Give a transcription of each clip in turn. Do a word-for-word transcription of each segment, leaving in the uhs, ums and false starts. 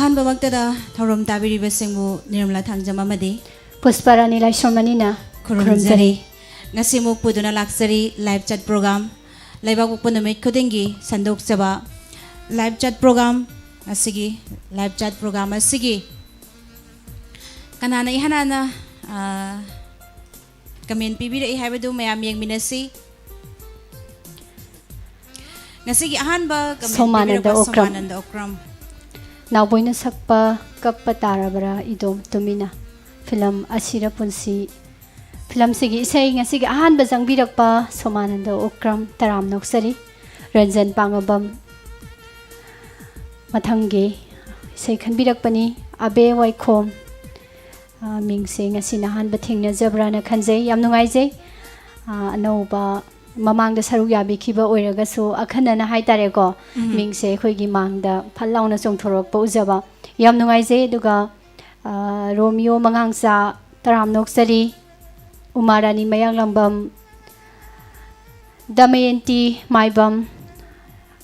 ꯑꯍꯥꯟꯕꯃꯛꯇꯗ ꯊꯧꯔꯝ ꯇꯥꯕꯤꯔꯤꯕꯁꯤꯡꯕꯨ ꯅꯤꯔꯃꯂꯥ ꯊꯥꯡꯖꯝ ꯑꯃꯗꯤ ꯄꯨꯁꯄꯥꯔꯥꯅꯤ ꯂꯥꯏꯁ꯭ꯔꯝ ꯑꯅꯤꯅ ꯈꯨꯔꯨꯝꯖꯔꯤ꯫ ꯉꯁꯤꯃꯨꯛ ꯄꯨꯗꯨꯅ ꯂꯥꯛꯆꯔꯤ live chat program꯫ ꯂꯩꯕꯥꯛꯄꯣꯛꯄ ꯅꯨꯃꯤꯠ ꯈꯨꯗꯤꯡꯒꯤ ꯁꯟꯗꯣꯛꯆꯕ live chat program꯫ ꯉꯁꯤꯒꯤ live chat program ꯑꯁꯤꯒꯤ ꯀꯅꯥꯅ ꯏꯍꯥꯟ ꯍꯥꯟꯅ, ꯑ, comment ꯄꯤꯕꯤꯔꯛꯏ ꯍꯥꯏꯕꯗꯨ ꯃꯌꯥꯝ ꯌꯦꯡꯃꯤꯟꯅꯁꯤ꯫ ꯉꯁꯤꯒꯤ ꯑꯍꯥꯟꯕ comment ꯁꯣꯃꯥꯅꯟꯗ ꯄꯤꯕꯤꯔꯛꯄ ꯑꯣꯀ꯭ꯔꯝ꯫ ꯁꯣꯃꯥꯅꯟꯗ ꯑꯣꯀ꯭ꯔꯝ꯫ ꯅꯥꯎꯕꯣꯏꯅ ꯁꯛꯄ ꯀꯞꯄ ꯇꯥꯔꯕ꯭ꯔꯥ ꯏꯗꯣꯝ ꯇꯨꯃꯤꯟꯅ ꯐꯤꯂꯝ ꯑꯁꯤꯔ ꯄꯨꯟꯁꯤ ꯐꯤꯂꯝꯁꯤꯒꯤ ꯏꯁꯩ ꯉꯁꯤꯒꯤ ꯑꯍꯥꯟꯕ ꯆꯪꯕꯤꯔꯛꯄ ꯁꯣꯃꯥꯅꯟꯗ ꯑꯣꯀ꯭ꯔꯝ ꯇꯔꯥꯝ ꯅꯣꯛꯆꯔꯤ꯫ ꯔꯟꯖꯟ ꯄꯥꯡꯉꯕꯝ ꯃꯊꯪꯒꯤ ꯏꯁꯩ ꯈꯟꯕꯤꯔꯛꯄꯅꯤ꯫ ꯑꯕꯦ ꯋꯥꯏꯈꯣꯝ, ꯑ, ꯃꯤꯡꯁꯦ ꯉꯁꯤꯅ ꯑꯍꯥꯟꯕ ꯊꯦꯡꯅꯖꯕ꯭ꯔꯥꯅ ꯈꯟꯖꯩ꯫ ꯌꯥꯝ ꯅꯨꯡꯉꯥꯏꯖꯩ꯫ ꯑ, ꯑꯅꯧꯕ ꯃꯃꯥꯡꯗ ꯁꯔꯨꯛ ꯌꯥꯕꯤꯈꯤꯕ ꯑꯣꯏꯔꯒꯁꯨ ꯑꯈꯟꯅꯅ ꯍꯥꯏꯇꯥꯔꯦꯀꯣ, ꯎꯝ꯫ ꯃꯤꯡꯁꯦ ꯑꯩꯈꯣꯏꯒꯤ ꯃꯥꯡꯗ ꯐꯠ ꯂꯥꯎꯅ ꯆꯣꯡꯊꯣꯔꯛꯄ ꯎꯖꯕ ꯌꯥꯝ ꯅꯨꯡꯉꯥꯏꯖꯩ꯫ ꯑꯗꯨꯒ, ꯑ, ꯔꯣꯃꯤꯌꯣ ꯃꯉꯥꯡꯆꯥ ꯇꯔꯥꯝ ꯅꯣꯛꯆꯔꯤ, ꯎꯃꯥ ꯔꯥꯅꯤ ꯃꯌꯥꯡꯂꯝꯕꯝ, ꯗꯃꯌꯟꯇꯤ ꯃꯥꯏꯕꯝ,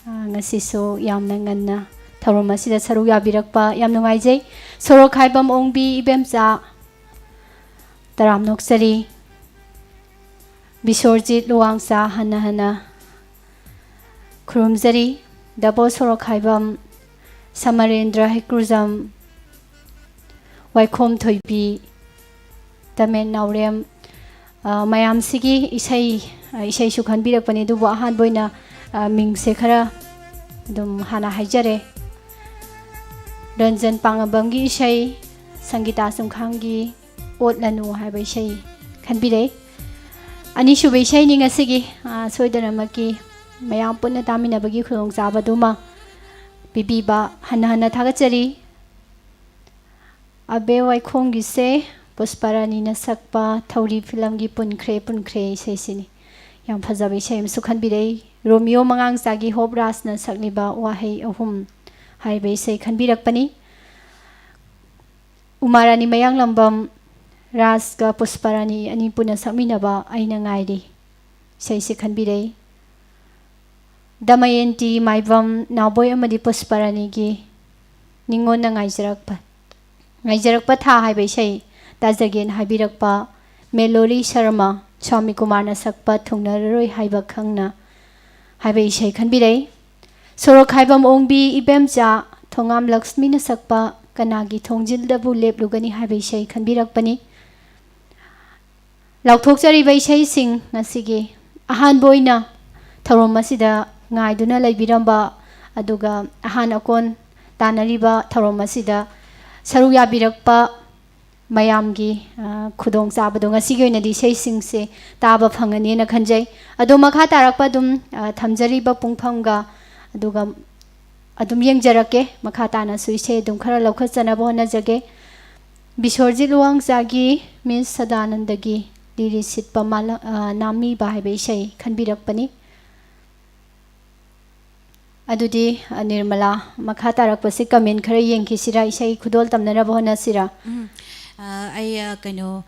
ꯑ, ꯉꯁꯤꯁꯨ ꯌꯥꯝꯅ ꯉꯟꯅ ꯊꯧꯔꯝ ꯑꯁꯤꯗ ꯁꯔꯨꯛ ꯌꯥꯕꯤꯔꯛꯄ ꯌꯥꯝ ꯅꯨꯡꯉꯥꯏꯖꯩ꯫ ꯁꯣꯔꯣꯛꯈꯥꯏꯕꯝ ꯑꯣꯡꯕꯤ ꯏꯕꯦꯝꯆꯥ ꯇꯔꯥꯝ ꯅꯣꯛꯆꯔꯤ꯫ ꯕꯤꯁꯣꯔꯖꯤꯠ ꯂꯨꯋꯥꯡꯆꯥ ꯍꯟꯅ ꯍꯟꯅ ꯈꯨꯔꯨꯝꯖꯔꯤ꯫ ꯗꯕꯣ ꯁꯣꯔꯣꯛꯈꯥꯏꯕꯝ, ꯁꯃꯔꯦꯟꯗ꯭ꯔ ꯍꯩꯀ꯭ꯔꯨꯖꯝ, ꯋꯥꯏꯈꯣꯝ ꯊꯣꯏꯕꯤ, ꯇꯃꯦꯟ ꯅꯥꯎꯔꯦꯝ, ꯑ, ꯃꯌꯥꯝꯁꯤꯒꯤ ꯏꯁꯩ, ꯑ, ꯏꯁꯩꯁꯨ ꯈꯟꯕꯤꯔꯛꯄꯅꯤ꯫ ꯑꯗꯨꯕꯨ ꯑꯍꯥꯟꯕ ꯑꯣꯏꯅ, ꯑ, ꯃꯤꯡꯁꯦ ꯈꯔ ꯑꯗꯨꯝ ꯍꯥꯟꯅ ꯍꯥꯏꯖꯔꯦ꯫ ꯔꯟꯖꯟ ꯄꯥꯡꯉꯕꯝꯒꯤ ꯏꯁꯩ, ꯁꯪꯒꯤꯇꯥ ꯆꯨꯝꯈꯥꯡꯒꯤ ꯑꯣꯠꯂꯅꯨ ꯍꯥꯏꯕ ꯏꯁꯩ ꯈꯟꯕꯤꯔꯛꯏ꯫ ꯑꯅꯤꯁꯨꯕ ꯏꯁꯩꯅꯤ ꯉꯁꯤꯒꯤ, ꯑ, ꯁꯣꯏꯗꯅꯃꯛꯀꯤ ꯃꯌꯥꯝ ꯄꯨꯟꯅ ꯇꯥꯃꯤꯟꯅꯕꯒꯤ ꯈꯨꯗꯣꯡꯆꯥꯕꯗꯨꯃ ꯄꯤꯕꯤꯕ ꯍꯟꯅ ꯍꯟꯅ ꯊꯥꯒꯠꯆꯔꯤ꯫ ꯑꯕꯦ ꯋꯥꯏꯈꯣꯡꯒꯤꯁꯦ ꯄꯨꯁꯄꯥꯔꯥꯅꯤꯅ ꯁꯛꯄ ꯊꯧꯔꯤ ꯐꯤꯂꯝꯒꯤ ꯄꯨꯟꯈ꯭ꯔꯦ ꯄꯨꯟꯈ꯭ꯔꯦ ꯏꯁꯩꯁꯤꯅꯤ꯫ ꯌꯥꯝ ꯐꯖꯕ ꯏꯁꯩ ꯑꯃꯁꯨ ꯈꯟꯕꯤꯔꯛꯏ꯫ ꯔꯣꯃꯤꯌꯣ ꯃꯉꯥꯡꯆꯥꯒꯤ ꯍꯣꯞ ꯔꯥꯖꯅ ꯁꯛꯂꯤꯕ ꯋꯥꯍꯩ ꯑꯍꯨꯝ ꯍꯥꯏꯕ ꯏꯁꯩ ꯈꯟꯕꯤꯔꯛꯄꯅꯤ꯫ ꯎꯃꯥꯔꯥꯅꯤ ꯃꯌꯥꯡꯂꯝꯕꯝ, ꯔꯥꯖꯒ ꯄꯨꯁꯄꯥꯔꯥꯅꯤ ꯑꯅꯤ ꯄꯨꯟꯅ ꯁꯛꯃꯤꯟꯅꯕ ꯑꯩꯅ ꯉꯥꯏꯔꯤ ꯏꯁꯩꯁꯤ ꯈꯟꯕꯤꯔꯛꯏ꯫ ꯗꯃꯌꯟꯇꯤ ꯃꯥꯏꯕꯝ, ꯅꯥꯎꯕꯣꯏ ꯑꯃꯗꯤ ꯄꯨꯁꯄꯥꯔꯥꯅꯤꯒꯤ ꯅꯤꯉꯣꯟꯅ ꯉꯥꯏꯖꯔꯛꯄ, ꯉꯥꯏꯖꯔꯛꯄ ꯊꯥ ꯍꯥꯏꯕ ꯏꯁꯩ ꯇꯥꯖꯒꯦꯅ ꯍꯥꯏꯕꯤꯔꯛꯄ ꯃꯦꯂꯣꯔꯤ ꯁꯔꯃ, ꯁ꯭ꯋꯥꯃꯤ ꯀꯨꯃꯥꯔꯅ ꯁꯛꯄ ꯊꯨꯡꯅꯔꯔꯣꯏ ꯍꯥꯏꯕ ꯈꯪꯅ ꯍꯥꯏꯕ ꯏꯁꯩ ꯈꯟꯕꯤꯔꯛꯏ꯫ ꯁꯣꯔꯣꯛ ꯍꯥꯏꯕ ꯃꯑꯣꯡꯕꯤ ꯏꯕꯦꯝꯆꯥ ꯊꯣꯉꯥꯝ ꯂꯛꯁꯃꯤꯅ ꯁꯛꯄ ꯀꯅꯥꯒꯤ ꯊꯣꯡꯖꯤꯜꯗꯕꯨ ꯂꯦꯞꯂꯨꯒꯅꯤ ꯍꯥꯏꯕ ꯏꯁꯩ ꯈꯟꯕꯤꯔꯛꯄꯅꯤ꯫ ꯂꯥꯎꯊꯣꯛꯆꯔꯤꯕ ꯏꯁꯩꯁꯤꯡ ꯉꯁꯤꯒꯤ ꯑꯍꯥꯟꯕ ꯑꯣꯏꯅ ꯊꯧꯔꯝ ꯑꯁꯤꯗ ꯉꯥꯏꯗꯨꯅ ꯂꯩꯕꯤꯔꯝꯕ, ꯑꯗꯨꯒ ꯑꯍꯥꯟ ꯑꯀꯣꯟ ꯇꯥꯟꯅꯔꯤꯕ ꯊꯧꯔꯝ ꯑꯁꯤꯗ ꯁꯔꯨꯛ ꯌꯥꯕꯤꯔꯛꯄ ꯃꯌꯥꯝꯒꯤ, ꯑ, ꯈꯨꯗꯣꯡꯆꯥꯕꯗꯣ ꯉꯁꯤꯒꯤ ꯑꯣꯏꯅꯗꯤ ꯏꯁꯩꯁꯤꯡꯁꯦ ꯇꯥꯕ ꯐꯪꯒꯅꯤꯅ ꯈꯟꯖꯩ꯫ ꯑꯗꯣ ꯃꯈꯥ ꯇꯥꯔꯛꯄ ꯑꯗꯨꯝ, ꯑ, ꯊꯝꯖꯔꯤꯕ ꯄꯨꯡꯐꯝꯒ ꯑꯗꯨꯒ ꯑꯗꯨꯝ ꯌꯦꯡꯖꯔꯛꯀꯦ꯫ ꯃꯈꯥ ꯇꯥꯅꯁꯨ ꯏꯁꯩ ꯑꯗꯨꯝ ꯈꯔ ꯂꯧꯈꯠꯆꯅꯕ ꯍꯣꯠꯅꯖꯒꯦ꯫ ꯕꯤꯁ꯭ꯋꯔꯖꯤꯠ ꯂꯨꯋꯥꯡꯆꯥꯒꯤ ꯃꯤꯁ ꯁꯗꯥꯅꯟꯗꯒꯤ ꯂꯤꯔꯤ ꯁꯤꯠꯄ ꯃꯥꯂ-, ꯑ, ꯅꯥꯝꯃꯤꯕ ꯍꯥꯏꯕ ꯏꯁꯩ ꯈꯟꯕꯤꯔꯛꯄꯅꯤ꯫ ꯑꯗꯨꯗꯤ, ꯑ, ꯅꯤꯔꯃꯂꯥ, ꯃꯈꯥ ꯇꯥꯔꯛꯄꯁꯤ ꯀꯃꯦꯟ ꯈꯔ ꯌꯦꯡꯈꯤꯁꯤꯔꯥ, ꯏꯁꯩ ꯈꯨꯗꯣꯜ ꯇꯝꯅꯅꯕ ꯍꯣꯠꯅꯁꯤꯔꯥ? ꯎꯝ, ꯑ, ꯑꯩ, ꯑ, ꯀꯩꯅꯣ,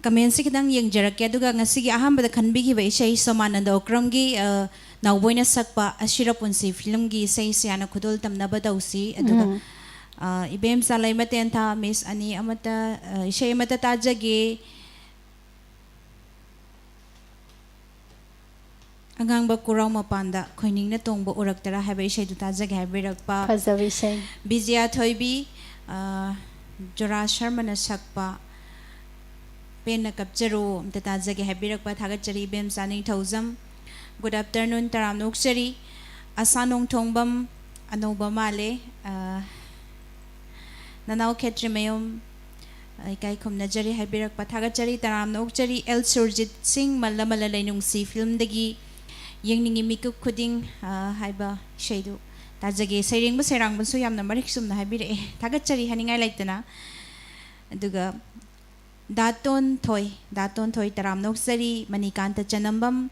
ꯀꯃꯦꯟꯁꯤ ꯈꯤꯇꯪ ꯌꯦꯡꯖꯔꯛꯀꯦ, ꯑꯗꯨꯒ ꯉꯁꯤꯒꯤ ꯑꯍꯥꯟꯕꯗ ꯈꯟꯕꯤꯈꯤꯕ ꯏꯁꯩ ꯁꯣꯃꯥꯅꯟꯗ ꯑꯣꯀ꯭ꯔꯝꯒꯤ, ꯑ, ꯅꯥꯎꯕꯣꯏꯅ ꯁꯛꯄ ꯑꯁꯤꯔ ꯄꯨꯟꯁꯤ ꯐꯤꯂꯝꯒꯤ ꯏꯁꯩꯁꯤ ꯍꯥꯟꯅ ꯈꯨꯗꯣꯜ ꯇꯝꯅꯕ ꯇꯧꯁꯤ꯫ ꯑꯗꯨꯒ, ꯎꯝ꯫ ꯑ, ꯏꯕꯦꯝꯆꯥ ꯂꯩꯃꯇꯦꯟꯊꯥ, ꯃꯤꯁ ꯑꯅꯤ ꯑꯃꯠꯇ, ꯑ, ꯏꯁꯩ ꯑꯃꯠꯇ ꯇꯥꯖꯒꯦ꯫ ꯑꯉꯥꯡꯕ ꯀꯨꯔꯥꯎ ꯃꯄꯥꯟꯗ ꯈꯣꯏꯅꯤꯡꯅ ꯇꯣꯡꯕ ꯎꯔꯛꯇꯔꯥ ꯍꯥꯏꯕ ꯏꯁꯩꯗꯨ ꯇꯥꯖꯒꯦ ꯍꯥꯏꯕꯤꯔꯛꯄ꯫ ꯐꯖꯕ ꯏꯁꯩ꯫ ꯕꯤꯖꯌꯥ ꯊꯣꯏꯕꯤ, ꯑ, ꯖꯣꯔꯥ ꯁꯔꯃꯅ ꯁꯛꯄ ꯄꯦꯟꯅ ꯀꯞꯆꯔꯣ ꯑꯝꯇ ꯇꯥꯖꯒꯦ ꯍꯥꯏꯕꯤꯔꯛꯄ꯫ ꯊꯥꯒꯠꯆꯔꯤ ꯏꯕꯦꯝꯆꯥ ꯅꯤꯡꯊꯧꯖꯝ꯫ Good afternoon, ꯇꯔꯥꯝꯅ ꯑꯣꯛꯆꯔꯤ꯫ ꯑꯁꯥ ꯅꯣꯡꯊꯣꯡꯕꯝ, ꯑꯅꯧꯕ ꯃꯥꯜꯂꯦ꯫ ꯑ, ꯅꯅꯥꯎ ꯈꯦꯇ꯭ꯔꯤꯃꯌꯨꯝ, ꯏꯀꯥꯏ ꯈꯨꯝꯅꯖꯔꯤ ꯍꯥꯏꯕꯤꯔꯛꯄ ꯊꯥꯒꯠꯆꯔꯤ, ꯇꯔꯥꯝꯅ ꯑꯣꯛꯆꯔꯤ꯫ ꯑꯦꯜ ꯁꯨꯔꯖꯤꯠ ꯁꯤꯡ, ꯃꯜꯂ ꯃꯜꯂ ꯂꯩꯅꯨꯡꯁꯤ ꯐꯤꯂꯝꯗꯒꯤ ꯌꯦꯡꯅꯤꯡꯉꯤ ꯃꯤꯀꯨꯞ ꯈꯨꯗꯤꯡ, ꯑ, ꯍꯥꯏꯕ ꯏꯁꯩꯗꯨ ꯇꯥꯖꯒꯦ꯫ ꯁꯩꯔꯦꯡꯕ ꯁꯩꯔꯥꯡꯕꯁꯨ ꯌꯥꯝꯅ ꯃꯔꯤꯛ ꯆꯨꯝꯅ ꯍꯥꯏꯕꯤꯔꯛꯑꯦ, ꯊꯥꯒꯠꯆꯔꯤ ꯍꯥꯏꯅꯤꯡꯉꯥꯏ ꯂꯩꯇꯅ꯫ ꯑꯗꯨꯒ ꯗꯥ ꯇꯣꯟꯊꯣꯏ, ꯗꯥ ꯇꯣꯟꯊꯣꯏ, ꯇꯔꯥꯝꯅ ꯑꯣꯛꯆꯔꯤ, ꯃꯅꯤꯀꯥꯟꯇ ꯆꯅꯝꯕꯝ,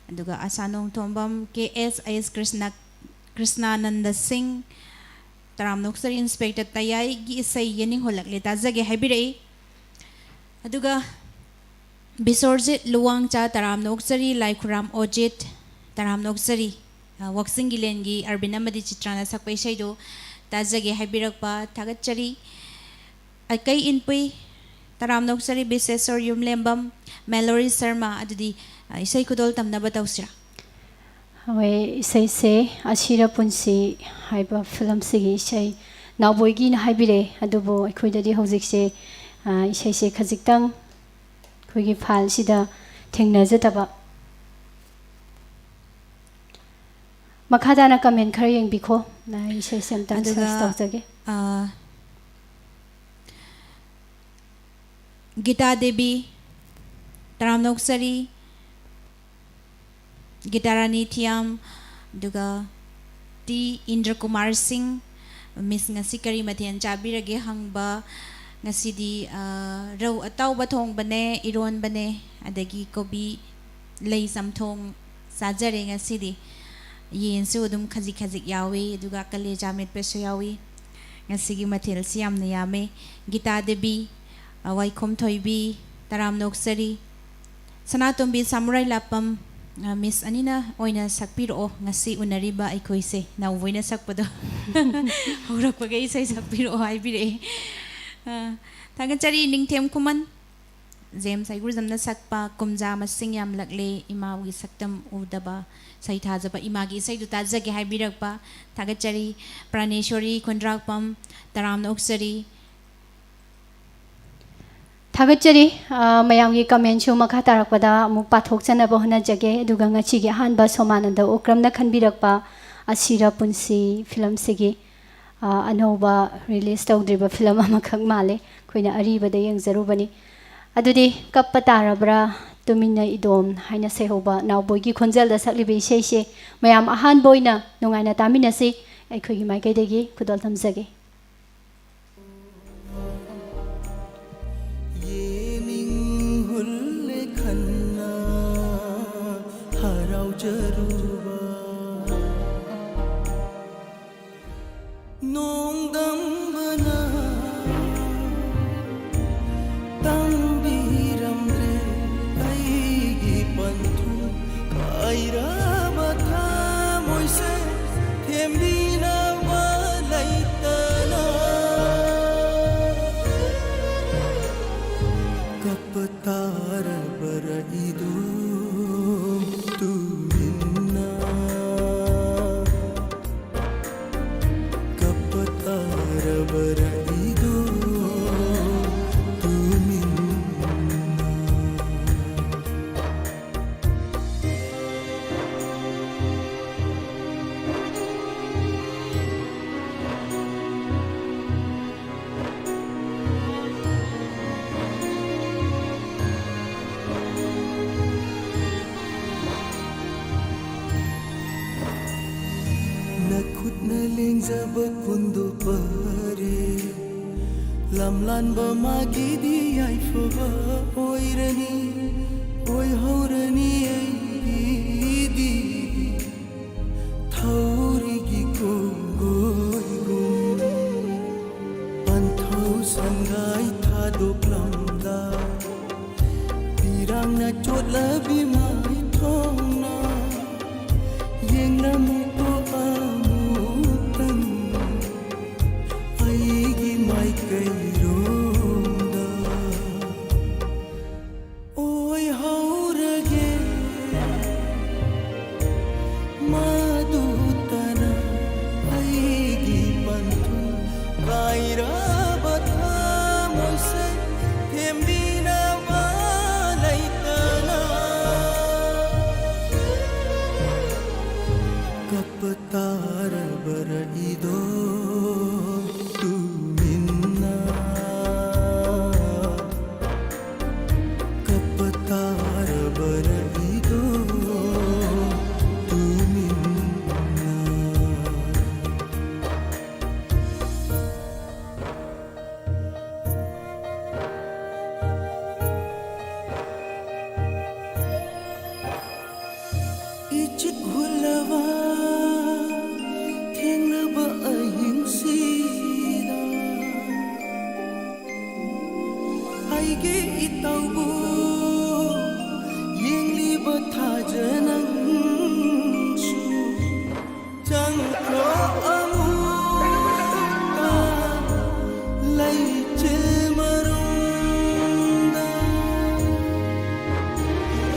ꯑꯗꯨꯒ ꯑꯁꯥ ꯅꯣꯡꯊꯣꯝꯕꯝ, ꯀꯦ ꯑꯦꯁ ꯑꯦꯁ ꯀ꯭ꯔꯤꯁꯅ, ꯀ꯭ꯔꯤꯁꯅꯥꯅꯟꯗ ꯁꯤꯡ, ꯇꯔꯥꯝꯅ ꯑꯣꯛꯆꯔꯤ꯫ ꯏꯟꯁꯄꯦꯛꯇꯔ ꯇꯌꯥꯏꯒꯤ ꯏꯁꯩ ꯌꯦꯅꯤꯡ ꯍꯣꯜꯂꯛꯂꯦ ꯇꯥꯖꯒꯦ ꯍꯥꯏꯕꯤꯔꯛꯏ꯫ ꯑꯗꯨꯒ ꯕꯤꯁꯣꯔꯖꯤꯠ ꯂꯨꯋꯥꯡꯆꯥ, ꯇꯔꯥꯝꯅ ꯑꯣꯛꯆꯔꯤ꯫ ꯂꯥꯏꯈꯨꯔꯥꯝ ꯑꯣꯖꯤꯠ, ꯇꯔꯥꯝꯅ ꯑꯣꯛꯆꯔꯤ꯫ ꯑ, ꯋꯥꯛꯆꯤꯡꯒꯤ ꯂꯦꯟꯒꯤ ꯑꯔꯕꯤꯟ ꯑꯃꯗꯤ ꯆꯤꯇ꯭ꯔꯥꯅ ꯁꯛꯄ ꯏꯁꯩꯗꯨ ꯇꯥꯖꯒꯦ ꯍꯥꯏꯕꯤꯔꯛꯄ ꯊꯥꯒꯠꯆꯔꯤ꯫ ꯑꯀꯩ ꯏꯟꯄꯨꯏ, ꯇꯔꯥꯝꯅ ꯑꯣꯛꯆꯔꯤ ꯕꯤꯁꯦꯁꯣꯔ ꯌꯨꯝꯂꯦꯝꯕꯝ, ꯃꯦꯂꯣꯔꯤ ꯁꯔꯃ꯫ ꯑꯗꯨꯗꯤ, ꯑ, ꯏꯁꯩ ꯈꯨꯗꯣꯜ ꯇꯝꯅꯕ ꯇꯧꯁꯤꯔꯥ? ꯍꯣꯏ, ꯏꯁꯩꯁꯦ ꯑꯁꯤꯔ ꯄꯨꯟꯁꯤ ꯍꯥꯏꯕ ꯐꯤꯂꯝꯁꯤꯒꯤ ꯏꯁꯩ ꯅꯥꯎꯕꯣꯏꯒꯤꯅ ꯍꯥꯏꯕꯤꯔꯛꯑꯦ, ꯑꯗꯨꯕꯨ ꯑꯩꯈꯣꯏꯗꯗꯤ ꯍꯧꯖꯤꯛꯁꯦ, ꯑ, ꯏꯁꯩꯁꯦ ꯈꯖꯤꯛꯇꯪ ꯑꯩꯈꯣꯏꯒꯤ ꯐꯥꯏꯜꯁꯤꯗ ꯊꯦꯡꯅꯖꯗꯕ꯫ ꯃꯈꯥ ꯇꯥꯅ ꯀꯃꯦꯟ ꯈꯔ ꯌꯦꯡꯕꯤꯈꯣ꯫ ꯑ, ꯏꯁꯩꯁꯦ ꯑꯝꯇꯪ ꯑꯗꯨꯒ, ꯁꯔꯆ ꯇꯧꯖꯒꯦ꯫ ꯑ, ꯒꯤꯇꯥ ꯗꯦꯕꯤ, ꯇꯔꯥꯝꯅ ꯑꯣꯛꯆꯔꯤ꯫ ꯒꯤꯇꯥꯔꯥꯅꯤ ꯊꯤꯌꯥꯝ, ꯑꯗꯨꯒ ꯇꯤ ꯏꯟꯗ꯭ꯔꯀꯨꯃꯥꯔ ꯁꯤꯡ꯫ ꯃꯤꯁ, ꯉꯁꯤ ꯀꯔꯤ ꯃꯊꯦꯜ ꯆꯥꯕꯤꯔꯒꯦ ꯍꯪꯕ, ꯉꯁꯤꯗꯤ, ꯑ, ꯔꯧ ꯑꯇꯥꯎꯕ ꯊꯣꯡꯕꯅꯦ, ꯏꯔꯣꯟꯕꯅꯦ, ꯑꯗꯒꯤ ꯀꯣꯕꯤ ꯂꯩ ꯆꯝꯊꯣꯡ ꯆꯥꯖꯔꯦ ꯉꯁꯤꯗꯤ꯫ ꯌꯦꯟꯁꯨ ꯑꯗꯨꯝ ꯈꯖꯤꯛ ꯈꯖꯤꯛ ꯌꯥꯎꯏ, ꯑꯗꯨꯒ ꯀꯂꯦꯖꯥ ꯃꯦꯠꯄꯁꯨ ꯌꯥꯎꯏ꯫ ꯉꯁꯤꯒꯤ ꯃꯊꯦꯜꯁꯤ ꯌꯥꯝꯅ ꯌꯥꯝꯃꯦ꯫ ꯒꯤꯇꯥ ꯗꯦꯕꯤ, ꯑ, ꯋꯥꯏꯈꯣꯝ ꯊꯣꯏꯕꯤ, ꯇꯔꯥꯝꯅ ꯑꯣꯛꯆꯔꯤ꯫ ꯁꯅꯥꯇꯣꯝꯕꯤ ꯁꯥꯃꯨꯔꯥꯏ ꯂꯥꯄꯝ, ꯑ, ꯃꯤꯁ ꯑꯅꯤꯅ ꯑꯣꯏꯅ ꯁꯛꯄꯤꯔꯛꯑꯣ, ꯉꯁꯤ ꯎꯅꯔꯤꯕ ꯑꯩꯈꯣꯏꯁꯦ, ꯅꯥꯎꯕꯣꯏꯅ ꯁꯛꯄꯗꯣ꯫ ꯍꯧꯔꯛꯄꯒ ꯏꯁꯩ ꯁꯛꯄꯤꯔꯛꯑꯣ ꯍꯥꯏꯕꯤꯔꯛꯑꯦ꯫ ꯑ, ꯊꯥꯒꯠꯆꯔꯤ꯫ ꯅꯤꯡꯊꯦꯝ ꯈꯨꯃꯟ, ꯖꯦꯝꯁ ꯍꯩꯒ꯭ꯔꯨꯖꯝꯅ ꯁꯛꯄ ꯀꯨꯝꯖꯥ ꯃꯁꯤꯡ ꯌꯥꯝꯂꯛꯂꯦ, ꯏꯃꯥꯒꯤ ꯁꯛꯇꯝ ꯎꯗꯕ, ꯁꯩꯊꯥꯖꯕ ꯏꯃꯥꯒꯤ ꯏꯁꯩꯗꯨ ꯇꯥꯖꯒꯦ ꯍꯥꯏꯕꯤꯔꯛꯄ ꯊꯥꯒꯠꯆꯔꯤ꯫ ꯄ꯭ꯔꯥꯅꯦꯁꯣꯔꯤ ꯈꯨꯟꯗ꯭ꯔꯥꯛꯄꯝ, ꯇꯔꯥꯝꯅ ꯑꯣꯛꯆꯔꯤ꯫ ꯊꯥꯒꯠꯆꯔꯤ꯫ ꯑ, ꯃꯌꯥꯝꯒꯤ ꯀꯃꯦꯟꯁꯨ ꯃꯈꯥ ꯇꯥꯔꯛꯄꯗ ꯑꯃꯨꯛ ꯄꯥꯊꯣꯛꯆꯅꯕ ꯍꯣꯠꯅꯖꯒꯦ꯫ ꯑꯗꯨꯒ ꯉꯁꯤꯒꯤ ꯑꯍꯥꯟꯕ ꯁꯣꯃꯥꯅꯟꯗ ꯎꯀ꯭ꯔꯝꯅ ꯈꯟꯕꯤꯔꯛꯄ ꯑꯁꯤꯔ ꯄꯨꯟꯁꯤ ꯐꯤꯂꯝꯁꯤꯒꯤ, ꯑ, ꯑꯅꯧꯕ ꯔꯤꯂꯤꯁ ꯇꯧꯗ꯭ꯔꯤꯕ ꯐꯤꯂꯝ ꯑꯃꯈꯛ ꯃꯥꯜꯂꯦ꯫ ꯑꯩꯈꯣꯏꯅ ꯑꯔꯤꯕꯗ ꯌꯦꯡꯖꯔꯨꯕꯅꯤ꯫ ꯑꯗꯨꯗꯤ ꯀꯞꯄ ꯇꯥꯔꯕ꯭ꯔꯥ ꯇꯨꯃꯤꯟꯅ ꯏꯗꯣꯝ ꯍꯥꯏꯅ ꯁꯩꯍꯧꯕ ꯅꯥꯎꯕꯣꯏꯒꯤ ꯈꯣꯟꯖꯦꯜꯗ ꯁꯛꯂꯤꯕ ꯏꯁꯩꯁꯦ ꯃꯌꯥꯝ ꯑꯍꯥꯟꯕ ꯑꯣꯏꯅ ꯅꯨꯡꯉꯥꯏꯅ ꯇꯥꯃꯤꯟꯅꯁꯤ꯫ ꯑꯩꯈꯣꯏꯒꯤ ꯃꯥꯏꯀꯩꯗꯒꯤ ꯈꯨꯗꯣꯜ ꯊꯝꯖꯒꯦ꯫ ꯌꯦꯡꯅꯤꯡ ꯍꯨꯜꯂꯦ ꯈꯟꯅ ꯍꯔꯥꯎꯖꯔꯨꯕ ꯅꯣꯡꯗꯝꯕꯅ ꯇꯝꯕꯤꯔꯝꯗ꯭ꯔꯦ ꯑꯩꯒꯤ ꯄꯟꯊꯨꯡ ꯀꯥꯏꯔꯕ ꯊꯃꯣꯏꯁꯦ ꯊꯦꯝꯕꯤꯅꯕ ꯂꯩꯇꯦ꯫ ꯈꯨꯠꯅ ꯂꯦꯡꯖꯕ ꯀꯨꯟꯗꯣ ꯐꯔꯦ꯫ ꯂꯝꯂꯥꯟꯕ ꯃꯥꯒꯤꯗꯤ ꯌꯥꯏꯐꯕ ꯑꯣꯏꯔꯅꯤ꯫ ꯑꯣꯏꯍꯧꯔꯅꯤ ꯑꯩꯒꯤꯗꯤ ꯊꯧꯔꯤꯒꯤ ꯀꯣꯡꯒꯣꯏꯒꯨꯝ꯫ ꯄꯟꯊꯧ ꯁꯪꯒꯥꯏ ꯊꯥꯗꯣꯛꯂꯝꯗꯥꯏ, ꯄꯤꯔꯥꯡꯅ ꯆꯣꯠꯂꯕꯤ ꯃꯥꯏꯊꯣꯡꯅ ꯌꯦꯡꯂꯝꯃꯤꯀꯣ ꯑꯃꯨꯛꯇꯪ ꯑꯩꯒꯤ ꯃꯥꯏꯀꯩꯔꯣꯝꯗ꯫ ꯑꯣꯏꯍꯧꯔꯒꯦ ꯃꯗꯨꯇꯅ ꯑꯩꯒꯤ ꯄꯟꯊꯨꯡ ꯀꯥꯏꯔꯕ ꯊꯃꯣꯏꯁꯦ ꯊꯦꯝꯕꯤꯅꯕ ꯂꯩꯇꯅ ꯀꯞꯄ ꯇꯥꯔꯕꯔ ꯏꯗꯣ ꯇꯨꯃꯤꯟꯅ? ꯀꯞꯄ ꯇꯥꯔꯕꯔ ꯏꯗꯣ ꯇꯨꯃꯤꯟꯅ? ꯏꯆꯤꯛ ꯍꯨꯜꯂꯕ ꯊꯦꯡꯂꯕ ꯑꯍꯤꯡꯁꯤꯗ ꯑꯩꯒꯤ ꯏꯇꯧꯕꯨ ꯌꯦꯡꯂꯤꯕ ꯊꯥꯖ ꯅꯪꯁꯨ ꯆꯪꯈ꯭ꯔꯣ ꯑꯃꯨꯛꯇ ꯂꯩꯆꯤꯜ ꯃꯔꯨꯝꯗ꯫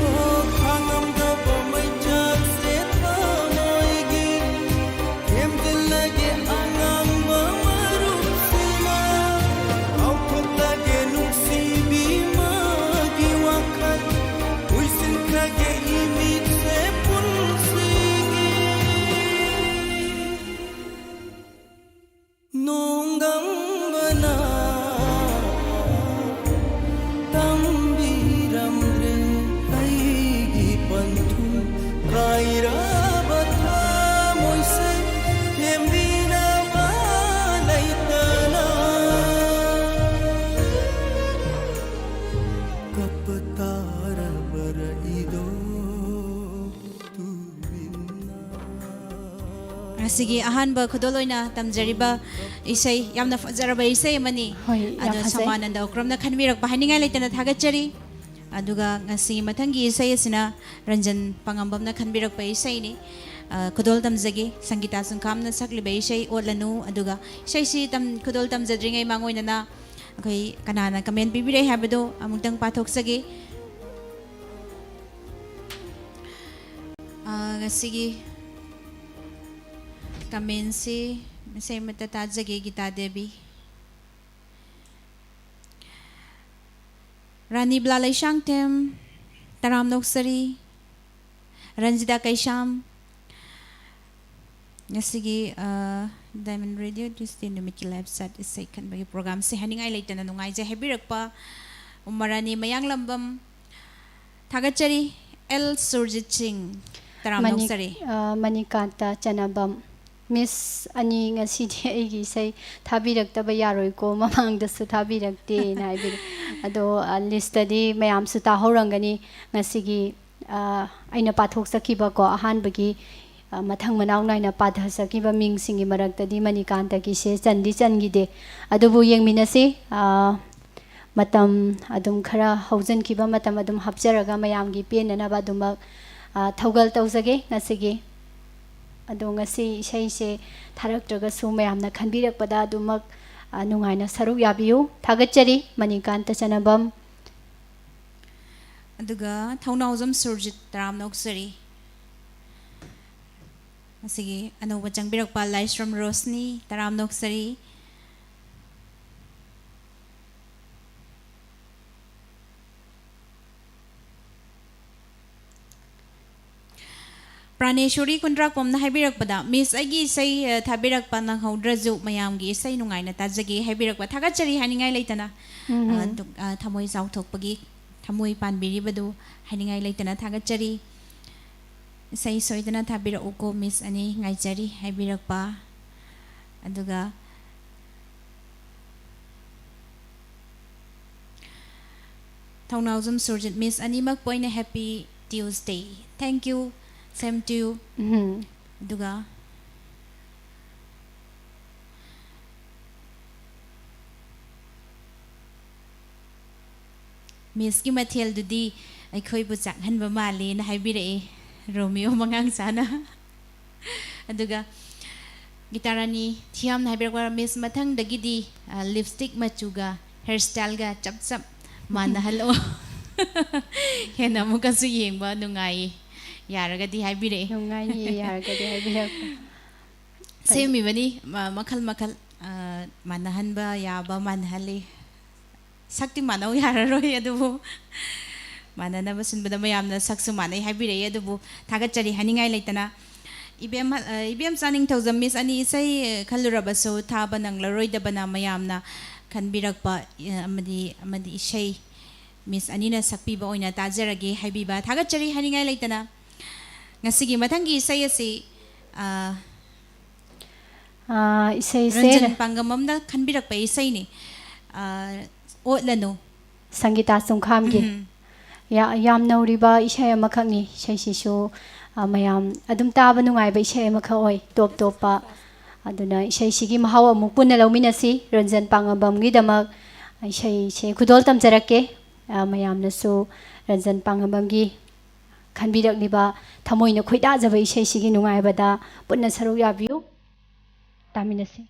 ꯑꯣ, ꯈꯥꯡꯉꯝꯗꯕ ꯃꯩꯆꯥꯛꯁꯦ ꯊꯃꯣꯏꯒꯤ ꯊꯦꯝꯖꯤꯜꯂꯒꯦ ꯑꯉꯥꯡꯕ ꯃꯔꯨꯞꯁꯤꯃ꯫ ꯀꯥꯎꯊꯣꯛꯂꯒꯦ ꯅꯨꯡꯁꯤꯕꯤ ꯃꯥꯒꯤ ꯋꯥꯈꯜ꯫ ꯎꯏꯁꯤꯟꯈ꯭ꯔꯒꯦ ꯏꯃꯤꯠꯁꯦ ꯄꯨꯟꯁꯤꯒꯤ꯫ ꯉꯁꯤꯒꯤ ꯑꯍꯥꯟꯕ ꯈꯨꯗꯣꯜ ꯑꯣꯏꯅ ꯇꯝꯖꯔꯤꯕ ꯏꯁꯩ, ꯌꯥꯝꯅ ꯐꯖꯔꯕ ꯏꯁꯩ ꯑꯃꯅꯤ꯫ ꯍꯣꯏ, ꯌꯥꯝ ꯑꯗꯣ ꯐꯖꯩ꯫ ꯁꯣꯃꯥꯅꯟꯗ ꯎꯀ꯭ꯔꯝꯅ ꯈꯟꯕꯤꯔꯛꯄ ꯍꯥꯏꯅꯤꯡꯉꯥꯏ ꯂꯩꯇꯅ ꯊꯥꯒꯠꯆꯔꯤ꯫ ꯑꯗꯨꯒ ꯉꯁꯤꯒꯤ ꯃꯊꯪꯒꯤ ꯏꯁꯩ ꯑꯁꯤꯅ ꯔꯟꯖꯟ ꯄꯥꯉꯝꯕꯝꯅ ꯈꯟꯕꯤꯔꯛꯄ ꯏꯁꯩꯅꯤ꯫ ꯑ, ꯈꯨꯗꯣꯜ ꯇꯝꯖꯒꯦ, ꯁꯪꯒꯤꯇꯥ ꯆꯨꯡꯈꯥꯝꯅ ꯁꯛꯂꯤꯕ ꯏꯁꯩ ꯑꯣꯠꯂꯅꯨ꯫ ꯑꯗꯨꯒ ꯏꯁꯩꯁꯤ ꯇꯝ-, ꯈꯨꯗꯣꯜ ꯇꯝꯖꯗ꯭ꯔꯤꯉꯩ ꯃꯥꯡꯑꯣꯏꯅꯅ ꯑꯩꯈꯣꯏ ꯀꯅꯥꯅ comment ꯄꯤꯕꯤꯔꯛꯏ ꯍꯥꯏꯕꯗꯣ ꯑꯃꯨꯛꯇꯪ ꯄꯥꯊꯣꯛꯆꯒꯦ꯫ ꯑ, ꯉꯁꯤꯒꯤ commentꯁꯤ ꯃꯁꯦ ꯑꯃꯠꯇ ꯇꯥꯖꯒꯦ, ꯒꯤꯇꯥ ꯗꯦꯕꯤ꯫ ꯔꯥꯅꯤ ꯕ꯭ꯂꯥ ꯂꯩꯁꯥꯡꯊꯦꯝ, ꯇꯔꯥꯝꯅ ꯑꯣꯛꯆꯔꯤ꯫ ꯔꯟꯖꯤꯇꯥ ꯀꯩꯁꯥꯝ, ꯉꯁꯤꯒꯤ, ꯑ, Diamond Radio Tuesday ꯅꯨꯃꯤꯠꯀꯤ live chat ꯏꯁꯩ ꯈꯟꯕꯒꯤ programꯁꯦ ꯍꯥꯏꯅꯤꯡꯉꯥꯏ ꯂꯩꯇꯅ ꯅꯨꯡꯉꯥꯏꯖꯩ ꯍꯥꯏꯕꯤꯔꯛꯄ ꯎꯃꯔꯥꯅꯤ ꯃꯌꯥꯡꯂꯝꯕꯝ, ꯊꯥꯒꯠꯆꯔꯤ꯫ ꯑꯦꯜ ꯁꯨꯔꯖꯤꯠ ꯁꯤꯡ, ꯇꯔꯥꯝꯅ ꯃꯅꯤ-, ꯑꯣꯛꯆꯔꯤ꯫ ꯑ, ꯃꯅꯤꯀꯥꯟꯇ ꯆꯅꯕꯝ꯫ Miss ꯑꯅꯤ, ꯉꯁꯤꯗꯤ ꯑꯩꯒꯤ ꯏꯁꯩ ꯊꯥꯕꯤꯔꯛꯇꯕ ꯌꯥꯔꯣꯏꯀꯣ, ꯃꯃꯥꯡꯗꯁꯨ ꯊꯥꯕꯤꯔꯛꯇꯦꯅ ꯍꯥꯏꯕꯤꯔꯛꯑꯦ꯫ ꯑꯗꯣ, ꯑ, listꯇꯗꯤ ꯃꯌꯥꯝꯁꯨ ꯇꯥꯍꯧꯔꯝꯒꯅꯤ ꯉꯁꯤꯒꯤ, ꯑ, ꯑꯩꯅ ꯄꯥꯊꯣꯛꯆꯈꯤꯕꯀꯣ, ꯑꯍꯥꯟꯕꯒꯤ, ꯑ, ꯃꯊꯪ ꯃꯅꯥꯎ ꯅꯥꯏꯅ ꯄꯥꯊꯖꯈꯤꯕ ꯃꯤꯡꯁꯤꯡꯒꯤ ꯃꯔꯛꯇꯗꯤ ꯃꯅꯤꯀꯥꯟꯇꯒꯤꯁꯦ ꯆꯟꯗꯤ ꯆꯟꯈꯤꯗꯦ꯫ ꯑꯗꯨꯕꯨ ꯌꯦꯡꯃꯤꯟꯅꯁꯤ꯫ ꯑ, ꯃꯇꯝ ꯑꯗꯨꯝ ꯈꯔ ꯍꯧꯖꯤꯟꯈꯤꯕ ꯃꯇꯝ ꯑꯗꯨꯝ ꯍꯥꯞꯆꯔꯒ ꯃꯌꯥꯝꯒꯤ ꯄꯦꯟꯅꯅꯕ ꯑꯗꯨꯃꯛ, ꯑ, ꯊꯧꯒꯜ ꯇꯧꯖꯒꯦ ꯉꯁꯤꯒꯤ꯫ ꯑꯗꯣ ꯉꯁꯤ ꯏꯁꯩꯁꯦ ꯊꯥꯔꯛꯇ꯭ꯔꯒꯁꯨ ꯃꯌꯥꯝꯅ ꯈꯟꯕꯤꯔꯛꯄꯗ ꯑꯗꯨꯃꯛ, ꯑ, ꯅꯨꯡꯉꯥꯏꯅ ꯁꯔꯨꯛ ꯌꯥꯕꯤꯌꯨ꯫ ꯊꯥꯒꯠꯆꯔꯤ, ꯃꯅꯤꯀꯥꯟꯇ ꯆꯅꯕꯝ꯫ ꯑꯗꯨꯒ ꯊꯧꯅꯥꯎꯖꯝ ꯁꯨꯔꯖꯤꯠ, ꯇꯔꯥꯝꯅ ꯑꯣꯛꯆꯔꯤ꯫ ꯉꯁꯤꯒꯤ ꯑꯅꯧꯕ ꯆꯪꯕꯤꯔꯛꯄ ꯂꯥꯏꯁ꯭ꯔꯝ ꯔꯣꯁꯅꯤ, ꯇꯔꯥꯝꯅ ꯑꯣꯛꯆꯔꯤ꯫ ꯄ꯭ꯔꯥꯅꯦꯁꯣꯔꯤ ꯀꯨꯟꯗ꯭ꯔꯥꯛꯄꯝꯅ ꯍꯥꯏꯕꯤꯔꯛꯄꯗ, "Miss, ꯑꯩꯒꯤ ꯏꯁꯩ, ꯑ, ꯊꯥꯕꯤꯔꯛꯄ ꯅꯪꯍꯧꯗ꯭ꯔꯁꯨ ꯃꯌꯥꯝꯒꯤ ꯏꯁꯩ ꯅꯨꯡꯉꯥꯏꯅ ꯇꯥꯖꯒꯦ" ꯍꯥꯏꯕꯤꯔꯛꯄ꯫ ꯊꯥꯒꯠꯆꯔꯤ ꯍꯥꯏꯅꯤꯡꯉꯥꯏ ꯂꯩꯇꯅ꯫ ꯎꯝ꯫ ꯑ, ꯇꯨ-, ꯑ, ꯊꯃꯣꯏ ꯆꯥꯎꯊꯣꯛꯄꯒꯤ, ꯊꯃꯣꯏ ꯄꯥꯟꯕꯤꯔꯤꯕꯗꯨ ꯍꯥꯏꯅꯤꯡꯉꯥꯏ ꯂꯩꯇꯅ ꯊꯥꯒꯠꯆꯔꯤ꯫ "ꯏꯁꯩ ꯁꯣꯏꯗꯅ ꯊꯥꯕꯤꯔꯛꯎꯀꯣ, Miss ꯑꯅꯤ, ꯉꯥꯏꯖꯔꯤ" ꯍꯥꯏꯕꯤꯔꯛꯄ꯫ ꯑꯗꯨꯒ ꯊꯧꯅꯥꯎꯖꯝ ꯁꯨꯔꯖꯤꯠ, "Miss ꯑꯅꯤꯃꯛꯄꯨ ꯑꯩꯅ happy Tuesday." Thank you. Same to you. ꯎꯝ꯫ ꯑꯗꯨꯒ ꯃꯤꯁꯀꯤ ꯃꯊꯦꯜꯗꯨꯗꯤ ꯑꯩꯈꯣꯏꯕꯨ ꯆꯥꯛꯍꯟꯕ ꯃꯥꯜꯂꯦꯅ ꯍꯥꯏꯕꯤꯔꯛꯑꯦ ꯔꯣꯃꯤꯌꯣ ꯃꯉꯥꯡꯆꯥꯅ꯫ ꯑꯗꯨꯒ ꯒꯤꯇꯥꯔꯥꯅꯤ ꯊꯤꯌꯥꯝꯅ ꯍꯥꯏꯕꯤꯔꯛꯄ, "ꯃꯤꯁ, ꯃꯊꯪꯗꯒꯤꯗꯤ, ꯑ, ꯂꯤꯞꯁꯇꯤꯛ ꯃꯆꯨꯒ ꯍꯦꯌꯔ ꯁ꯭ꯇꯥꯏꯜꯒ ꯆꯞ ꯆꯞ ꯃꯥꯟꯅꯍꯜꯂꯛꯑꯣ꯫ ꯍꯦꯟꯅ ꯑꯃꯨꯛꯀꯁꯨ ꯌꯦꯡꯕ ꯅꯨꯡꯉꯥꯏꯌꯦ꯫ ꯌꯥꯔꯒꯗꯤ" ꯍꯥꯏꯕꯤꯔꯛꯑꯦ꯫ ꯅꯨꯡꯉꯥꯏꯌꯦ, ꯌꯥꯔꯒꯗꯤ ꯍꯥꯏꯕꯤꯔꯛꯄ꯫ ꯁꯦꯝꯃꯤꯕꯅꯤ, ꯃ-, ꯃꯈꯜ ꯃꯈꯜ, ꯑ, ꯃꯥꯟꯅꯍꯟꯕ ꯌꯥꯕ ꯃꯥꯟꯅꯍꯜꯂꯤ꯫ ꯁꯛꯇꯤ ꯃꯥꯟꯅꯧ ꯌꯥꯔꯔꯣꯏ, ꯑꯗꯨꯕꯨ ꯃꯥꯟꯅꯅꯕ ꯁꯤꯟꯕꯗ ꯃꯌꯥꯝꯅ ꯁꯛꯁꯨ ꯃꯥꯟꯅꯩ ꯍꯥꯏꯕꯤꯔꯛꯏ, ꯑꯗꯨꯕꯨ ꯊꯥꯒꯠꯆꯔꯤ ꯍꯥꯏꯅꯤꯡꯉꯥꯏ ꯂꯩꯇꯅ꯫ ꯏꯕꯦꯝ, ꯑ, ꯏꯕꯦꯝꯆꯥ ꯅꯤꯡꯊꯧꯖꯝ, ꯃꯤꯁ ꯑꯅꯤ ꯏꯁꯩ ꯈꯜꯂꯨꯔꯕꯁꯨ ꯊꯥꯕ ꯅꯪꯂꯔꯣꯏꯗꯕꯅ ꯃꯌꯥꯝꯅ ꯈꯟꯕꯤꯔꯛꯄ, ꯑ, ꯑꯃꯗꯤ, ꯑꯃꯗꯤ ꯏꯁꯩ ꯃꯤꯁ ꯑꯅꯤꯅ ꯁꯛꯄꯤꯕ ꯑꯣꯏꯅ ꯇꯥꯖꯔꯒꯦ ꯍꯥꯏꯕꯤꯕ ꯊꯥꯒꯠꯆꯔꯤ ꯍꯥꯏꯅꯤꯡꯉꯥꯏ ꯂꯩꯇꯅ꯫ ꯉꯁꯤꯒꯤ ꯃꯊꯪꯒꯤ ꯏꯁꯩ ꯑꯁꯤ, ꯑ, ꯑ, ꯏꯁꯩꯁꯦ ꯔꯟꯖꯟ ꯄꯥꯡꯒꯝꯕꯝꯅ ꯈꯟꯕꯤꯔꯛꯄ ꯏꯁꯩꯅꯤ꯫ ꯑ, "ꯑꯣꯠꯂꯅꯨ"꯫ ꯁꯪꯒꯤꯇꯥ ꯆꯨꯡꯈꯥꯝꯒꯤ꯫ ꯎꯝ꯫ ꯌꯥ-, ꯌꯥꯝ ꯅꯧꯔꯤꯕ ꯏꯁꯩ ꯑꯃꯈꯛꯅꯤ꯫ ꯏꯁꯩꯁꯤꯁꯨ, ꯑ, ꯃꯌꯥꯝ ꯑꯗꯨꯝ ꯇꯥꯕ ꯅꯨꯡꯉꯥꯏꯕ ꯏꯁꯩ ꯑꯃꯈꯛ ꯑꯣꯏ, ꯇꯣꯞ ꯇꯣꯞꯄ꯫ ꯑꯗꯨꯅ ꯏꯁꯩꯁꯤꯒꯤ ꯃꯍꯥꯎ ꯑꯃꯨꯛ ꯄꯨꯟꯅ ꯂꯧꯃꯤꯟꯅꯁꯤ꯫ ꯔꯟꯖꯟ ꯄꯥꯡꯉꯝꯕꯝꯒꯤꯗꯃꯛ ꯏꯁꯩꯁꯦ ꯈꯨꯗꯣꯜ ꯇꯝꯖꯔꯛꯀꯦ꯫ ꯑ, ꯃꯌꯥꯝꯅꯁꯨ ꯔꯟꯖꯟ ꯄꯥꯡꯉꯝꯕꯝꯒꯤ ꯈꯟꯕꯤꯔꯛꯂꯤꯕ ꯊꯃꯣꯏꯅ ꯈꯣꯏꯗꯥꯖꯕ ꯏꯁꯩꯁꯤꯒꯤ ꯅꯨꯡꯉꯥꯏꯕꯗ ꯄꯨꯟꯅ ꯁꯔꯨꯛ ꯌꯥꯕꯤꯌꯨ꯫ ꯇꯥꯃꯤꯟꯅꯁꯤ꯫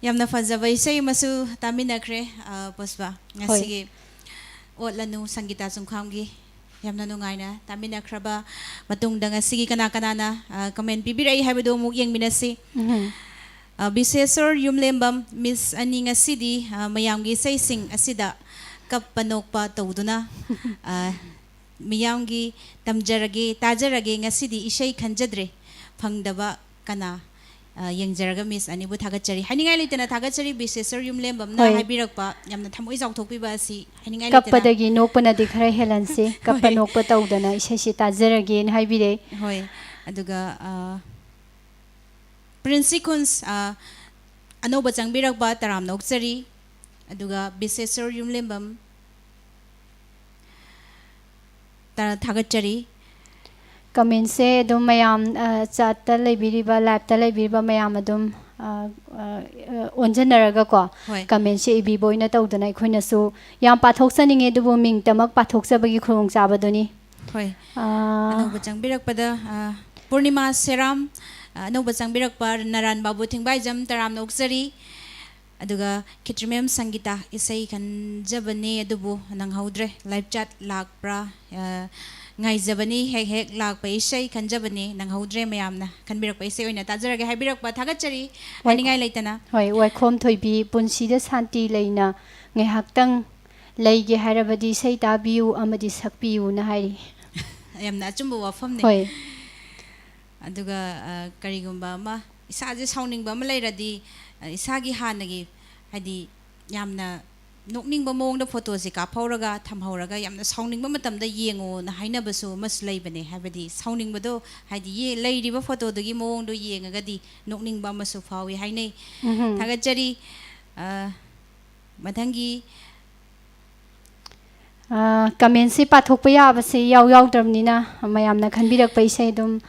ꯌꯥꯝꯅ ꯐꯖꯕ ꯏꯁꯩ ꯑꯃꯁꯨ ꯇꯥꯃꯤꯟꯅꯈ꯭ꯔꯦ, ꯑ, ꯄꯨꯁꯄꯥ꯫ ꯉꯁꯤꯒꯤ ꯑꯣꯠꯂꯅꯨ ꯁꯪꯒꯤꯇꯥ ꯆꯨꯡꯈꯥꯝꯒꯤ ꯌꯥꯝꯅ ꯅꯨꯡꯉꯥꯏꯅ ꯇꯥꯃꯤꯟꯅꯈ꯭ꯔꯕ ꯃꯇꯨꯡꯗ, ꯉꯁꯤꯒꯤ ꯀꯅꯥ ꯀꯅꯥꯅ, ꯑ, comment ꯄꯤꯕꯤꯔꯛꯏ ꯍꯥꯏꯕꯗꯨ ꯑꯃꯨꯛ ꯌꯦꯡꯃꯤꯟꯅꯁꯤ꯫ ꯎꯝ꯫ ꯑ, ꯕꯤꯁꯦꯁꯣꯔ ꯌꯨꯝꯂꯦꯝꯕꯝ, Miss ꯑꯅꯤ, ꯉꯁꯤꯗꯤ, ꯑ, ꯃꯌꯥꯝꯒꯤ ꯏꯁꯩꯁꯤꯡ ꯑꯁꯤꯗ ꯀꯞꯄ ꯅꯣꯛꯄ ꯇꯧꯗꯨꯅ, ꯑ, ꯃꯤꯌꯥꯝꯒꯤ ꯇꯝꯖꯔꯒꯦ, ꯇꯥꯖꯔꯒꯦ, ꯉꯁꯤꯗꯤ ꯏꯁꯩ ꯈꯟꯖꯗ꯭ꯔꯦ, ꯐꯪꯗꯕ ꯀꯅꯥ, ꯑ, ꯌꯦꯡꯖꯔꯒ Miss ꯑꯅꯤꯕꯨ ꯊꯥꯒꯠꯆꯔꯤ꯫ ꯍꯥꯏꯅꯤꯡꯉꯥꯏ ꯂꯩꯇꯅ ꯊꯥꯒꯠꯆꯔꯤ, ꯕꯤꯁꯦꯁꯣꯔ ꯌꯨꯝꯂꯦꯝꯕꯝꯅ ꯍꯣꯏ꯫ ꯍꯥꯏꯕꯤꯔꯛꯄ ꯌꯥꯝꯅ ꯊꯃꯣꯏ ꯆꯥꯎꯊꯣꯛꯄꯤꯕ ꯑꯁꯤ ꯍꯥꯏꯅꯤꯡꯉꯥꯏ ꯂꯩꯇꯅ꯫ ꯀꯞꯄꯗꯒꯤ ꯅꯣꯛꯄꯅꯗꯤ ꯈꯔ ꯍꯦꯜꯍꯟꯁꯤ, ꯀꯞꯄ ꯍꯣꯏ꯫ ꯅꯣꯛꯄ ꯇꯧꯗꯅ ꯏꯁꯩꯁꯤ ꯇꯥꯖꯔꯒꯦꯅ ꯍꯥꯏꯕꯤꯔꯦ꯫ ꯍꯣꯏ, ꯑꯗꯨꯒ, ꯑ, ꯄ꯭ꯔꯤꯟꯁꯤ ꯈꯨꯟꯁ, ꯑ, ꯑꯅꯧꯕ ꯆꯪꯕꯤꯔꯛꯄ ꯇꯔꯥꯝꯅ ꯑꯣꯛꯆꯔꯤ꯫ ꯑꯗꯨꯒ ꯕꯤꯁꯦꯁꯣꯔ ꯌꯨꯝꯂꯦꯝꯕꯝ, ꯇ-, ꯊꯥꯒꯠꯆꯔꯤ꯫ Commentꯁꯦ ꯑꯗꯨꯝ ꯃꯌꯥꯝ, ꯑ, chatꯇ ꯂꯩꯕꯤꯔꯤꯕ, liveꯇ ꯂꯩꯕꯤꯔꯤꯕ ꯃꯌꯥꯝ ꯑꯗꯨꯝ, ꯑ, ꯑ, ꯑ, ꯑꯣꯟꯁꯤꯟꯅꯔꯒꯀꯣ, ꯍꯣꯏ꯫ Commentꯁꯦ ꯏꯕꯤꯕ ꯑꯣꯏꯅ ꯇꯧꯗꯅ ꯑꯩꯈꯣꯏꯅꯁꯨ ꯌꯥꯝ ꯄꯥꯊꯣꯛꯆꯅꯤꯡꯉꯦ, ꯑꯗꯨꯕꯨ ꯃꯤꯡꯇꯃꯛ ꯄꯥꯊꯣꯛꯆꯕꯒꯤ ꯈꯨꯗꯣꯡꯆꯥꯕꯗꯨꯅꯤ꯫ ꯍꯣꯏ꯫ ꯑ, ꯑꯅꯧꯕ ꯆꯪꯕꯤꯔꯛꯄꯗ, ꯑ, ꯄꯨꯔꯅꯤꯃꯥ ꯁꯦꯔꯥꯝ, ꯑ, ꯑꯅꯧꯕ ꯆꯪꯕꯤꯔꯛꯄ ꯅꯔꯥꯟ ꯕꯥꯕꯨ ꯊꯤꯡꯕꯥꯏꯖꯝ ꯇꯔꯥꯝꯅ ꯑꯣꯛꯆꯔꯤ꯫ ꯑꯗꯨꯒ ꯈꯦꯇ꯭ꯔꯤꯃꯌꯨꯝ ꯁꯪꯒꯤꯇꯥ, ꯏꯁꯩ ꯈꯟꯖꯕꯅꯦ ꯑꯗꯨꯕꯨ ꯅꯪꯍꯧꯗ꯭ꯔꯦ꯫ Live chat ꯂꯥꯛꯄ꯭ꯔꯥ? ꯑ, ꯉꯥꯏꯖꯕꯅꯤ, ꯍꯦꯛ ꯍꯦꯛ ꯂꯥꯛꯄ ꯏꯁꯩ ꯈꯟꯖꯕꯅꯦ, ꯅꯪꯍꯧꯗ꯭ꯔꯦ꯫ ꯃꯌꯥꯝꯅ ꯈꯟꯕꯤꯔꯛꯄ ꯏꯁꯩ ꯑꯣꯏꯅ ꯇꯥꯖꯔꯒꯦ ꯍꯥꯏꯕꯤꯔꯛꯄ ꯊꯥꯒꯠꯆꯔꯤ꯫ ꯋꯥꯏ-, ꯍꯥꯏꯅꯤꯡꯉꯥꯏ ꯂꯩꯇꯅ꯫ ꯍꯣꯏ, ꯋꯥꯏꯈꯣꯝ ꯊꯣꯏꯕꯤ, ꯄꯨꯟꯁꯤꯗ ꯁꯥꯟꯇꯤ ꯂꯩꯅ ꯉꯥꯏꯍꯥꯛꯇꯪ ꯂꯩꯒꯦ ꯍꯥꯏꯔꯕꯗꯤ ꯏꯁꯩ ꯇꯥꯕꯤꯌꯨ ꯑꯃꯗꯤ ꯁꯛꯄꯤꯌꯨꯅ ꯍꯥꯏꯔꯤ꯫ ꯌꯥꯝꯅ ꯑꯆꯨꯝꯕ ꯋꯥꯐꯝꯅꯤ꯫ ꯍꯣꯏ꯫ ꯑꯗꯨꯒ, ꯑ, ꯀꯔꯤꯒꯨꯝꯕ ꯑꯃ, ꯏꯁꯥꯁꯦ ꯁꯥꯎꯅꯤꯡꯕ ꯑꯃ ꯂꯩꯔꯗꯤ, ꯑ, ꯏꯁꯥꯒꯤ ꯍꯥꯟꯅꯒꯤ, ꯍꯥꯏꯗꯤ, ꯌꯥꯝꯅ ꯅꯣꯛꯅꯤꯡꯕ ꯃꯑꯣꯡꯗ photoꯁꯦ ꯀꯥꯞꯍꯧꯔꯒ ꯊꯝꯍꯧꯔꯒ, ꯌꯥꯝꯅ ꯁꯥꯎꯅꯤꯡꯕ ꯃꯇꯝꯗ ꯌꯦꯡꯉꯣꯅ ꯍꯥꯏꯅꯕꯁꯨ ꯑꯃꯁꯨ ꯂꯩꯕꯅꯦ꯫ ꯍꯥꯏꯕꯗꯤ, ꯁꯥꯎꯅꯤꯡꯕꯗꯣ, ꯍꯥꯏꯗꯤ, ꯌꯦ-, ꯂꯩꯔꯤꯕ photoꯗꯨꯒꯤ ꯃꯑꯣꯡꯗꯣ ꯌꯦꯡꯉꯒꯗꯤ ꯅꯣꯛꯅꯤꯡꯕ ꯑꯃꯁꯨ ꯐꯥꯎꯏ ꯍꯥꯏꯅꯩ꯫ ꯎꯝꯍꯨꯝ꯫ ꯊꯥꯒꯠꯆꯔꯤ꯫ ꯑ, ꯃꯊꯪꯒꯤ ꯑ, commentꯁꯤ ꯄꯥꯊꯣꯛꯄ ꯌꯥꯕꯁꯤ ꯏꯌꯥꯎ ꯌꯥꯎꯗ꯭ꯔꯕꯅꯤꯅ, ꯃꯌꯥꯝꯅ ꯈꯟꯕꯤꯔꯛꯄ ꯏꯁꯩ ꯑꯗꯨꯝ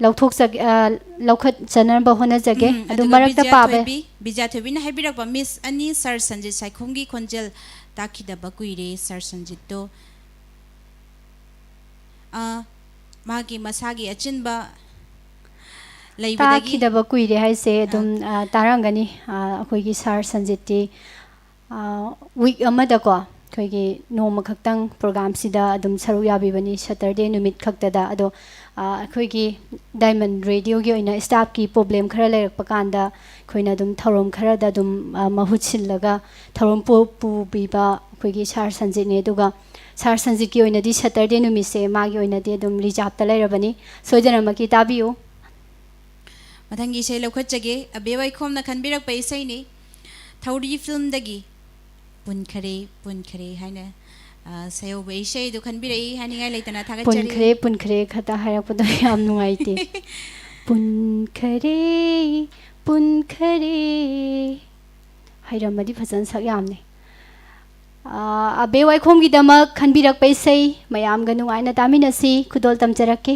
ꯂꯧꯊꯣꯛꯆꯒꯦ, ꯑ, ꯂꯧꯈꯠꯆꯅꯕ ꯍꯣꯠꯅꯖꯒꯦ꯫ ꯎꯝ, ꯑꯗꯨ ꯑꯗꯨꯒ ꯃꯔꯛꯇ ꯕꯤꯖ꯭ꯌꯥ ꯄꯥꯕ ꯊꯣꯏꯕꯤ, ꯕꯤꯖ꯭ꯌꯥ ꯊꯣꯏꯕꯤꯅ ꯍꯥꯏꯕꯤꯔꯛꯄ, "Miss ꯑꯅꯤ, Sir ꯁꯟꯖꯤꯠ ꯁꯥꯏꯈꯣꯝꯒꯤ ꯈꯣꯟꯖꯦꯜ ꯇꯥꯈꯤꯗꯕ ꯀꯨꯏꯔꯦ, Sir ꯁꯟꯖꯤꯠꯇꯣ꯫" ꯑ, ꯃꯥꯒꯤ ꯃꯁꯥꯒꯤ ꯑꯆꯤꯟꯕ ꯂꯩꯕꯗꯒꯤ ꯇꯥꯈꯤꯗꯕ ꯀꯨꯏꯔꯦ ꯍꯥꯏꯁꯦ ꯑꯗꯨꯝ, ꯑ, ꯇꯥꯔꯝꯒꯅꯤ꯫ ꯑ, ꯑꯩꯈꯣꯏꯒꯤ ꯁꯥꯔ ꯁꯟꯖꯤꯠꯇꯤ, ꯑ, ꯋꯤꯛ ꯑꯃꯗꯀꯣ ꯑꯩꯈꯣꯏꯒꯤ ꯅꯣꯡꯃ ꯈꯛꯇꯪ ꯄ꯭ꯔꯣꯒ꯭ꯔꯥꯝꯁꯤꯗ ꯑꯗꯨꯝ ꯁꯔꯨꯛ ꯌꯥꯕꯤꯕꯅꯤ, ꯁꯇꯔꯗꯦ ꯅꯨꯃꯤꯠ ꯈꯛꯇꯗ꯫ ꯑꯗꯣ, ꯑ, ꯑꯩꯈꯣꯏꯒꯤ ꯗꯥꯏꯃꯟ ꯔꯦꯗꯤꯑꯣꯒꯤ ꯑꯣꯏꯅ ꯁ꯭ꯇꯥꯐꯀꯤ ꯄ꯭ꯔꯣꯕ꯭ꯂꯦꯝ ꯈꯔ ꯂꯩꯔꯛꯄ ꯀꯥꯟꯗ ꯑꯩꯈꯣꯏꯅ ꯑꯗꯨꯝ ꯊꯧꯔꯝ ꯈꯔꯗ ꯑꯗꯨꯝ, ꯑ, ꯃꯍꯨꯠ ꯁꯤꯜꯂꯒ ꯊꯧꯔꯝ ꯄꯨ-, ꯄꯨꯕꯤꯕ ꯑꯩꯈꯣꯏꯒꯤ ꯁꯥꯔ ꯁꯟꯖꯤꯠꯅꯦ꯫ ꯑꯗꯨꯒ ꯁꯥꯔ ꯁꯟꯖꯤꯠꯀꯤ ꯑꯣꯏꯅꯗꯤ ꯁꯇꯔꯗꯦ ꯅꯨꯃꯤꯠꯁꯦ ꯃꯥꯒꯤ ꯑꯣꯏꯅꯗꯤ ꯑꯗꯨꯝ ꯔꯤꯖꯥꯞꯇ ꯂꯩꯔꯕꯅꯤ꯫ ꯁꯣꯏꯗꯅꯃꯛꯀꯤ ꯇꯥꯕꯤꯌꯨ꯫ ꯃꯊꯪꯒꯤ ꯏꯁꯩ ꯂꯧꯈꯠꯆꯒꯦ꯫ ꯑꯕꯦ ꯋꯥꯏꯈꯣꯝꯅ ꯈꯟꯕꯤꯔꯛꯄ ꯏꯁꯩꯅꯤ꯫ ꯊꯧꯔꯤ ꯐꯤꯜꯝꯗꯒꯤ ꯄꯨꯟꯈꯔꯦ, ꯄꯨꯟꯈꯔꯦ ꯍꯥꯏꯅ, ꯑ, ꯁꯩꯍꯧꯕ ꯏꯁꯩꯗꯨ ꯈꯟꯕꯤꯔꯛꯏ ꯍꯥꯏꯅꯤꯡꯉꯥꯏ ꯂꯩꯇꯅ ꯊꯥꯒꯠꯆꯔꯤ꯫ ꯄꯨꯟꯈꯔꯦ, ꯄꯨꯟꯈꯔꯦ ꯈꯛꯇ ꯍꯥꯏꯔꯛꯄꯗꯣ ꯌꯥꯝ ꯅꯨꯡꯉꯥꯏꯇꯦ꯫ ꯄꯨꯟꯈꯔꯦ, ꯄꯨꯟꯈꯔꯦ꯫ ꯍꯩꯔꯝꯃꯗꯤ ꯐꯖꯅ ꯁꯛ ꯌꯥꯝꯅꯤ꯫ ꯑ, ꯑꯕꯦ ꯋꯥꯏꯈꯣꯝꯒꯤꯗꯃꯛ ꯈꯟꯕꯤꯔꯛꯄ ꯏꯁꯩ ꯃꯌꯥꯝꯒ ꯅꯨꯡꯉꯥꯏꯅ ꯇꯥꯃꯤꯟꯅꯁꯤ꯫ ꯈꯨꯗꯣꯜ ꯇꯝꯖꯔꯛꯀꯦ꯫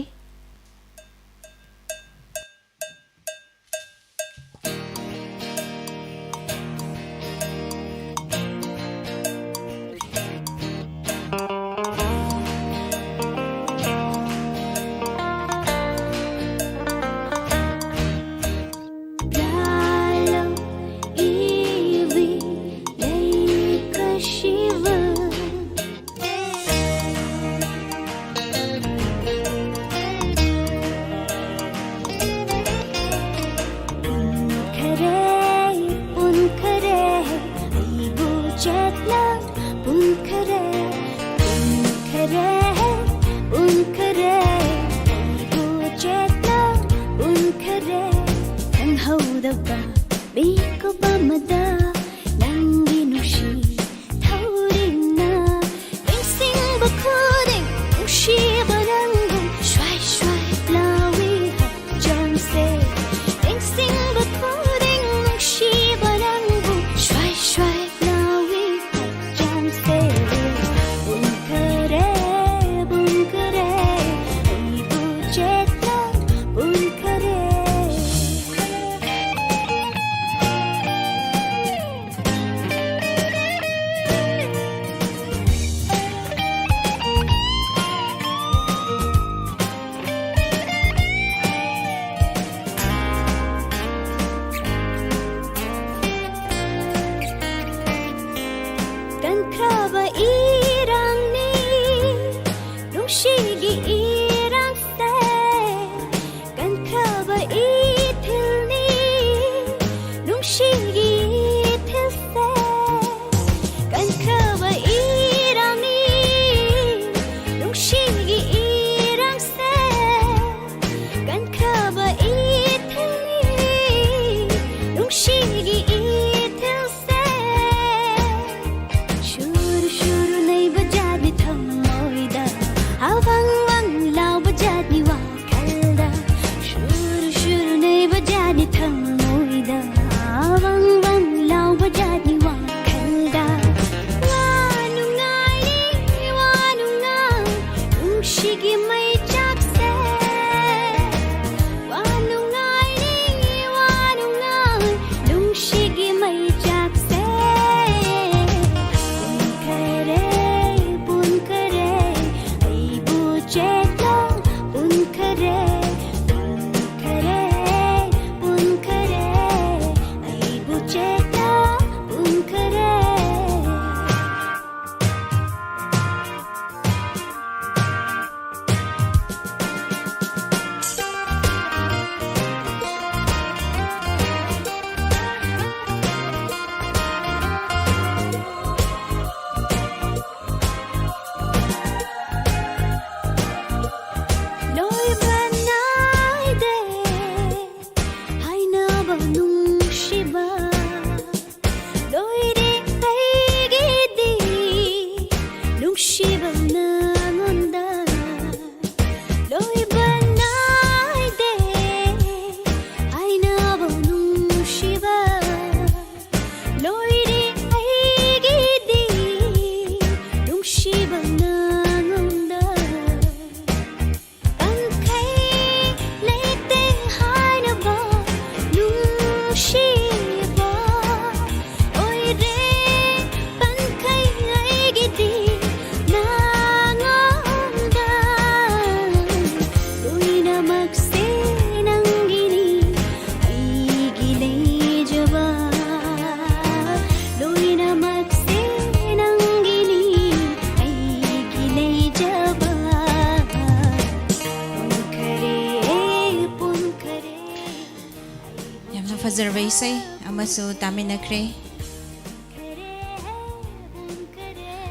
ꯏꯁꯩ ꯑꯃꯁꯨ ꯇꯥꯃꯤꯟꯅꯈ꯭ꯔꯦ꯫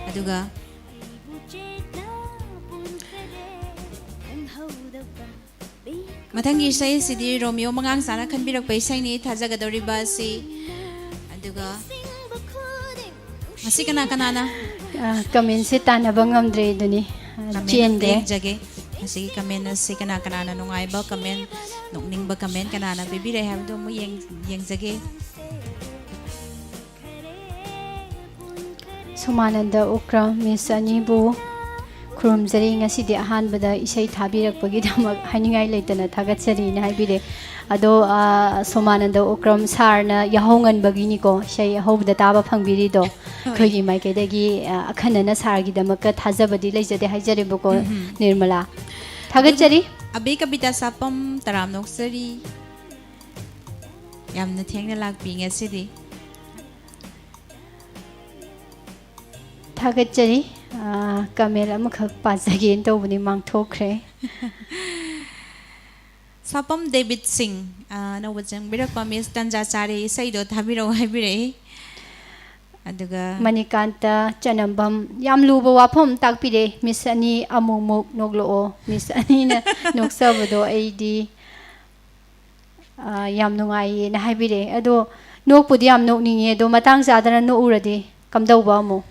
ꯑꯗꯨꯒ ꯃꯊꯪꯒꯤ ꯏꯁꯩ ꯑꯁꯤꯗꯤ ꯔꯣꯃꯤꯌꯣ ꯃꯉꯥꯡꯆꯥꯅ ꯈꯟꯕꯤꯔꯛꯄ ꯏꯁꯩꯅꯤ, ꯊꯥꯖꯒꯗꯧꯔꯤꯕ ꯑꯁꯤ꯫ ꯑꯗꯨꯒ ꯃꯁꯤ ꯀꯅꯥ ꯀꯅꯥꯅ? ꯑ, comment ꯁꯦ ꯇꯥꯟꯅꯕ ꯉꯝꯗ꯭ꯔꯦ ꯑꯗꯨꯅꯤ꯫ ꯑ, Comment ꯑꯝꯇ ꯆꯦꯟꯈ꯭ꯔꯦ꯫ ꯌꯦꯡꯖꯒꯦ꯫ ꯃꯁꯤꯒꯤ comment ꯑꯁꯤ ꯀꯅꯥ ꯀꯅꯥꯅ ꯅꯨꯡꯉꯥꯏꯕ comment, ꯅꯣꯛꯅꯤꯡꯕ comment ꯀꯅꯥꯅ ꯄꯤꯕꯤꯔꯛꯑꯦ ꯍꯥꯏꯕꯗꯨ ꯑꯃꯨꯛ ꯌꯦꯡ-, ꯌꯦꯡꯖꯒꯦ꯫ ꯁꯣꯃꯥꯅꯟꯗ ꯎꯀ꯭ꯔꯝ, Miss ꯑꯅꯤꯕꯨ ꯈꯨꯔꯨꯝꯖꯔꯤ꯫ ꯉꯁꯤꯗꯤ ꯑꯍꯥꯟꯕꯗ ꯏꯁꯩ ꯊꯥꯕꯤꯔꯛꯄꯒꯤꯗꯃꯛ ꯍꯥꯏꯅꯤꯡꯉꯥꯏ ꯂꯩꯇꯅ ꯊꯥꯒꯠꯆꯔꯤꯅ ꯍꯥꯏꯕꯤꯔꯦ꯫ ꯑꯗꯣ, ꯑ, ꯁꯣꯃꯥꯅꯟꯗ ꯎꯀ꯭ꯔꯝ sir ꯅ ꯌꯥꯍꯧ ꯉꯟꯕꯒꯤꯅꯤꯀꯣ ꯏꯁꯩ ꯑꯍꯧꯕꯗ ꯇꯥꯕ ꯐꯪꯕꯤꯔꯤꯗꯣ꯫ ꯑꯩꯈꯣꯏꯒꯤ ꯃꯥꯏꯀꯩꯗꯒꯤ, ꯑ, ꯑꯈꯟꯅꯅ sir ꯒꯤꯗꯃꯛꯇ ꯊꯥꯖꯕꯗꯤ ꯂꯩꯖꯗꯦ ꯍꯥꯏꯖꯔꯤꯕꯀꯣ, ꯅꯤꯔꯃꯂꯥ꯫ ꯊꯥꯒꯠꯆꯔꯤ꯫ ꯑꯕꯦ ꯀꯕꯤꯇꯥ ꯁꯥꯄꯝ, ꯇꯔꯥꯝ ꯅꯣꯛꯆꯔꯤ꯫ ꯌꯥꯝꯅ ꯊꯦꯡꯅ ꯂꯥꯛꯄꯤ ꯉꯁꯤꯗꯤ꯫ ꯊꯥꯒꯠꯆꯔꯤ꯫ ꯑ, comment ꯑꯃꯈꯛ ꯄꯥꯖꯒꯦꯅ ꯇꯧꯕꯅꯤ, ꯃꯥꯡꯊꯣꯛꯈ꯭ꯔꯦ꯫ ꯁꯥꯄꯝ ꯗꯦꯕꯤꯠ ꯁꯤꯡ, ꯑ, ꯑꯅꯧꯕ ꯆꯪꯕꯤꯔꯛꯄ Miss ꯇꯟꯖꯥ ꯆꯥꯔꯦ, ꯏꯁꯩꯗꯣ ꯊꯥꯕꯤꯔꯛꯑꯣ ꯍꯥꯏꯕꯤꯔꯛꯏ꯫ ꯑꯗꯨꯒ ꯃꯅꯤꯀꯥꯟꯇ ꯆꯅꯝꯕꯝ, ꯌꯥꯝ ꯂꯨꯕ ꯋꯥꯐꯝ ꯑꯃ ꯇꯥꯛꯄꯤꯔꯦ꯫ Miss ꯑꯅꯤ ꯑꯃꯨꯛꯃꯨꯛ ꯅꯣꯛꯂꯛꯑꯣ꯫ Miss ꯑꯅꯤꯅ ꯅꯣꯛꯆꯕꯗꯣ ꯑꯩꯗꯤ, ꯑ, ꯌꯥꯝ ꯅꯨꯡꯉꯥꯏꯌꯦꯅ ꯍꯥꯏꯕꯤꯔꯦ꯫ ꯑꯗꯣ ꯅꯣꯛꯄꯨꯗꯤ ꯌꯥꯝ ꯅꯣꯛꯅꯤꯡꯉꯦ, ꯑꯗꯣ ꯃꯇꯥꯡ ꯆꯥꯗꯅ ꯅꯣꯛꯎꯔꯗꯤ ꯀꯝꯗꯧꯕ ꯑꯃꯨꯛ?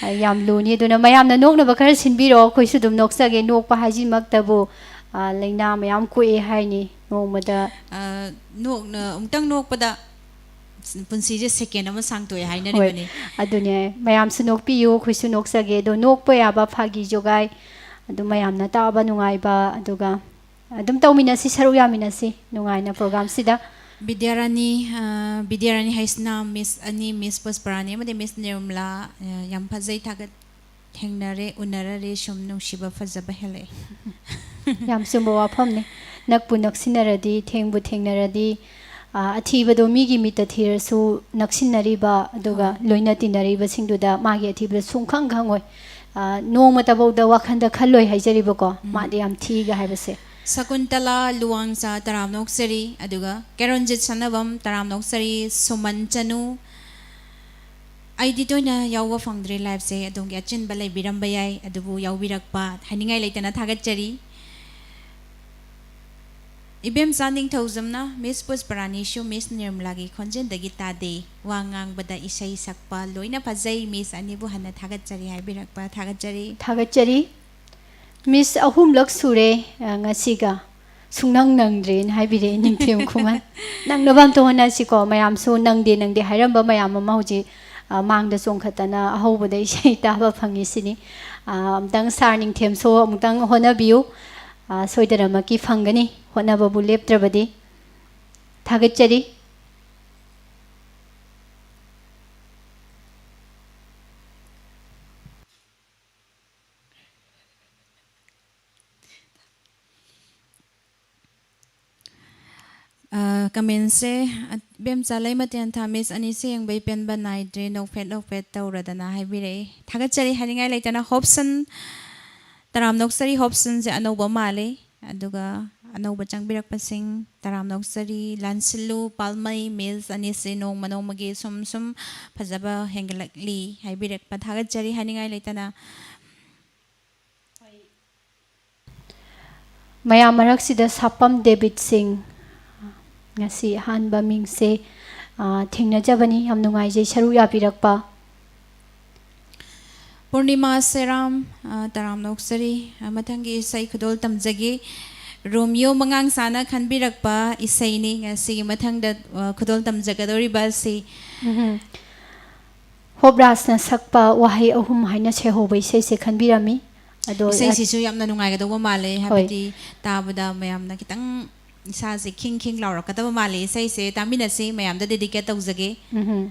ꯑ, ꯌꯥꯝ ꯂꯨꯅꯤ꯫ ꯑꯗꯨꯅ ꯃꯌꯥꯝꯅ ꯅꯣꯛꯅꯕ ꯈꯔ ꯁꯤꯟꯕꯤꯔꯣ, ꯑꯩꯈꯣꯏꯁꯨ ꯑꯗꯨꯝ ꯅꯣꯛꯆꯒꯦ꯫ ꯅꯣꯛꯄ ꯍꯥꯏꯁꯤꯃꯛꯇꯕꯨ, ꯑ, ꯂꯥꯏꯅꯥ ꯃꯌꯥꯝ ꯀꯣꯛꯑꯦ ꯍꯥꯏꯅꯤ ꯅꯣꯡꯃꯗ꯫ ꯑ, ꯅꯣꯛꯅ-, ꯑꯃꯨꯛꯇꯪ ꯅꯣꯛꯄꯗ ꯄꯨꯟꯁꯤꯁꯦ second ꯑꯃ ꯁꯥꯡꯇꯣꯛꯑꯦ ꯍꯥꯏꯅꯔꯤꯕꯅꯤ꯫ ꯑꯗꯨꯅꯦ, ꯃꯌꯥꯝꯁꯨ ꯅꯣꯛꯄꯤꯌꯨ, ꯑꯩꯈꯣꯏꯁꯨ ꯅꯣꯛꯆꯒꯦ꯫ ꯑꯗꯣ ꯅꯣꯛꯄ ꯌꯥꯕ ꯐꯥꯒꯤ ꯖꯣꯒꯥꯏ, ꯑꯗꯨꯝ ꯃꯌꯥꯝꯅ ꯇꯥꯕ ꯅꯨꯡꯉꯥꯏꯕ, ꯑꯗꯨꯒ ꯑꯗꯨꯝ ꯇꯧꯃꯤꯟꯅꯁꯤ, ꯁꯔꯨꯛ ꯌꯥꯃꯤꯟꯅꯁꯤ ꯅꯨꯡꯉꯥꯏꯅ program ꯁꯤꯗ꯫ ꯕꯤꯗ꯭ꯌꯥꯔꯥꯅꯤ, ꯑ, ꯕꯤꯗ꯭ꯌꯥꯔꯥꯅꯤ ꯍꯥꯏꯁꯤꯅ Miss ꯑꯅꯤ, Miss ꯄꯨꯁꯄꯔꯥꯅꯤ ꯑꯃꯗꯤ Miss ꯅꯤꯔꯃꯂꯥ, ꯑ, ꯌꯥꯝ ꯐꯖꯩ, ꯊꯥꯒꯠ-, ꯊꯦꯡꯅꯔꯦ, ꯎꯅꯔꯔꯦ, ꯁꯨꯝ ꯅꯨꯡꯁꯤꯕ ꯐꯖꯕ ꯍꯦꯜꯂꯛꯑꯦ꯫ ꯌꯥꯝ ꯆꯨꯝꯕ ꯋꯥꯐꯝꯅꯤ꯫ ꯅꯛꯄꯨ ꯅꯛꯁꯤꯟꯅꯔꯗꯤ, ꯊꯦꯡꯕꯨ ꯊꯦꯡꯅꯔꯗꯤ, ꯑ, ꯑꯊꯤꯕꯗꯣ ꯃꯤꯒꯤ ꯃꯤꯠꯇ ꯊꯤꯔꯁꯨ ꯅꯛꯁꯤꯟꯅꯔꯤꯕ, ꯑꯗꯨꯒ ꯂꯣꯏꯅ ꯇꯤꯟꯅꯔꯤꯕꯁꯤꯡꯗꯨꯗ ꯃꯥꯒꯤ ꯑꯊꯤꯕꯗꯣ ꯁꯨꯡꯈꯪ ꯈꯪꯉꯣꯏ꯫ ꯑ, ꯅꯣꯡꯃꯇꯐꯥꯎꯗ ꯋꯥꯈꯟꯗ ꯈꯜꯂꯣꯏ ꯍꯥꯏꯖꯔꯤꯕꯀꯣ, ꯃꯥꯗꯤ ꯌꯥꯝ ꯊꯤꯒ ꯍꯥꯏꯕꯁꯦ꯫ ꯁꯀꯨꯟꯇꯂꯥ ꯂꯨꯋꯥꯡꯆꯥ ꯇꯔꯥꯝꯅ ꯑꯣꯛꯆꯔꯤ, ꯑꯗꯨꯒ ꯀꯦꯔꯣꯟꯖꯤꯠ ꯁꯅꯥꯕꯝ ꯇꯔꯥꯝꯅ ꯑꯣꯛꯆꯔꯤ, ꯁꯨꯃꯟ ꯆꯅꯨ꯫ ꯑꯩꯗꯤ ꯇꯣꯏꯅ ꯌꯥꯎꯕ ꯐꯪꯗ꯭ꯔꯦ liveꯁꯦ, ꯑꯗꯣꯝꯒꯤ ꯑꯆꯤꯟꯕ ꯂꯩꯕꯤꯔꯝꯕ ꯌꯥꯏ, ꯑꯗꯨꯕꯨ ꯌꯥꯎꯕꯤꯔꯛꯄ ꯍꯥꯏꯅꯤꯡꯉꯥꯏ ꯂꯩꯇꯅ ꯊꯥꯒꯠꯆꯔꯤ꯫ ꯏꯕꯦꯝꯆꯥ ꯅꯤꯡꯊꯧꯖꯝꯅ Miss ꯄꯨꯁꯄꯔꯥꯅꯤꯁꯨ Miss ꯅꯤꯔꯃꯂꯥꯒꯤ ꯈꯣꯟꯖꯦꯜꯗꯒꯤ ꯇꯥꯗꯦ, ꯋꯥ ꯉꯥꯡꯕꯗ ꯏꯁꯩ ꯁꯛꯄ ꯂꯣꯏꯅ ꯐꯖꯩ, Miss ꯑꯅꯤꯕꯨ ꯍꯟꯅ ꯊꯥꯒꯠꯆꯔꯤ ꯍꯥꯏꯕꯤꯔꯛꯄ ꯊꯥꯒꯠꯆꯔꯤ꯫ ꯊꯥꯒꯠꯆꯔꯤ꯫ Miss ꯑꯍꯨꯝꯂꯛ ꯁꯨꯔꯦ, ꯑ, ꯉꯁꯤꯒ꯫ ꯁꯨꯡꯅꯪ ꯅꯪꯗ꯭ꯔꯦꯅ ꯍꯥꯏꯕꯤꯔꯛꯑꯦ ꯅꯤꯡꯊꯦꯝ ꯈꯨꯃꯟ꯫ ꯅꯪꯅꯕ ꯑꯝꯇ ꯍꯣꯠꯅꯁꯤꯀꯣ, ꯃꯌꯥꯝꯁꯨ ꯅꯪꯗꯦ ꯅꯪꯗꯦ ꯍꯥꯏꯔꯝꯕ ꯃꯌꯥꯝ ꯑꯃ ꯍꯧꯖꯤꯛ, ꯑ, ꯃꯥꯡꯗ ꯆꯣꯡꯈꯠꯇꯅ ꯑꯍꯧꯕꯗ ꯏꯁꯩ ꯇꯥꯕ ꯐꯪꯉꯤꯁꯤꯅꯤ꯫ ꯑ, ꯑꯝꯇꯪ sir ꯅꯤꯡꯊꯦꯝꯁꯨ ꯑꯃꯨꯛꯇꯪ ꯍꯣꯠꯅꯕꯤꯌꯨ꯫ ꯑ, ꯁꯣꯏꯗꯅꯃꯛꯀꯤ ꯐꯪꯒꯅꯤ, ꯍꯣꯠꯅꯕꯕꯨ ꯂꯦꯞꯇ꯭ꯔꯕꯗꯤ꯫ ꯊꯥꯒꯠꯆꯔꯤ꯫ ꯑ, commentꯁꯦ, ꯑ, ꯏꯕꯦꯝꯆꯥ ꯂꯩꯃꯊꯦꯟ ꯊꯥ, Miss ꯑꯅꯤꯁꯦ ꯌꯦꯡꯕꯩ ꯄꯦꯟꯕ ꯅꯥꯏꯗ꯭ꯔꯦ, ꯅꯣꯛꯐꯦꯠ ꯅꯣꯛꯐꯦꯠ ꯇꯧꯔꯗꯅ ꯍꯥꯏꯕꯤꯔꯛꯏ꯫ ꯊꯥꯒꯠꯆꯔꯤ ꯍꯥꯏꯅꯤꯡꯉꯥꯏ ꯂꯩꯇꯅ꯫ ꯍꯣꯞꯁꯟ, ꯇꯔꯥꯝꯅ ꯑꯣꯛꯆꯔꯤ, ꯍꯣꯞꯁꯟꯁꯦ ꯑꯅꯧꯕ ꯃꯥꯜꯂꯦ꯫ ꯑꯗꯨꯒ ꯑꯅꯧꯕ ꯆꯪꯕꯤꯔꯛꯄꯁꯤꯡ ꯇꯔꯥꯝꯅ ꯑꯣꯛꯆꯔꯤ꯫ ꯂꯥꯟꯁꯤꯜꯂꯨ ꯄꯥꯜꯃꯩ, Miss ꯑꯅꯤꯁꯦ ꯅꯣꯡꯃ ꯅꯣꯡꯃꯒꯤ ꯁꯨꯝ ꯁꯨꯝ ꯐꯖꯕ ꯍꯦꯟꯒꯠꯂꯛꯂꯤ ꯍꯥꯏꯕꯤꯔꯛꯄ ꯊꯥꯒꯠꯆꯔꯤ ꯍꯥꯏꯅꯤꯡꯉꯥꯏ ꯂꯩꯇꯅ꯫ ꯃꯌꯥꯝ ꯃꯔꯛꯁꯤꯗ ꯁꯥꯄꯝ ꯗꯦꯕꯤꯠ ꯁꯤꯡ, ꯉꯁꯤ ꯑꯍꯥꯟꯕ ꯃꯤꯡꯁꯦ, ꯑ, ꯊꯦꯡꯅꯖꯕꯅꯤ꯫ ꯌꯥꯝ ꯅꯨꯡꯉꯥꯏꯖꯩ ꯁꯔꯨꯛ ꯌꯥꯕꯤꯔꯛꯄ꯫ ꯄꯨꯔꯅꯤꯃꯥ ꯁꯦꯔꯥꯝ, ꯑ, ꯇꯔꯥꯝꯅ ꯑꯣꯛꯆꯔꯤ꯫ ꯑ, ꯃꯊꯪꯒꯤ ꯏꯁꯩ ꯈꯨꯗꯣꯜ ꯇꯝꯖꯒꯦ꯫ ꯔꯣꯃꯤꯌꯣ ꯃꯉꯥꯡꯁꯥꯅ ꯈꯟꯕꯤꯔꯛꯄ ꯏꯁꯩꯅꯤ ꯉꯁꯤꯒꯤ ꯃꯊꯪꯗ, ꯑ, ꯈꯨꯗꯣꯜ ꯇꯝꯖꯒꯗꯧꯔꯤꯕ ꯑꯁꯤ꯫ ꯎꯝꯍꯨꯝ꯫ ꯍꯣꯞ ꯔꯥꯖꯅ ꯁꯛꯄ ꯋꯥꯍꯩ ꯑꯍꯨꯝ ꯍꯥꯏꯅ ꯁꯩꯍꯧꯕ ꯏꯁꯩꯁꯦ ꯈꯟꯕꯤꯔꯝꯃꯤ꯫ ꯑꯗꯣ ꯏꯁꯩꯁꯤꯁꯨ ꯌꯥꯝꯅ ꯅꯨꯡꯉꯥꯏꯒꯗꯧꯕ ꯃꯥꯜꯂꯦ, ꯍꯣꯏ꯫ ꯍꯥꯏꯕꯗꯤ ꯇꯥꯕꯗ ꯃꯌꯥꯝꯅ ꯈꯤꯇꯪ ꯏꯁꯥꯁꯦ ꯈꯤꯡ ꯈꯤꯡ ꯂꯥꯎꯔꯛꯀꯗꯕ ꯃꯥꯜꯂꯦ꯫ ꯏꯁꯩꯁꯦ ꯇꯥꯃꯤꯟꯅꯁꯤ, ꯃꯌꯥꯝꯗ dedicate ꯇꯧꯖꯒꯦ꯫ ꯎꯝꯍꯨꯝ꯫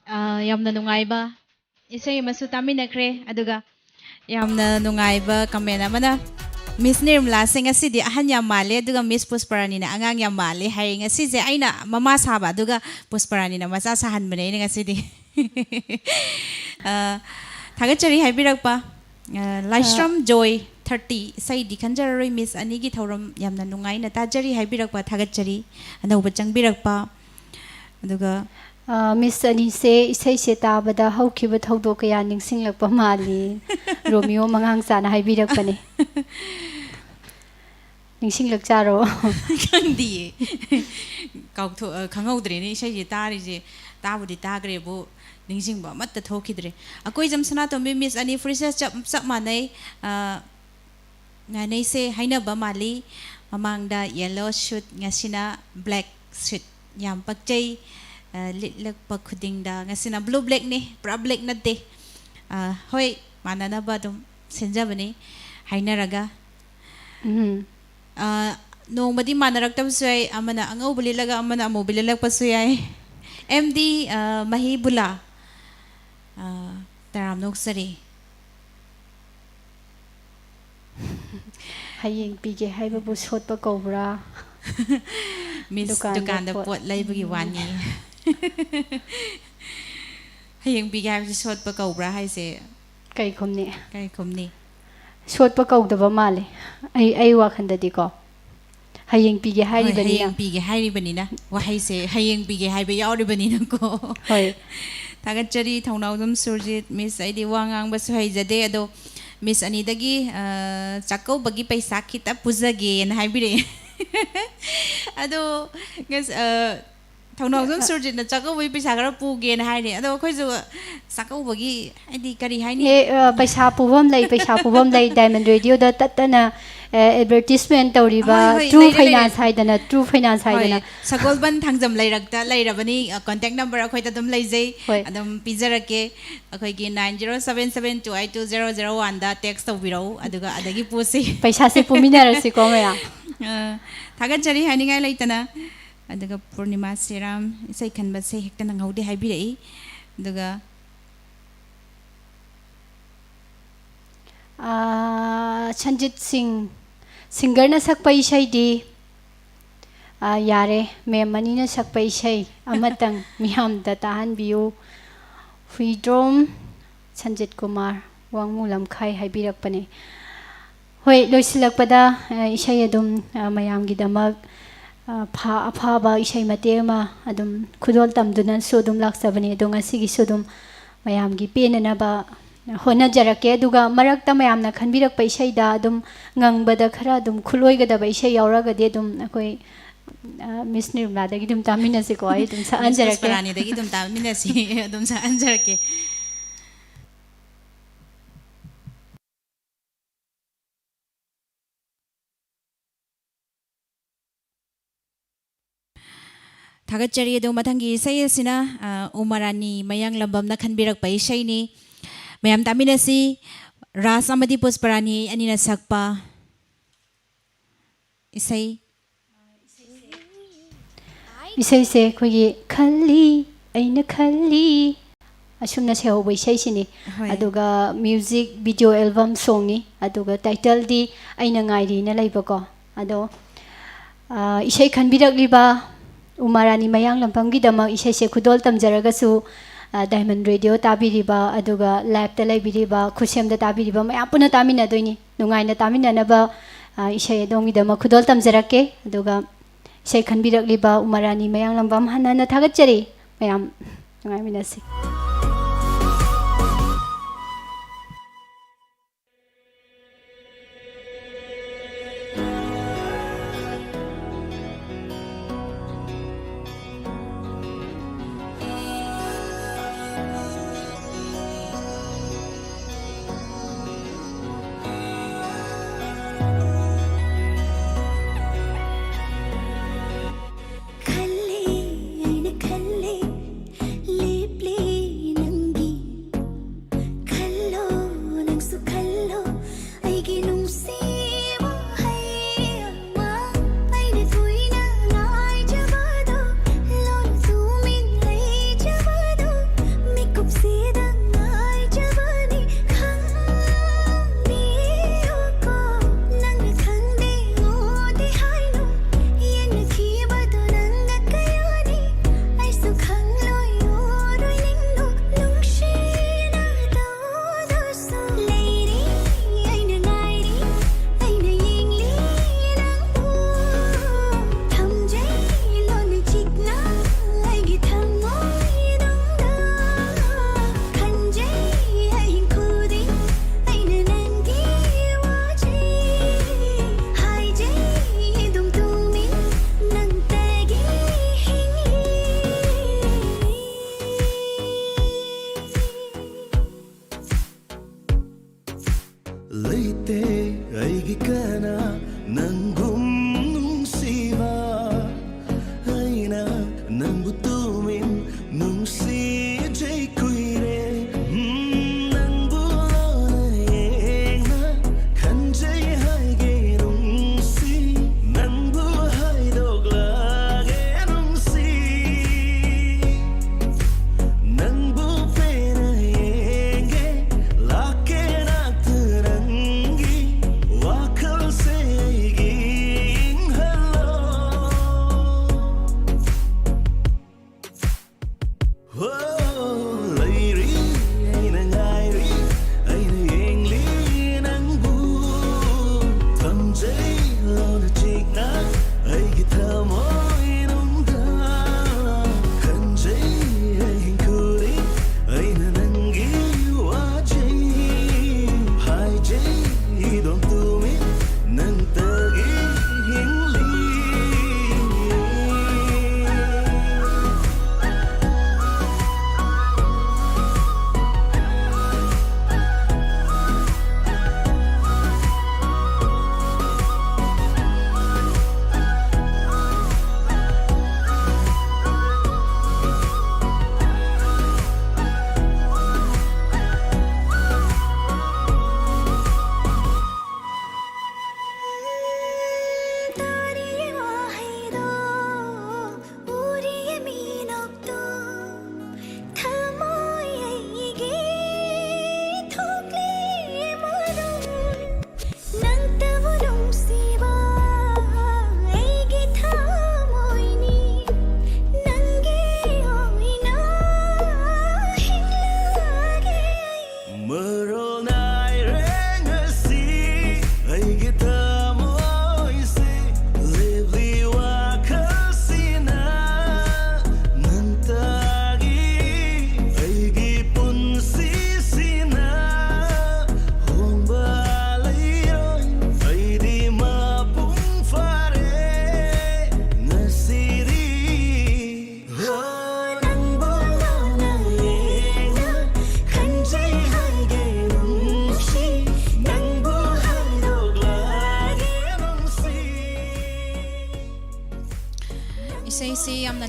ꯑ, ꯌꯥꯝꯅ ꯅꯨꯡꯉꯥꯏꯕ ꯏꯁꯩ ꯑꯃꯁꯨ ꯇꯥꯃꯤꯟꯅꯈ꯭ꯔꯦ꯫ ꯑꯗꯨꯒ ꯌꯥꯝꯅ ꯅꯨꯡꯉꯥꯏꯕ comment ꯑꯃꯅ, "Miss ꯅꯤꯔꯃꯂꯥꯁꯦ ꯉꯁꯤꯗꯤ ꯑꯍꯟ ꯌꯥꯝ ꯃꯥꯜꯂꯦ, ꯑꯗꯨꯒ Miss ꯄꯨꯁꯄꯔꯥꯅꯤꯅ ꯑꯉꯥꯡ ꯌꯥꯝ ꯃꯥꯜꯂꯦ" ꯍꯥꯏꯌꯦ꯫ ꯉꯁꯤꯁꯦ ꯑꯩꯅ ꯃꯃꯥ ꯁꯥꯕ, ꯑꯗꯨꯒ ꯄꯨꯁꯄꯔꯥꯅꯤꯅ ꯃꯆꯥ ꯁꯥꯍꯟꯕꯅꯦ ꯑꯩꯅ ꯉꯁꯤꯗꯤ꯫ ꯑ, ꯊꯥꯒꯠꯆꯔꯤ ꯍꯥꯏꯕꯤꯔꯛꯄ, ꯑ, ꯂꯥꯏꯁ꯭ꯔꯝ ꯖꯣꯏ ꯊꯥꯔꯇꯤ, "ꯏꯁꯩꯗꯤ ꯈꯟꯖꯔꯔꯣꯏ, Miss ꯑꯅꯤꯒꯤ ꯊꯧꯔꯝ ꯌꯥꯝꯅ ꯅꯨꯡꯉꯥꯏꯅ ꯇꯥꯖꯔꯤ" ꯍꯥꯏꯕꯤꯔꯛꯄ, ꯊꯥꯒꯠꯆꯔꯤ꯫ ꯑꯅꯧꯕ ꯆꯪꯕꯤꯔꯛꯄ, ꯑꯗꯨꯒ ꯑ, Miss ꯑꯅꯤꯁꯦ ꯏꯁꯩꯁꯦ ꯇꯥꯕꯗ ꯍꯧꯈꯤꯕ ꯊꯧꯗꯣꯛ ꯀꯌꯥ ꯅꯤꯡꯁꯤꯡꯂꯛꯄ ꯃꯥꯜꯂꯤ꯫ ꯔꯣꯃꯤꯌꯣ ꯃꯉꯥꯡꯆꯥꯅ ꯍꯥꯏꯕꯤꯔꯛꯄꯅꯦ꯫ ꯅꯤꯡꯁꯤꯡꯂꯛꯆꯥꯔꯣ? ꯈꯪꯗꯤꯌꯦ꯫ ꯀꯥꯎꯊꯣꯛ-, ꯑ, ꯈꯪꯍꯧꯗ꯭ꯔꯦꯅꯦ ꯏꯁꯩꯁꯦ ꯇꯥꯔꯤꯁꯦ꯫ ꯇꯥꯕꯨꯗꯤ ꯇꯥꯈ꯭ꯔꯦꯕꯨ, ꯅꯤꯡꯁꯤꯡꯕ ꯑꯃꯠꯇ ꯊꯣꯛꯈꯤꯗ꯭ꯔꯦ꯫ ꯑꯩꯈꯣꯏ ꯖꯝꯁꯅꯥꯇꯣꯝꯕꯤ Miss ꯑꯅꯤ ꯐꯨꯔꯤꯠꯁꯦ ꯆꯞ, ꯆꯞ ꯃꯥꯟꯅꯩ꯫ ꯑ, ꯉꯥꯏꯅꯩꯁꯦ ꯍꯥꯏꯅꯕ ꯃꯥꯜꯂꯤ꯫ ꯃꯃꯥꯡꯗ yellow suit, ꯉꯁꯤꯅ black suit꯫ ꯌꯥꯝ ꯄꯛꯆꯩ꯫ ꯑ, ꯂꯤꯠꯂꯛꯄ ꯈꯨꯗꯤꯡꯗ, ꯉꯁꯤꯅ blue blackꯅꯤ, ꯄꯨꯔꯥ black ꯅꯠꯇꯦ꯫ ꯑ, ꯍꯣꯏ, ꯃꯥꯟꯅꯅꯕ ꯑꯗꯨꯝ ꯁꯤꯟꯖꯕꯅꯤ ꯍꯥꯏꯅꯔꯒ꯫ ꯎꯝ꯫ ꯑ, ꯅꯣꯡꯃꯗꯤ ꯃꯥꯟꯅꯔꯛꯇꯕꯁꯨ ꯌꯥꯏ, ꯑꯃꯅ ꯑꯉꯧꯕ ꯂꯤꯠꯂꯒ ꯑꯃꯅ ꯑꯃꯨꯕ ꯂꯤꯠꯂꯛꯄꯁꯨ ꯌꯥꯏ꯫ ꯑꯦꯝ ꯗꯤ, ꯑ, ꯃꯍꯤꯕꯨꯂꯥ, ꯑ, ꯇꯔꯥꯝꯅ ꯑꯣꯛꯆꯔꯤ꯫ ꯍꯌꯦꯡ ꯄꯤꯒꯦ ꯍꯥꯏꯕꯕꯨ ꯁꯣꯠꯄ ꯀꯧꯕ꯭ꯔꯥ? Miss, ꯗꯨꯀꯥꯟꯗ ꯗꯨꯀꯥꯟꯗ ꯄꯣꯠ ꯄꯣꯠ ꯂꯩꯕꯒꯤ ꯋꯥꯅꯤ꯫ ꯍꯌꯦꯡ ꯄꯤꯒꯦ ꯍꯥꯏꯕꯁꯤ ꯁꯣꯠꯄ ꯀꯧꯕ꯭ꯔꯥ ꯍꯥꯏꯁꯦ? ꯀꯩ ꯈꯨꯝꯅꯤ? ꯀꯩ ꯈꯨꯝꯅꯤ? ꯁꯣꯠꯄ ꯀꯧꯗꯕ ꯃꯥꯜꯂꯦ, ꯑꯩ, ꯑꯩ ꯋꯥꯈꯜꯗꯗꯤꯀꯣ꯫ ꯍꯌꯦꯡ ꯄꯤꯒꯦ ꯍꯣꯏ, ꯍꯥꯏꯔꯤꯕꯅꯤꯅ꯫ ꯍꯌꯦꯡ ꯄꯤꯒꯦ ꯍꯥꯏꯔꯤꯕꯅꯤꯅ꯫ ꯋꯥꯍꯩꯁꯦ ꯍꯌꯦꯡ ꯄꯤꯒꯦ ꯍꯥꯏꯕ ꯌꯥꯎꯔꯤꯕꯅꯤꯅꯀꯣ꯫ ꯍꯣꯏ꯫ ꯊꯥꯒꯠꯆꯔꯤ ꯊꯧꯅꯥꯎꯖꯝ ꯁꯨꯔꯖꯤꯠ꯫ Miss, ꯑꯩꯗꯤ ꯋꯥ ꯉꯥꯡꯕꯁꯨ ꯍꯩꯖꯗꯦ, ꯑꯗꯣ Miss ꯑꯅꯤꯗꯒꯤ, ꯑ, ꯆꯥꯛꯀꯧꯕꯒꯤ ꯄꯩꯁꯥ ꯈꯤꯇ ꯄꯨꯖꯒꯦꯅ ꯍꯥꯏꯕꯤꯔꯛꯑꯦ꯫ ꯑꯗꯣ, ꯉꯁ-, ꯑ, ꯊꯧꯅꯥꯎꯖꯝ ꯁꯨꯔꯖꯤꯠꯅ ꯆꯥꯛꯀꯧꯕꯒꯤ ꯄꯩꯁꯥ ꯈꯔ ꯄꯨꯒꯦꯅ ꯍꯥꯏꯔꯦ꯫ ꯑꯗꯣ ꯑꯩꯈꯣꯏꯁꯨ ꯆꯥꯛꯀꯧꯕꯒꯤ, ꯍꯥꯏꯗꯤ, ꯀꯔꯤ ꯍꯥꯏꯅꯤ? ꯑꯦ, ꯑ, ꯄꯩꯁꯥ ꯄꯨꯐꯝ ꯂꯩ, ꯄꯩꯁꯥ ꯄꯨꯐꯝ ꯂꯩ꯫ Diamond Radioꯗ ꯇꯠꯇꯅ, ꯑꯦ, advertisement ꯇꯧꯔꯤꯕ ꯍꯣꯏ, ꯍꯣꯏ, True ꯂꯩꯔꯦ, ꯂꯩꯔꯦ꯫ Finance ꯍꯥꯏꯗꯅ, True Finance ꯍꯣꯏ, ꯍꯥꯏꯗꯅ꯫ ꯁꯒꯣꯜꯕꯟ ꯊꯥꯡꯖꯝ ꯂꯩꯔꯛꯇ ꯂꯩꯔꯕꯅꯤ꯫ ꯑ, contact number ꯑꯩꯈꯣꯏꯗ ꯑꯗꯨꯝ ꯂꯩꯖꯩ꯫ ꯍꯣꯏ꯫ ꯑꯗꯨꯝ ꯄꯤꯖꯔꯛꯀꯦ꯫ ꯑꯩꯈꯣꯏꯒꯤ nine zero seven seven two eight two zero zero oneꯗ text ꯇꯧꯕꯤꯔꯛꯎ, ꯑꯗꯨꯒ ꯑꯗꯒꯤ ꯄꯨꯁꯤ꯫ ꯄꯩꯁꯥꯁꯦ ꯄꯨꯃꯤꯟꯅꯔꯁꯤꯀꯣ, ꯃꯌꯥꯝ꯫ ꯑ, ꯊꯥꯒꯠꯆꯔꯤ ꯍꯥꯏꯅꯤꯡꯉꯥꯏ ꯂꯩꯇꯅ꯫ ꯑꯗꯨꯒ ꯄꯨꯔꯅꯤꯃꯥ ꯁꯤꯔꯥꯝ, "ꯏꯁꯩ ꯈꯟꯕꯁꯦ ꯍꯦꯛꯇ ꯅꯪꯍꯧꯗꯦ" ꯍꯥꯏꯕꯤꯔꯛꯏ꯫ ꯑꯗꯨꯒ ꯑꯥ, ꯁꯟꯖꯤꯠ ꯁꯤꯡ, ꯁꯤꯡꯒꯔꯅ ꯁꯛꯄ ꯏꯁꯩꯗꯤ, ꯑꯥ, ꯌꯥꯔꯦ, ꯃꯦꯝ ꯑꯅꯤꯅ ꯁꯛꯄ ꯏꯁꯩ ꯑꯃꯇꯪ ꯃꯤꯌꯥꯝꯗ ꯇꯥꯍꯟꯕꯤꯌꯨ꯫ ꯍꯨꯏꯗ꯭ꯔꯣꯝ ꯁꯟꯖꯤꯠ ꯀꯨꯃꯥꯔ, ꯋꯥꯡꯃꯨ ꯂꯝꯈꯥꯏ ꯍꯥꯏꯕꯤꯔꯛꯄꯅꯦ꯫ ꯍꯣꯏ, ꯂꯣꯏꯁꯤꯜꯂꯛꯄꯗ, ꯑ, ꯏꯁꯩ ꯑꯗꯨꯝ, ꯑ, ꯃꯌꯥꯝꯒꯤꯗꯃꯛ, ꯑ, ꯐꯥ-, ꯑꯐꯕ ꯏꯁꯩ ꯃꯇꯦꯛ ꯑꯃ ꯑꯗꯨꯝ ꯈꯨꯗꯣꯜ ꯇꯝꯗꯨꯅꯁꯨ ꯑꯗꯨꯝ ꯂꯥꯛꯆꯕꯅꯤ꯫ ꯑꯗꯣ ꯉꯁꯤꯒꯤꯁꯨ ꯑꯗꯨꯝ ꯃꯌꯥꯝꯒꯤ ꯄꯦꯟꯅꯅꯕ ꯍꯣꯠꯅꯖꯔꯛꯀꯦ꯫ ꯑꯗꯨꯒ ꯃꯔꯛꯇ ꯃꯌꯥꯝꯅ ꯈꯟꯕꯤꯔꯛꯄ ꯏꯁꯩꯗ ꯑꯗꯨꯝ ꯉꯪꯕꯗ ꯈꯔ ꯑꯗꯨꯝ ꯈꯨꯠꯂꯣꯏꯒꯗꯕ ꯏꯁꯩ ꯌꯥꯎꯔꯒꯗꯤ ꯑꯗꯨꯝ ꯑꯩꯈꯣꯏ, ꯑ, ꯃꯤꯁ ꯅꯤꯔꯃꯂꯥꯗꯒꯤ ꯑꯗꯨꯝ ꯇꯥꯃꯤꯟꯅꯁꯤꯀꯣ꯫ ꯑꯩ ꯑꯗꯨꯝ ꯃꯤꯁ ꯁꯛꯍꯟꯖꯔꯛꯀꯦ꯫ ꯄꯨꯁꯄꯔꯥꯅꯤꯗꯒꯤ ꯑꯗꯨꯝ ꯇꯥꯃꯤꯟꯅꯁꯤ꯫ ꯑꯗꯨꯝ ꯁꯛꯍꯟꯖꯔꯛꯀꯦ꯫ ꯊꯥꯒꯠꯆꯔꯤ꯫ ꯑꯗꯣ ꯃꯊꯪꯒꯤ ꯏꯁꯩ ꯑꯁꯤꯅ, ꯑ, ꯎꯃꯥꯔꯥꯅꯤ ꯃꯌꯥꯡꯂꯝꯕꯝꯅ ꯈꯟꯕꯤꯔꯛꯄ ꯏꯁꯩꯅꯤ꯫ ꯃꯌꯥꯝ ꯇꯥꯃꯤꯟꯅꯁꯤ꯫ ꯔꯥꯁ ꯑꯃꯗꯤ ꯄꯨꯁꯄꯔꯥꯅꯤ ꯑꯅꯤꯅ ꯁꯛꯄ ꯏꯁꯩ꯫ ꯏꯁꯩꯁꯦ ꯑꯩꯈꯣꯏꯒꯤ "ꯈꯜꯂꯤ ꯑꯩꯅ ꯈꯜꯂꯤ" ꯑꯁꯨꯝꯅ ꯁꯩꯍꯧꯕ ꯏꯁꯩꯁꯤꯅꯤ꯫ ꯍꯣꯏ꯫ ꯑꯗꯨꯒ ꯃ꯭ꯌꯨꯖꯤꯛ ꯚꯤꯗꯤꯑꯣ ꯑꯦꯜꯕꯝ ꯁꯣꯡꯅꯤ꯫ ꯑꯗꯨꯒ ꯇꯥꯏꯇꯜꯗꯤ "ꯑꯩꯅ ꯉꯥꯏꯔꯤꯅ" ꯂꯩꯕꯀꯣ꯫ ꯑꯗꯣ, ꯑ, ꯏꯁꯩ ꯈꯟꯕꯤꯔꯛꯂꯤꯕ ꯎꯃꯥꯔꯥꯅꯤ ꯃꯌꯥꯡꯂꯝꯕꯝꯒꯤꯗꯃꯛ ꯏꯁꯩꯁꯦ ꯈꯨꯗꯣꯜ ꯇꯝꯖꯔꯒꯁꯨ, ꯑ, ꯗꯥꯏꯃꯟ ꯔꯦꯗꯤꯑꯣ ꯇꯥꯕꯤꯔꯤꯕ, ꯑꯗꯨꯒ ꯂꯥꯏꯞꯇ ꯂꯩꯕꯤꯔꯤꯕ, ꯈꯨꯠꯁꯦꯝꯗ ꯇꯥꯕꯤꯔꯤꯕ ꯃꯌꯥꯝ ꯄꯨꯟꯅ ꯇꯥꯃꯤꯟꯅꯗꯣꯏꯅꯤ꯫ ꯅꯨꯡꯉꯥꯏꯅ ꯇꯥꯃꯤꯟꯅꯅꯕ, ꯑ, ꯏꯁꯩ ꯑꯗꯣꯝꯒꯤꯗꯃꯛ ꯈꯨꯗꯣꯜ ꯇꯝꯖꯔꯛꯀꯦ꯫ ꯑꯗꯨꯒ ꯏꯁꯩ ꯈꯟꯕꯤꯔꯛꯂꯤꯕ ꯎꯃꯥꯔꯥꯅꯤ ꯃꯌꯥꯡꯂꯝꯕꯝ ꯍꯟꯅ ꯍꯟꯅ ꯊꯥꯒꯠꯆꯔꯤ꯫ ꯃꯌꯥꯝ ꯅꯨꯡꯉꯥꯏꯃꯤꯟꯅꯁꯤ꯫ ꯈꯜꯂꯤ ꯑꯩꯅ ꯈꯜꯂꯤ, ꯂꯦꯞꯂꯤ ꯂꯩꯇꯦ ꯑꯩꯒꯤ ꯀꯅꯥ ꯅꯪꯒꯨꯝ ꯅꯨꯡꯁꯤꯕ, ꯑꯩꯅ ꯅꯪꯕꯨ ꯇꯨꯃꯤꯟ ꯅꯨꯡꯁꯤꯖꯩ ꯀꯨꯏꯔꯦ꯫ ꯎꯝ, ꯅꯪꯕꯨ ꯂꯣꯟꯅ ꯌꯦꯡꯅ ꯈꯟꯖꯩ ꯍꯥꯏꯒꯦ ꯅꯨꯡꯁꯤ, ꯅꯪꯕꯨ ꯍꯥꯏꯗꯣꯛꯂꯒꯦ ꯅꯨꯡꯁꯤ, ꯅꯪꯕꯨ ꯄꯦꯟꯅ ꯌꯦꯡꯒꯦ ꯂꯥꯛꯀꯦ ꯅꯥꯛꯇ ꯅꯪꯒꯤ ꯋꯥꯈꯜꯁꯦ ꯑꯩꯒꯤ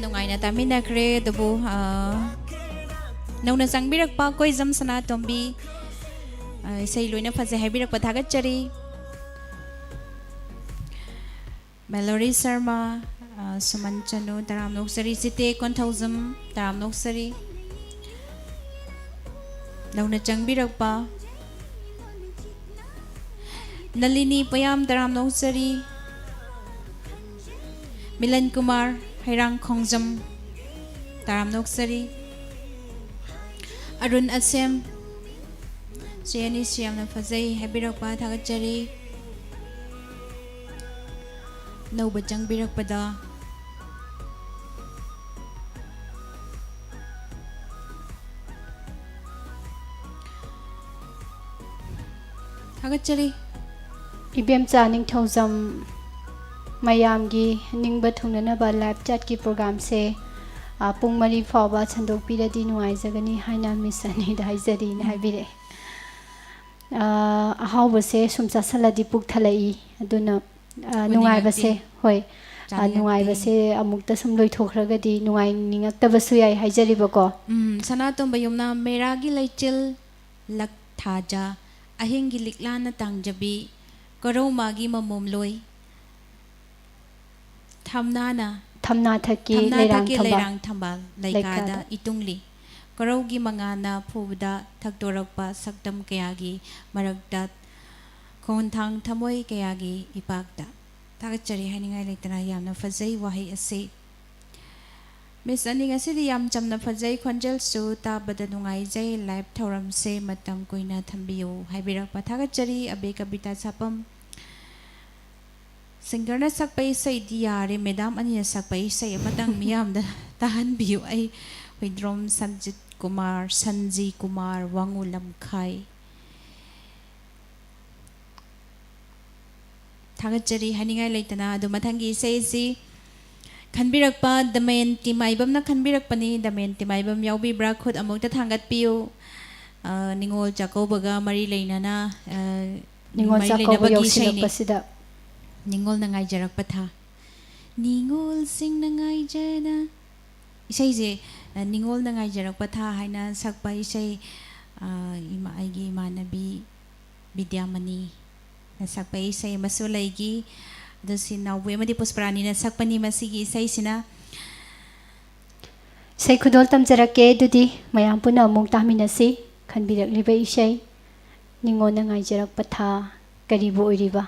ꯅꯨꯡꯉꯥꯏꯅ ꯇꯥꯃꯤꯟꯅꯈ꯭ꯔꯦ꯫ ꯑꯗꯨꯕꯨ, ꯑ, ꯅꯧꯅ ꯆꯪꯕꯤꯔꯛꯄ ꯀꯣꯏꯖꯝ ꯁꯅꯥꯇꯣꯝꯕꯤ, ꯑ, ꯏꯁꯩ ꯂꯣꯏꯅ ꯐꯖꯩ ꯍꯥꯏꯕꯤꯔꯛꯄ ꯊꯥꯒꯠꯆꯔꯤ꯫ ꯃꯦꯂꯣꯔꯤ ꯁꯔꯃ, ꯑ, ꯁꯨꯃꯟ ꯆꯅꯨ, ꯇꯔꯥꯝꯅ ꯑꯣꯛꯆꯔꯤ꯫ ꯆꯤꯇꯦ ꯀꯣꯟꯊꯧꯖꯝ, ꯇꯔꯥꯝꯅ ꯑꯣꯛꯆꯔꯤ꯫ ꯅꯧꯅ ꯆꯪꯕꯤꯔꯛꯄ ꯅꯂꯤꯅꯤ ꯄꯌꯥꯝ, ꯇꯔꯥꯝꯅ ꯑꯣꯛꯆꯔꯤ꯫ ꯃꯤꯂꯟ ꯀꯨꯃꯥꯔ ꯍꯩꯔꯥꯡ ꯈꯣꯡꯖꯝ, ꯇꯔꯥꯝꯅ ꯑꯣꯛꯆꯔꯤ꯫ ꯑꯔꯨꯟ ꯑꯁꯦꯝ, ꯆꯦ ꯑꯅꯤꯁꯤ ꯌꯥꯝꯅ ꯐꯖꯩ ꯍꯥꯏꯕꯤꯔꯛꯄ ꯊꯥꯒꯠꯆꯔꯤ꯫ ꯑꯅꯧꯕ ꯆꯪꯕꯤꯔꯛꯄꯗ ꯊꯥꯒꯠꯆꯔꯤ꯫ ꯏꯕꯦꯝꯆꯥ ꯅꯤꯡꯊꯧꯖꯝ, ꯃꯌꯥꯝꯒꯤ ꯅꯤꯡꯕ ꯊꯨꯡꯅꯅꯕ ꯂꯥꯏꯞ ꯆꯥꯠꯀꯤ ꯄ꯭ꯔꯣꯒꯥꯝꯁꯦ, ꯑ, ꯄꯨꯡ ꯃꯔꯤ ꯐꯥꯎꯕ ꯁꯟꯗꯣꯛꯄꯤꯔꯗꯤ ꯅꯨꯡꯉꯥꯏꯖꯒꯅꯤ ꯍꯥꯏꯅ ꯃꯤꯁ ꯑꯅꯤꯗ ꯍꯥꯏꯖꯔꯤꯅ ꯎꯝ꯫ ꯍꯥꯏꯕꯤꯔꯛꯑꯦ꯫ ꯑ, ꯑꯍꯥꯎꯕꯁꯦ ꯁꯨꯝ ꯆꯥꯁꯜꯂꯗꯤ ꯄꯨꯛ ꯊꯜꯂꯛꯏ꯫ ꯑꯗꯨꯅ, ꯑ, ꯅꯨꯡꯉꯥꯏꯕꯁꯦ, ꯆꯥꯅꯤꯡꯉꯛꯇꯦ꯫ ꯍꯣꯏ, ꯑ, ꯆꯥꯅꯤꯡꯉꯛꯇꯦ꯫ ꯅꯨꯡꯉꯥꯏꯕꯁꯦ ꯑꯃꯨꯛꯇ ꯁꯨꯝ ꯂꯣꯏꯊꯣꯛꯈ꯭ꯔꯒꯗꯤ ꯅꯨꯡꯉꯥꯏꯅꯤꯡꯉꯛꯇꯕꯁꯨ ꯌꯥꯏ ꯍꯥꯏꯖꯔꯤꯕꯀꯣ꯫ ꯎꯝ, ꯁꯅꯥꯇꯣꯝꯕ ꯌꯨꯝꯅꯥꯝ, ꯃꯦꯔꯥꯒꯤ ꯂꯩꯆꯤꯜ, ꯂꯛ ꯊꯥꯖ, ꯑꯍꯤꯡꯒꯤ ꯂꯤꯛꯂꯥꯅ ꯇꯥꯡꯖꯕꯤ, ꯀꯔꯧ ꯃꯥꯒꯤ ꯃꯃꯣꯝꯂꯣꯏ, ꯊꯝꯅꯥꯅ, ꯊꯝꯅꯥ ꯊꯛꯀꯤ ꯊꯝꯅꯥ ꯂꯩꯔꯥꯡ ꯊꯛꯀꯤ ꯊꯝꯕꯥꯜ꯫ ꯂꯩꯔꯥꯡ ꯊꯝꯕꯥꯜ ꯂꯩꯀꯥꯗ ꯂꯩꯀꯥꯗ꯫ ꯏꯇꯨꯡꯂꯤ꯫ ꯀꯔꯧꯒꯤ ꯃꯉꯥꯜꯅ ꯐꯨꯕꯗ ꯊꯛꯇꯣꯔꯛꯄ ꯁꯛꯇꯝ ꯀꯌꯥꯒꯤ ꯃꯔꯛꯇ ꯈꯣꯟꯊꯥꯡ ꯊꯃꯣꯏ ꯀꯌꯥꯒꯤ ꯏꯄꯥꯛꯇ꯫ ꯊꯥꯒꯠꯆꯔꯤ ꯍꯥꯏꯅꯤꯡꯉꯥꯏ ꯂꯩꯇꯅ ꯌꯥꯝꯅ ꯐꯖꯩ ꯋꯥꯍꯩ ꯑꯁꯤ꯫ ꯃꯤꯁ ꯑꯅꯤ, ꯉꯁꯤꯗꯤ ꯌꯥꯝ ꯆꯝꯅ ꯐꯖꯩ, ꯈꯣꯟꯖꯦꯜꯁꯨ ꯇꯥꯕꯗ ꯅꯨꯡꯉꯥꯏꯖꯩ꯫ ꯂꯥꯏꯚ ꯊꯧꯔꯝꯁꯦ ꯃꯇꯝ ꯀꯨꯏꯅ ꯊꯝꯕꯤꯌꯨ ꯍꯥꯏꯕꯤꯔꯛꯄ ꯊꯥꯒꯠꯆꯔꯤ꯫ ꯑꯕꯦ ꯀꯕꯤꯇꯥ ꯁꯥꯄꯝ꯫ ꯁꯤꯡꯒꯔꯅ ꯁꯛꯄ ꯏꯁꯩꯗꯤ ꯌꯥꯔꯦ, ꯃꯦꯗꯥꯝ ꯑꯅꯤꯅ ꯁꯛꯄ ꯏꯁꯩ ꯑꯃꯇꯪ ꯃꯤꯌꯥꯝꯗ ꯇꯥꯍꯟꯕꯤꯌꯨ꯫ ꯑꯩ ꯍꯨꯏꯗ꯭ꯔꯣꯝ ꯁꯟꯖꯤꯠ ꯀꯨꯃꯥꯔ, ꯁꯟꯖꯤ ꯀꯨꯃꯥꯔ, ꯋꯥꯉꯨ ꯂꯝꯈꯥꯏ꯫ ꯊꯥꯒꯠꯆꯔꯤ ꯍꯥꯏꯅꯤꯡꯉꯥꯏ ꯂꯩꯇꯅ꯫ ꯑꯗꯨ ꯃꯊꯪꯒꯤ ꯏꯁꯩ ꯑꯁꯤ ꯈꯟꯕꯤꯔꯛꯄ ꯗꯃꯌꯟꯇꯤ ꯃꯥꯏꯕꯝꯅ ꯈꯟꯕꯤꯔꯛꯄꯅꯤ꯫ ꯗꯃꯌꯟꯇꯤ ꯃꯥꯏꯕꯝ ꯌꯥꯎꯕꯤꯕ꯭ꯔꯥ? ꯈꯨꯠ ꯑꯃꯨꯛꯇ ꯊꯥꯡꯒꯠꯄꯤꯌꯨ꯫ ꯑ, ꯅꯤꯉꯣꯜ ꯆꯥꯛꯀꯧꯕꯒ ꯃꯔꯤ ꯂꯩꯅꯅ, ꯑ, ꯅꯤꯉꯣꯜ ꯃꯔꯤ ꯆꯥꯛꯀꯧꯕ ꯂꯩꯅꯕꯒꯤ ꯏꯁꯩꯅꯤ꯫ ꯌꯧꯁꯤꯜꯂꯛꯄꯁꯤꯗ꯫ ꯅꯤꯉꯣꯜꯅ ꯉꯥꯏꯖꯔꯛꯄ ꯊꯥ꯫ ꯅꯤꯉꯣꯜꯁꯤꯡꯅ ꯉꯥꯏꯖꯅ꯫ ꯏꯁꯩꯁꯦ, ꯑ, ꯅꯤꯉꯣꯜꯅ ꯉꯥꯏꯖꯔꯛꯄ ꯊꯥ ꯍꯥꯏꯅ ꯁꯛꯄ ꯏꯁꯩ, ꯑ, ꯏꯃꯥ-, ꯑꯩꯒꯤ ꯏꯃꯥꯟꯅꯕꯤ ꯕꯤꯗ꯭ꯌꯥꯃꯅꯤꯅ ꯁꯛꯄ ꯏꯁꯩ ꯑꯃꯁꯨ ꯂꯩꯈꯤ꯫ ꯑꯗꯨ ꯁꯤ ꯅꯥꯎꯕꯤ ꯑꯃꯗꯤ ꯄꯨꯁꯄꯔꯥꯅꯤꯅ ꯁꯛꯄꯅꯤ ꯃꯁꯤꯒꯤ ꯏꯁꯩꯁꯤꯅ꯫ ꯏꯁꯩ ꯈꯨꯗꯣꯜ ꯇꯝꯖꯔꯛꯀꯦ, ꯑꯗꯨꯗꯤ ꯃꯌꯥꯝ ꯄꯨꯟꯅ ꯑꯃꯨꯛ ꯇꯥꯃꯤꯟꯅꯁꯤ꯫ ꯈꯟꯕꯤꯔꯛꯂꯤꯕ ꯏꯁꯩ, ꯅꯤꯉꯣꯜꯅ ꯉꯥꯏꯖꯔꯛꯄ ꯊꯥ, ꯀꯔꯤꯕꯨ ꯑꯣꯏꯔꯤꯕ?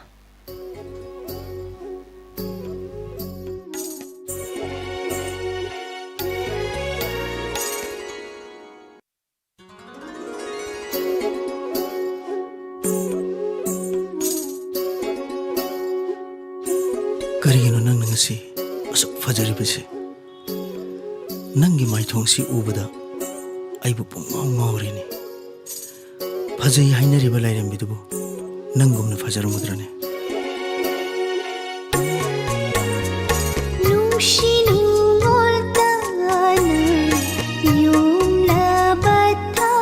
ꯀꯔꯤꯒꯤꯅꯣ ꯅꯪꯅ ꯉꯁꯤ ꯑꯁꯨꯛ ꯐꯖꯔꯤꯕꯁꯦ? ꯅꯪꯒꯤ ꯃꯥꯏꯊꯣꯡꯁꯤ ꯎꯕꯗ ꯑꯩꯕꯨ ꯄꯨꯡꯉꯥꯎ ꯉꯥꯎꯔꯦꯅꯦ꯫ ꯐꯖꯩ ꯍꯥꯏꯅꯔꯤꯕ ꯂꯥꯏꯔꯦꯝꯕꯤꯗꯨꯕꯨ ꯅꯪꯒꯨꯝꯅ ꯐꯖꯔꯝꯒꯗ꯭ꯔꯅꯦ? ꯅꯨꯡꯁꯤ ꯅꯨꯡꯉꯣꯜ ꯇꯥꯅ ꯌꯨꯝꯂꯕ ꯊꯥ,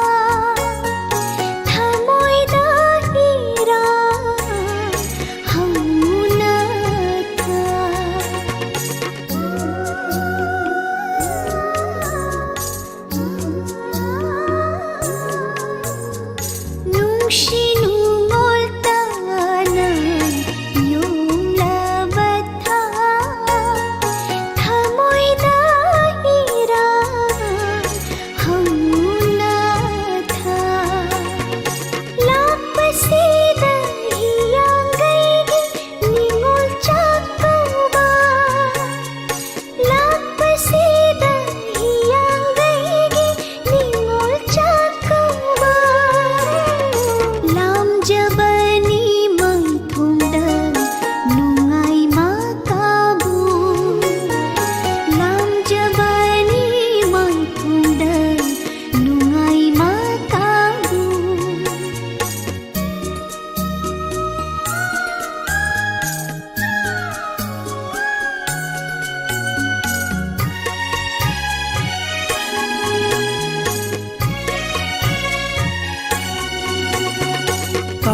ꯊꯃꯣꯏꯗ ꯏꯔꯥ ꯍꯧꯅ ꯊꯥ꯫ ꯅꯨꯡꯁꯤ ꯅꯨꯡꯉꯣꯜ ꯇꯥꯅ ꯌꯨꯝꯂꯕ ꯊꯥ, ꯊꯃꯣꯏꯗ ꯏꯔꯥ ꯍꯧꯅ ꯊꯥ꯫ ꯂꯥꯛꯄꯁꯤꯗ ꯍꯤꯌꯥꯡꯒꯩꯒꯤ ꯅꯤꯉꯣꯜ ꯆꯥꯛꯀꯧꯕ꯫ ꯂꯥꯛꯄꯁꯤꯗ ꯍꯤꯌꯥꯡꯒꯩꯒꯤ ꯅꯤꯉꯣꯜ ꯆꯥꯛꯀꯧꯕ꯫ ꯂꯥꯝꯖꯕꯅꯤ ꯃꯥꯏꯊꯣꯡꯗ ꯅꯨꯡꯉꯥꯏ ꯃꯀꯥꯕꯨ꯫ ꯂꯥꯝꯖꯕꯅꯤ ꯃꯥꯏꯊꯣꯡꯗ ꯅꯨꯡꯉꯥꯏ ꯃꯀꯥꯕꯨ꯫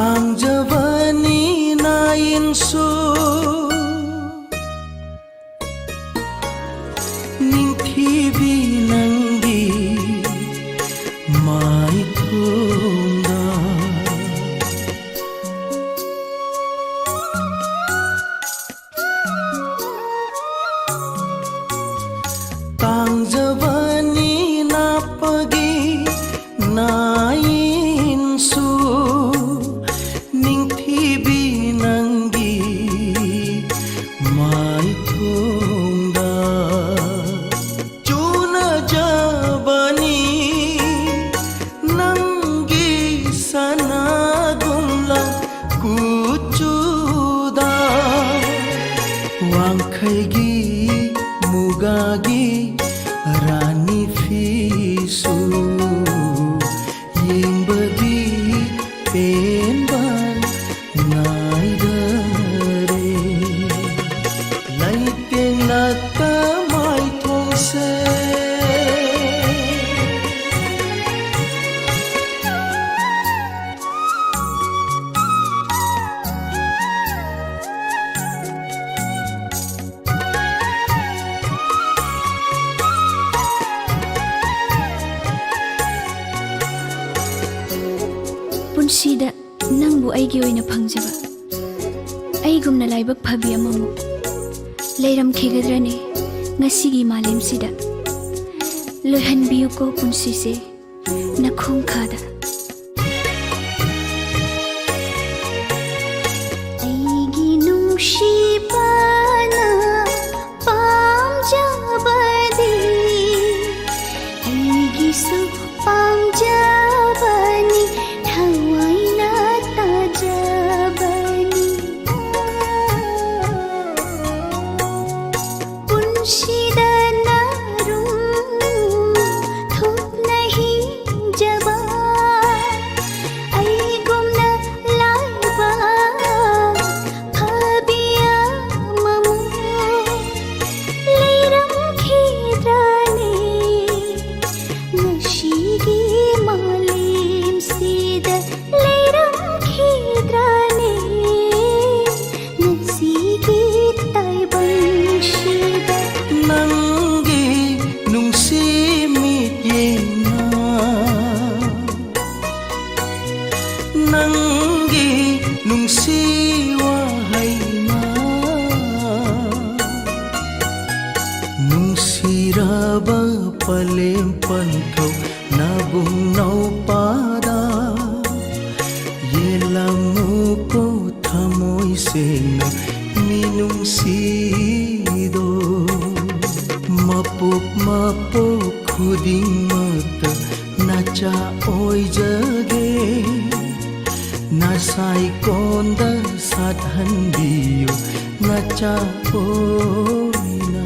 ꯇꯥꯡꯖꯕꯅꯤ ꯅꯥꯏꯟꯁꯨ꯫ ꯄꯦꯟꯕ ꯅꯥꯏꯗꯔꯦ꯫ ꯂꯩꯇꯦꯡꯂꯛꯄ ꯃꯥꯏꯊꯣꯡꯁꯦ꯫ ꯄꯨꯟꯁꯤꯗ ꯅꯪꯕꯨ ꯑꯩꯒꯤ ꯑꯣꯏꯅ ꯐꯪꯖꯕ ꯑꯩꯒꯨꯝꯅ ꯂꯥꯏꯕꯛ ꯐꯕꯤ ꯑꯃꯃꯨꯛ ꯂꯩꯔꯝꯈꯤꯒꯗ꯭ꯔꯅꯦ ꯉꯁꯤꯒꯤ ꯃꯥꯂꯦꯝꯁꯤꯗ? ꯂꯣꯏꯍꯟꯕꯤꯌꯨꯀꯣ ꯄꯨꯟꯁꯤꯁꯦ ꯅꯈꯣꯡꯈꯥꯗ꯫ ꯑꯩꯒꯤ ꯅꯨꯡꯁꯤꯕꯅ ꯄꯥꯝꯖꯕꯗꯤ ꯑꯩꯒꯤꯁꯨ ꯄꯥꯝꯖꯕꯅꯤ, ꯊꯋꯥꯏꯅ ꯇꯥꯖꯕꯅꯤ꯫ ꯄꯨꯟꯁꯤꯗ ꯅꯥꯔꯨꯝ ꯊꯨꯞꯅ ꯍꯤꯡꯖꯕ ꯑꯩꯒꯨꯝꯅ ꯂꯥꯏꯕꯛ ꯐꯕꯤ ꯑꯃꯃꯨꯛ ꯂꯩꯔꯝꯈꯤꯗ꯭ꯔꯥꯅꯦ? ꯉꯁꯤꯒꯤ ꯃꯥꯂꯦꯝꯁꯤꯗ ꯂꯩꯔꯝꯈꯤꯗ꯭ꯔꯥꯅꯦ? ꯉꯁꯤꯒꯤ ꯇꯥꯏꯕꯪꯁꯤꯗ ꯅꯪꯒꯤ ꯅꯨꯡꯁꯤ ꯃꯤꯠꯌꯦꯡꯅ, ꯅꯪꯒꯤ ꯅꯨꯡꯁꯤ ꯋꯥꯍꯩꯅ ꯅꯨꯡꯁꯤꯔꯕ ꯄꯂꯦꯝ ꯄꯟꯊꯧ ꯅꯕꯨꯡ ꯅꯧꯄꯥꯗ ꯌꯦꯜꯂꯝꯃꯨꯀꯣ ꯊꯃꯣꯏ ꯁꯦꯡꯅ ꯃꯤꯅꯨꯡꯁꯤꯗꯣ꯫ ꯃꯄꯣꯛ ꯃꯄꯣꯛ ꯈꯨꯗꯤꯡꯃꯛꯇ ꯅꯆꯥ ꯑꯣꯏꯖꯒꯦ꯫ ꯅꯁꯥꯏꯀꯣꯟꯗ ꯁꯥꯠꯍꯟꯕꯤꯌꯨ ꯅꯆꯥ ꯑꯣꯏꯅ꯫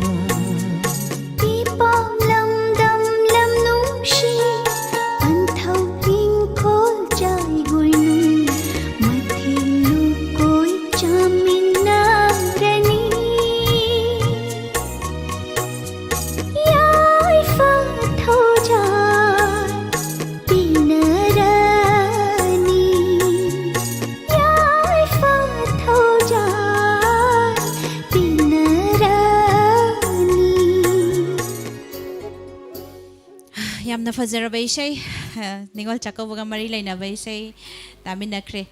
ꯏꯄꯥꯝ ꯂꯝꯗꯝ ꯂꯝ ꯅꯨꯡꯁꯤ, ꯄꯟꯊꯧ ꯏꯪꯈꯣꯜ ꯆꯥꯏꯒꯣꯏꯅꯨꯡ ꯌꯥꯝꯅ ꯐꯖꯔꯕ ꯏꯁꯩ, ꯅꯤꯉꯣꯜ ꯆꯥꯛꯀꯧꯕꯒ ꯃꯔꯤ ꯂꯩꯅꯕ ꯏꯁꯩ ꯇꯥꯃꯤꯟꯅꯈ꯭ꯔꯦ꯫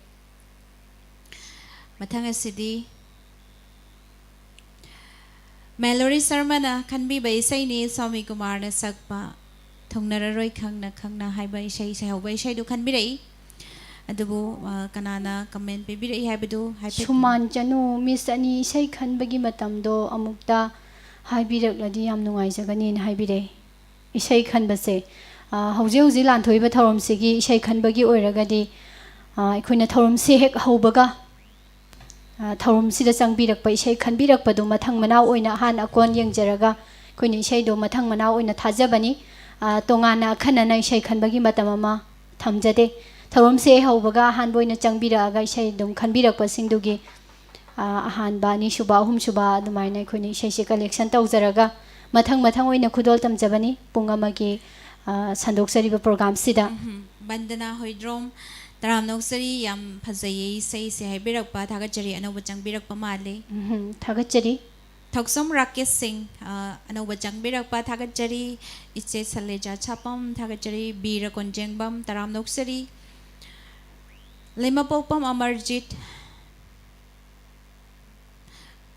ꯃꯊꯪ ꯑꯁꯤꯗꯤ ꯃꯦꯂꯣꯔꯤ ꯁꯔꯃꯅ ꯈꯟꯕꯤꯕ ꯏꯁꯩꯅꯤ, ꯁ꯭ꯋꯥꯃꯤ ꯀꯨꯃꯥꯔꯅ ꯁꯛꯄ ꯊꯨꯡꯅꯔꯔꯣꯏ ꯈꯪꯅ ꯈꯪꯅ ꯍꯥꯏꯕ ꯏꯁꯩ, ꯁꯩꯍꯧꯕ ꯏꯁꯩꯗꯨ ꯈꯟꯕꯤꯔꯛꯏ꯫ ꯑꯗꯨꯕꯨ, ꯑ, ꯀꯅꯥꯅ ꯀꯃꯦꯟ ꯄꯤꯕꯤꯔꯛꯏ ꯍꯥꯏꯕꯗꯨ ꯍꯥꯏꯐꯦꯠ ꯁꯨꯃꯥꯟ ꯆꯅꯨ, ꯃꯤꯁ ꯑꯅꯤ, ꯏꯁꯩ ꯈꯟꯕꯒꯤ ꯃꯇꯝꯗꯣ ꯑꯃꯨꯛꯇ ꯍꯥꯏꯕꯤꯔꯛꯂꯗꯤ ꯌꯥꯝ ꯅꯨꯡꯉꯥꯏꯖꯒꯅꯤꯅ ꯍꯥꯏꯕꯤꯔꯛꯏ꯫ ꯏꯁꯩ ꯈꯟꯕꯁꯦ, ꯑ, ꯍꯧꯖꯤꯛ ꯍꯧꯖꯤꯛ ꯂꯥꯟꯊꯣꯛꯏꯕ ꯊꯧꯔꯝꯁꯤꯒꯤ ꯏꯁꯩ ꯈꯟꯕꯒꯤ ꯑꯣꯏꯔꯒꯗꯤ, ꯑ, ꯑꯩꯈꯣꯏꯅ ꯊꯧꯔꯝꯁꯤ ꯍꯦꯛ ꯍꯧꯕꯒ, ꯑ, ꯊꯧꯔꯝꯁꯤꯗ ꯆꯪꯕꯤꯔꯛꯄ, ꯏꯁꯩ ꯈꯟꯕꯤꯔꯛꯄꯗꯨ ꯃꯊꯪ ꯃꯅꯥꯎ ꯑꯣꯏꯅ ꯑꯍꯥꯟ ꯑꯀꯣꯟ ꯌꯦꯡꯖꯔꯒ ꯑꯩꯈꯣꯏꯅ ꯏꯁꯩꯗꯣ ꯃꯊꯪ ꯃꯅꯥꯎ ꯑꯣꯏꯅ ꯊꯥꯖꯕꯅꯤ꯫ ꯑ, ꯇꯣꯉꯥꯟꯅ ꯑꯈꯟꯅꯅ ꯏꯁꯩ ꯈꯟꯕꯒꯤ ꯃꯇꯝ ꯑꯃ ꯊꯝꯖꯗꯦ꯫ ꯊꯧꯔꯝꯁꯦ ꯍꯧꯕꯒ ꯑꯍꯥꯟꯕ ꯑꯣꯏꯅ ꯆꯪꯕꯤꯔꯛꯑꯒ ꯏꯁꯩ ꯑꯗꯨꯝ ꯈꯟꯕꯤꯔꯛꯄꯁꯤꯡꯗꯨꯒꯤ, ꯑ, ꯑꯍꯥꯟꯕ, ꯑꯅꯤꯁꯨꯕ, ꯑꯍꯨꯝꯁꯨꯕ ꯑꯗꯨꯃꯥꯏꯅ ꯑꯩꯈꯣꯏꯅ ꯏꯁꯩꯁꯦ collection ꯇꯧꯖꯔꯒ ꯃꯊꯪ ꯃꯊꯪ ꯑꯣꯏꯅ ꯈꯨꯗꯣꯜ ꯇꯝꯖꯕꯅꯤ꯫ ꯄꯨꯡ ꯑꯃꯒꯤ, ꯑ, ꯁꯟꯗꯣꯛꯆꯔꯤꯕ programꯁꯤꯗ꯫ ꯎꯝꯍꯨꯝ꯫ ꯕꯟꯗꯅꯥ ꯍꯣꯏꯗ꯭ꯔꯣꯝ, ꯇꯔꯥꯝꯅ ꯑꯣꯛꯆꯔꯤ, ꯌꯥꯝ ꯐꯖꯩꯌꯦ ꯏꯁꯩꯁꯦ ꯍꯥꯏꯕꯤꯔꯛꯄ, ꯊꯥꯒꯠꯆꯔꯤ, ꯑꯅꯧꯕ ꯆꯪꯕꯤꯔꯛꯄ ꯃꯥꯜꯂꯦ꯫ ꯎꯝꯍꯨꯝ, ꯊꯥꯒꯠꯆꯔꯤ꯫ ꯊꯧꯁꯣꯝ ꯔꯥꯀꯦꯁ ꯁꯤꯡ, ꯑ, ꯑꯅꯧꯕ ꯆꯪꯕꯤꯔꯛꯄ, ꯊꯥꯒꯠꯆꯔꯤ꯫ ꯏꯆꯦ ꯁꯂꯦꯖꯥ ꯁꯥꯄꯝ, ꯊꯥꯒꯠꯆꯔꯤ꯫ ꯕꯤꯔ ꯀꯣꯟꯖꯦꯡꯕꯝ, ꯇꯔꯥꯝꯅ ꯑꯣꯛꯆꯔꯤ꯫ ꯂꯩꯃꯄꯣꯛꯄꯝ ꯑꯃꯔꯖꯤꯠ,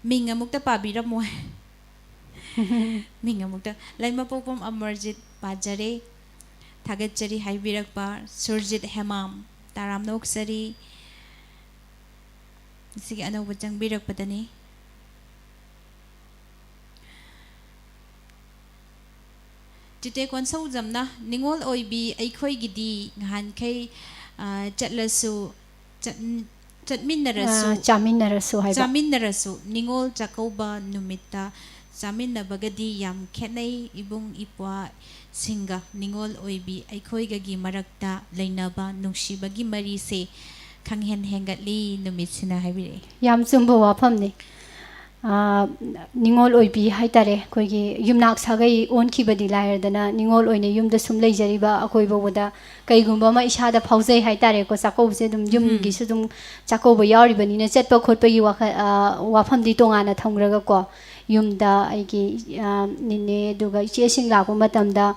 ꯃꯤꯡ ꯑꯃꯨꯛꯇ ꯄꯥꯕꯤꯔꯝꯃꯣꯏ꯫ ꯃꯤꯡ ꯑꯃꯨꯛꯇ, ꯂꯩꯃꯄꯣꯛꯄꯝ ꯑꯃꯔꯖꯤꯠ ꯄꯥꯖꯔꯦ, ꯊꯥꯒꯠꯆꯔꯤ ꯍꯥꯏꯕꯤꯔꯛꯄ꯫ ꯁꯨꯔꯖꯤꯠ ꯍꯦꯃꯥꯝ, ꯇꯔꯥꯝꯅ ꯑꯣꯛꯆꯔꯤ꯫ ꯉꯁꯤꯒꯤ ꯑꯅꯧꯕ ꯆꯪꯕꯤꯔꯛꯄꯗꯅꯤ꯫ ꯆꯤꯇꯦ ꯀꯣꯟꯁꯧꯖꯝꯅ, "ꯅꯤꯉꯣꯜ ꯑꯣꯏꯕꯤ ꯑꯩꯈꯣꯏꯒꯤꯗꯤ ꯉꯍꯥꯟꯈꯩ, ꯑ, ꯆꯠꯂꯁꯨ, ꯆꯠ-, ꯆꯠꯃꯤꯟꯅꯔꯁꯨ, ꯑ, ꯆꯥꯃꯤꯟꯅꯔꯁꯨ" ꯍꯥꯏꯕ꯫ "ꯆꯥꯃꯤꯟꯅꯔꯁꯨ, ꯅꯤꯉꯣꯜ ꯆꯥꯛꯀꯧꯕ ꯅꯨꯃꯤꯠꯇ ꯆꯥꯃꯤꯟꯅꯕꯒꯗꯤ ꯌꯥꯝ ꯈꯦꯠꯅꯩ꯫ ꯏꯕꯨꯡ ꯏꯄ꯭ꯋꯥꯁꯤꯡꯒ ꯅꯤꯉꯣꯜ ꯑꯣꯏꯕꯤ ꯑꯩꯈꯣꯏꯒꯒꯤ ꯃꯔꯛꯇ ꯂꯩꯅꯕ ꯅꯨꯡꯁꯤꯕꯒꯤ ꯃꯔꯤꯁꯦ ꯈꯪꯍꯦꯟ ꯍꯦꯟꯒꯠꯂꯤ ꯅꯨꯃꯤꯠꯁꯤꯅ" ꯍꯥꯏꯕꯤꯔꯛꯏ꯫ ꯌꯥꯝ ꯆꯨꯝꯕ ꯋꯥꯐꯝꯅꯤ꯫ ꯑ, ꯅꯤꯉꯣꯜ ꯑꯣꯏꯕꯤ ꯍꯥꯏꯇꯥꯔꯦ, ꯑꯩꯈꯣꯏꯒꯤ ꯌꯨꯝꯅꯥꯛ ꯁꯥꯒꯩ ꯑꯣꯟꯈꯤꯕꯗꯤ ꯂꯥꯏꯔꯗꯅ, ꯅꯤꯉꯣꯜ ꯑꯣꯏꯅ ꯌꯨꯝꯗ ꯁꯨꯝ ꯂꯩꯖꯔꯤꯕ ꯑꯩꯈꯣꯏ ꯐꯥꯎꯕꯗ ꯀꯩꯒꯨꯝꯕ ꯑꯃ ꯏꯁꯥꯗ ꯐꯥꯎꯖꯩ ꯍꯥꯏꯇꯥꯔꯦꯀꯣ꯫ ꯆꯥꯛꯀꯧꯕꯁꯦ ꯑꯗꯨꯝ ꯎꯝ꯫ ꯌꯨꯝꯒꯤꯁꯨ ꯑꯗꯨꯝ ꯆꯥꯛꯀꯧꯕ ꯌꯥꯎꯔꯤꯕꯅꯤꯅ, ꯆꯠꯄ ꯈꯣꯠꯄꯒꯤ ꯋꯥꯈꯜ, ꯑ, ꯋꯥꯐꯝꯗꯤ ꯇꯣꯉꯥꯟꯅ ꯊꯝꯈ꯭ꯔꯒꯀꯣ, ꯌꯨꯝꯗ ꯑꯩꯒꯤ, ꯑ, ꯅꯦꯅꯦ ꯑꯗꯨꯒ ꯏꯆꯦꯁꯤꯡ ꯂꯥꯛꯄ ꯃꯇꯝꯗ,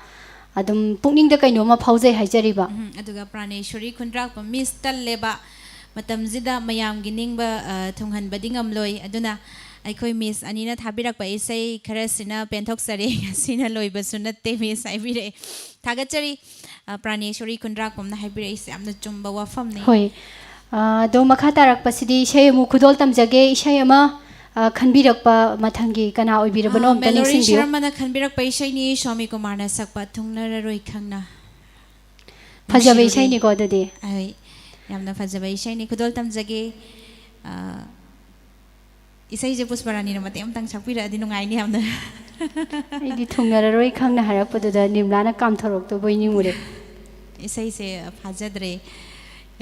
ꯑꯗꯨꯝ ꯄꯨꯛꯅꯤꯡꯗ ꯀꯩꯅꯣꯝꯃ ꯐꯥꯎꯖꯩ ꯍꯥꯏꯖꯔꯤꯕ꯫ ꯎꯝ, ꯑꯗꯨꯒ ꯄ꯭ꯔꯥꯅꯦꯁꯣꯔꯤ ꯈꯨꯟꯗ꯭ꯔꯥꯛꯄꯝ ꯃꯤꯁ ꯇꯜꯂꯦꯕ, ꯃꯇꯝꯁꯤꯗ ꯃꯌꯥꯝꯒꯤ ꯅꯤꯡꯕ, ꯑ, ꯊꯨꯡꯍꯟꯕꯗꯤ ꯉꯝꯂꯣꯏ꯫ ꯑꯗꯨꯅ ꯑꯩꯈꯣꯏ ꯃꯤꯁ ꯑꯅꯤꯅ ꯊꯥꯕꯤꯔꯛꯄ ꯏꯁꯩ ꯈꯔꯁꯤꯅ ꯄꯦꯟꯊꯣꯛꯆꯔꯦ꯫ ꯉꯁꯤꯅ ꯂꯣꯏꯕꯁꯨ ꯅꯠꯇꯦ, ꯃꯤꯁ ꯍꯥꯏꯕꯤꯔꯛꯑꯦ꯫ ꯊꯥꯒꯠꯆꯔꯤ꯫ ꯑ, ꯄ꯭ꯔꯥꯅꯦꯁꯣꯔꯤ ꯈꯨꯟꯗ꯭ꯔꯥꯛꯄꯝꯅ ꯍꯥꯏꯕꯤꯔꯛꯏꯁꯦ ꯌꯥꯝꯅ ꯆꯨꯝꯕ ꯋꯥꯐꯝꯅꯤ꯫ ꯍꯣꯏ꯫ ꯑ, ꯑꯗꯣ ꯃꯈꯥ ꯇꯥꯔꯛꯄꯁꯤꯗꯤ ꯏꯁꯩ ꯑꯃꯨꯛ ꯈꯨꯗꯣꯜ ꯇꯝꯖꯒꯦ꯫ ꯏꯁꯩ ꯑꯃ, ꯑ, ꯈꯟꯕꯤꯔꯛꯄ ꯃꯊꯪꯒꯤ ꯀꯅꯥ ꯑꯣꯏꯕꯤꯔꯕꯅꯣ ꯑ, ꯑꯝꯇ ꯃꯦꯂꯣꯔꯤ ꯅꯤꯡꯁꯤꯡꯕꯤꯌꯨ꯫ ꯁꯔꯃꯅ ꯈꯟꯕꯤꯔꯛꯄ ꯏꯁꯩꯅꯤ, ꯁ꯭ꯋꯥꯃꯤ ꯀꯨꯃꯥꯔꯅ ꯁꯛꯄ ꯊꯨꯡꯅꯔꯔꯣꯏ ꯈꯪꯅ꯫ ꯐꯖꯕ ꯅꯨꯡꯁꯤꯔꯨꯔꯦ꯫ ꯏꯁꯩꯅꯤꯀꯣ ꯑꯗꯨꯗꯤ꯫ ꯑꯩ ꯌꯥꯝꯅ ꯐꯖꯕ ꯏꯁꯩꯅꯤ, ꯈꯨꯗꯣꯜ ꯇꯝꯖꯒꯦ꯫ ꯑ, ꯏꯁꯩꯁꯦ ꯄꯨꯁꯄꯔꯥꯅꯤꯅ ꯃꯇꯦꯛ ꯑꯃꯇꯪ ꯁꯛꯄꯤꯔꯛꯑꯗꯤ ꯅꯨꯡꯉꯥꯏꯅꯤ ꯌꯥꯝꯅ꯫ ꯑꯩꯗꯤ ꯊꯨꯡꯅꯔꯔꯣꯏ ꯈꯪꯅ ꯍꯥꯏꯔꯛꯄꯗꯨꯗ ꯅꯤꯝꯂꯥꯅ ꯀꯥꯝꯊꯣꯔꯛꯇꯧꯕꯣꯏ ꯅꯤꯡꯉꯨꯔꯦ꯫ ꯏꯁꯩꯁꯦ ꯐꯥꯖꯗ꯭ꯔꯦ꯫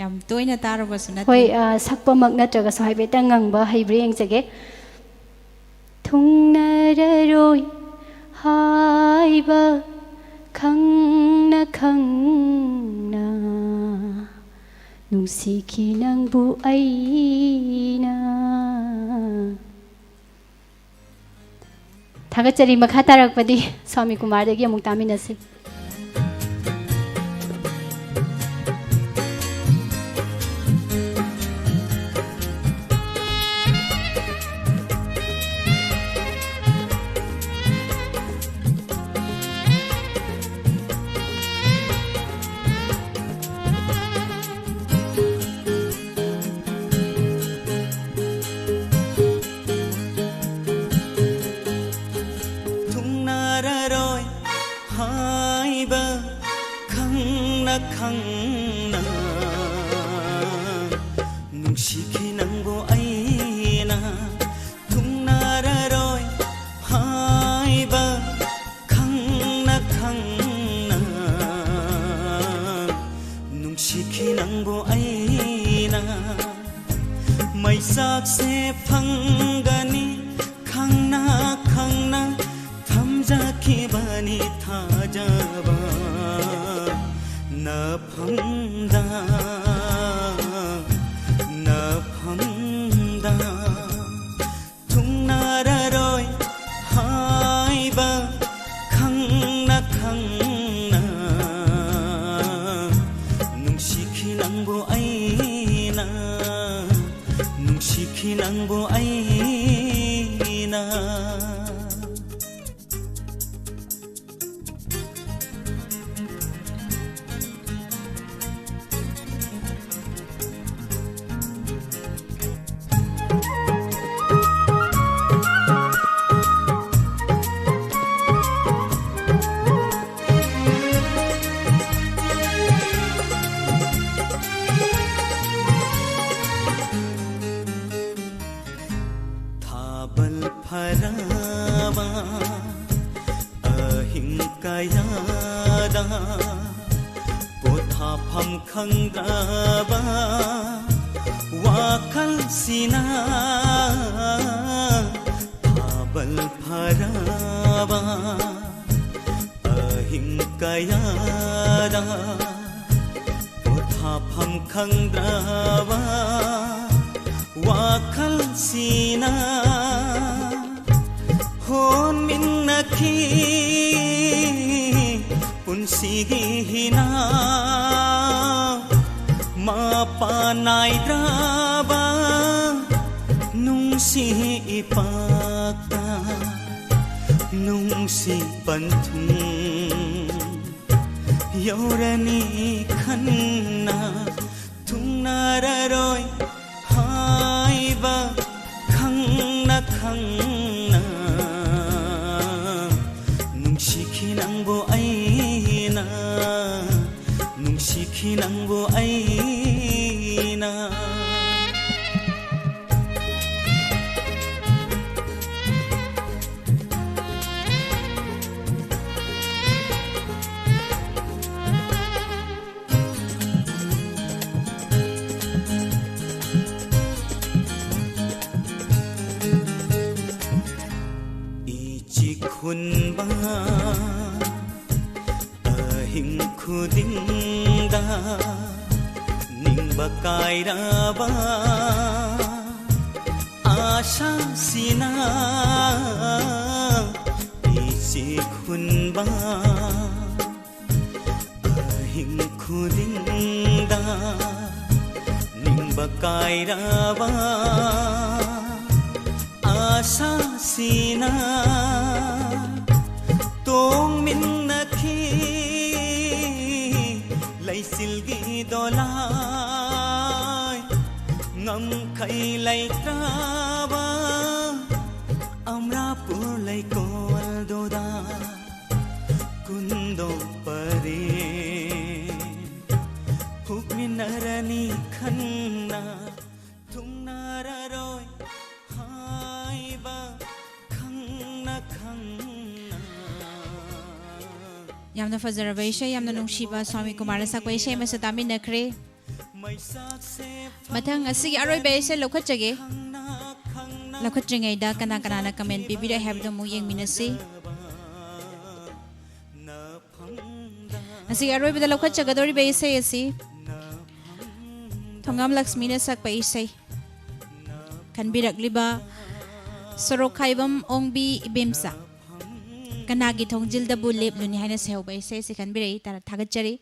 ꯌꯥꯝ ꯇꯣꯏꯅ ꯇꯥꯔꯨꯕꯁꯨ ꯅꯠꯇꯦ꯫ ꯍꯣꯏ, ꯑ, ꯁꯛꯄꯃꯛ ꯅꯠꯇ꯭ꯔꯒꯁꯨ ꯍꯥꯏꯐꯦꯠꯇꯪ ꯉꯪꯕ ꯍꯩꯕ꯭ꯔꯥ ꯌꯦꯡꯖꯒꯦ꯫ ꯊꯨꯡꯅꯔꯔꯣꯏ ꯍꯥꯏꯕ ꯈꯪꯅ ꯈꯪꯅ ꯅꯨꯡꯁꯤꯈꯤ ꯅꯪꯕꯨ ꯑꯩꯅ꯫ ꯊꯥꯒꯠꯆꯔꯤ꯫ ꯃꯈꯥ ꯇꯥꯔꯛꯄꯗꯤ ꯁ꯭ꯋꯥꯃꯤ ꯀꯨꯃꯥꯔꯗꯒꯤ ꯑꯃꯨꯛ ꯇꯥꯃꯤꯟꯅꯁꯤ꯫ ꯊꯨꯡꯅꯔꯔꯣꯏ ꯍꯥꯏꯕ ꯈꯪꯅ ꯈꯪꯅ ꯅꯨꯡꯁꯤꯈꯤ ꯅꯪꯕꯨ ꯑꯩꯅ꯫ ꯊꯨꯡꯅꯔꯔꯣꯏ ꯍꯥꯏꯕ ꯈꯪꯅ ꯈꯪꯅ ꯅꯨꯡꯁꯤꯈꯤ ꯅꯪꯕꯨ ꯑꯩꯅ꯫ ꯃꯩꯆꯥꯛꯁꯦ ꯐꯪꯒꯅꯤ ꯈꯪꯅ ꯈꯪꯅ ꯊꯝꯖꯈꯤꯕꯅꯤ ꯊꯥꯖꯕ ꯅꯐꯝꯗ, ꯅꯐꯝꯗ꯫ ꯊꯨꯡꯅꯔꯔꯣꯏ ꯍꯥꯏꯕ ꯈꯪꯅ ꯈꯪꯅ ꯅꯨꯡꯁꯤꯈꯤ ꯅꯪꯕꯨ ꯑꯩꯅ꯫ ꯊꯥꯕꯜ ꯐꯔꯕ ꯑꯍꯤꯡ ꯀꯌꯥꯗ ꯄꯣꯊꯥꯐꯝ ꯈꯪꯗ꯭ꯔꯕ ꯋꯥꯈꯜꯁꯤꯅ ꯊꯥꯕꯜ ꯐꯔꯕ ꯑꯍꯤꯡ ꯀꯌꯥꯗ ꯄꯣꯊꯥꯐꯝ ꯈꯪꯗ꯭ꯔꯕ ꯋꯥꯈꯜꯁꯤꯅ ꯍꯣꯟꯃꯤꯟꯅꯈꯤ ꯄꯨꯟꯁꯤꯒꯤ ꯍꯤꯅꯥ ꯃꯄꯥ ꯅꯥꯏꯗ꯭ꯔꯕ ꯅꯨꯡꯁꯤ ꯏꯄꯥꯛꯇ ꯅꯨꯡꯁꯤ ꯄꯟꯊꯨꯡ ꯌꯧꯔꯅꯤ ꯈꯟꯅ ꯊꯨꯡꯅꯔꯔꯣꯏ ꯍꯥꯏꯕ ꯈꯪꯅ ꯈꯪꯅ ꯅꯨꯡꯁꯤꯈꯤ ꯅꯪꯕꯨ ꯑꯩꯅ ꯅꯨꯡꯁꯤꯈꯤ ꯅꯪꯕꯨ ꯑꯩꯅ꯫ ꯏꯆꯤꯛ ꯍꯨꯟꯕ ꯑꯍꯤꯡ ꯈꯨꯗꯤꯡꯗ ꯅꯤꯡꯕ ꯀꯥꯏꯔꯕ ꯑꯥꯁꯥꯁꯤꯅ ꯏꯆꯤꯛ ꯍꯨꯟꯕ ꯑꯍꯤꯡ ꯈꯨꯗꯤꯡꯗ ꯅꯤꯡꯕ ꯄꯀꯥꯏꯔꯕ ꯑꯥꯁꯥꯁꯤꯅ ꯇꯣꯡꯃꯤꯟꯅꯈꯤ꯫ ꯂꯩꯆꯤꯜꯒꯤ ꯗꯣꯂꯥꯏ ꯉꯝꯈꯩ ꯂꯩꯇ꯭ꯔꯕ ꯑꯃꯔꯥꯄꯨꯔ ꯂꯩꯀꯣꯜꯗꯨꯗ ꯀꯨꯟꯗꯣꯛꯄꯔꯦ꯫ ꯍꯨꯞꯃꯤꯟꯅꯔꯅꯤ ꯈꯟꯅ ꯊꯨꯡꯅꯔꯔꯣꯏ ꯍꯥꯏꯕ ꯈꯪꯅ ꯈꯪꯅ꯫ ꯌꯥꯝꯅ ꯐꯖꯔꯕ ꯏꯁꯩ, ꯌꯥꯝꯅ ꯅꯨꯡꯁꯤꯕ ꯁ꯭ꯋꯥꯃꯤ ꯀꯨꯃꯥꯔꯅ ꯁꯛꯄ ꯏꯁꯩ ꯑꯃꯁꯨ ꯇꯥꯃꯤꯟꯅꯈ꯭ꯔꯦ꯫ ꯃꯊꯪ ꯑꯁꯤꯒꯤ ꯑꯔꯣꯏꯕ ꯏꯁꯩ ꯂꯧꯈꯠꯆꯒꯦ꯫ ꯂꯧꯈꯠꯇ꯭ꯔꯤꯉꯩꯗ ꯀꯅꯥ ꯀꯅꯥꯅ comment ꯄꯤꯕꯤꯔꯛꯑꯦ ꯍꯥꯏꯕꯗꯣ ꯑꯃꯨꯛ ꯌꯦꯡꯃꯤꯟꯅꯁꯤ꯫ ꯑꯁꯤꯒꯤ ꯑꯔꯣꯏꯕꯗ ꯂꯧꯈꯠꯆꯒꯗꯧꯔꯤꯕ ꯏꯁꯩ ꯑꯁꯤ ꯊꯣꯉꯥꯝ ꯂꯛꯁꯃꯤꯅ ꯁꯛꯄ ꯏꯁꯩ꯫ ꯈꯟꯕꯤꯔꯛꯂꯤꯕ ꯁꯣꯔꯣꯛꯈꯥꯏꯕꯝ ꯑꯣꯡꯕꯤ ꯏꯕꯦꯝꯆꯥ, "ꯀꯅꯥꯒꯤ ꯊꯣꯡꯖꯤꯜꯗꯕꯨ ꯂꯦꯞꯂꯨꯅꯤ" ꯍꯥꯏꯅ ꯁꯩꯍꯧꯕ ꯏꯁꯩ ꯑꯁꯤ ꯈꯟꯕꯤꯔꯛꯏ꯫ ꯇꯥ-, ꯊꯥꯒꯠꯆꯔꯤ꯫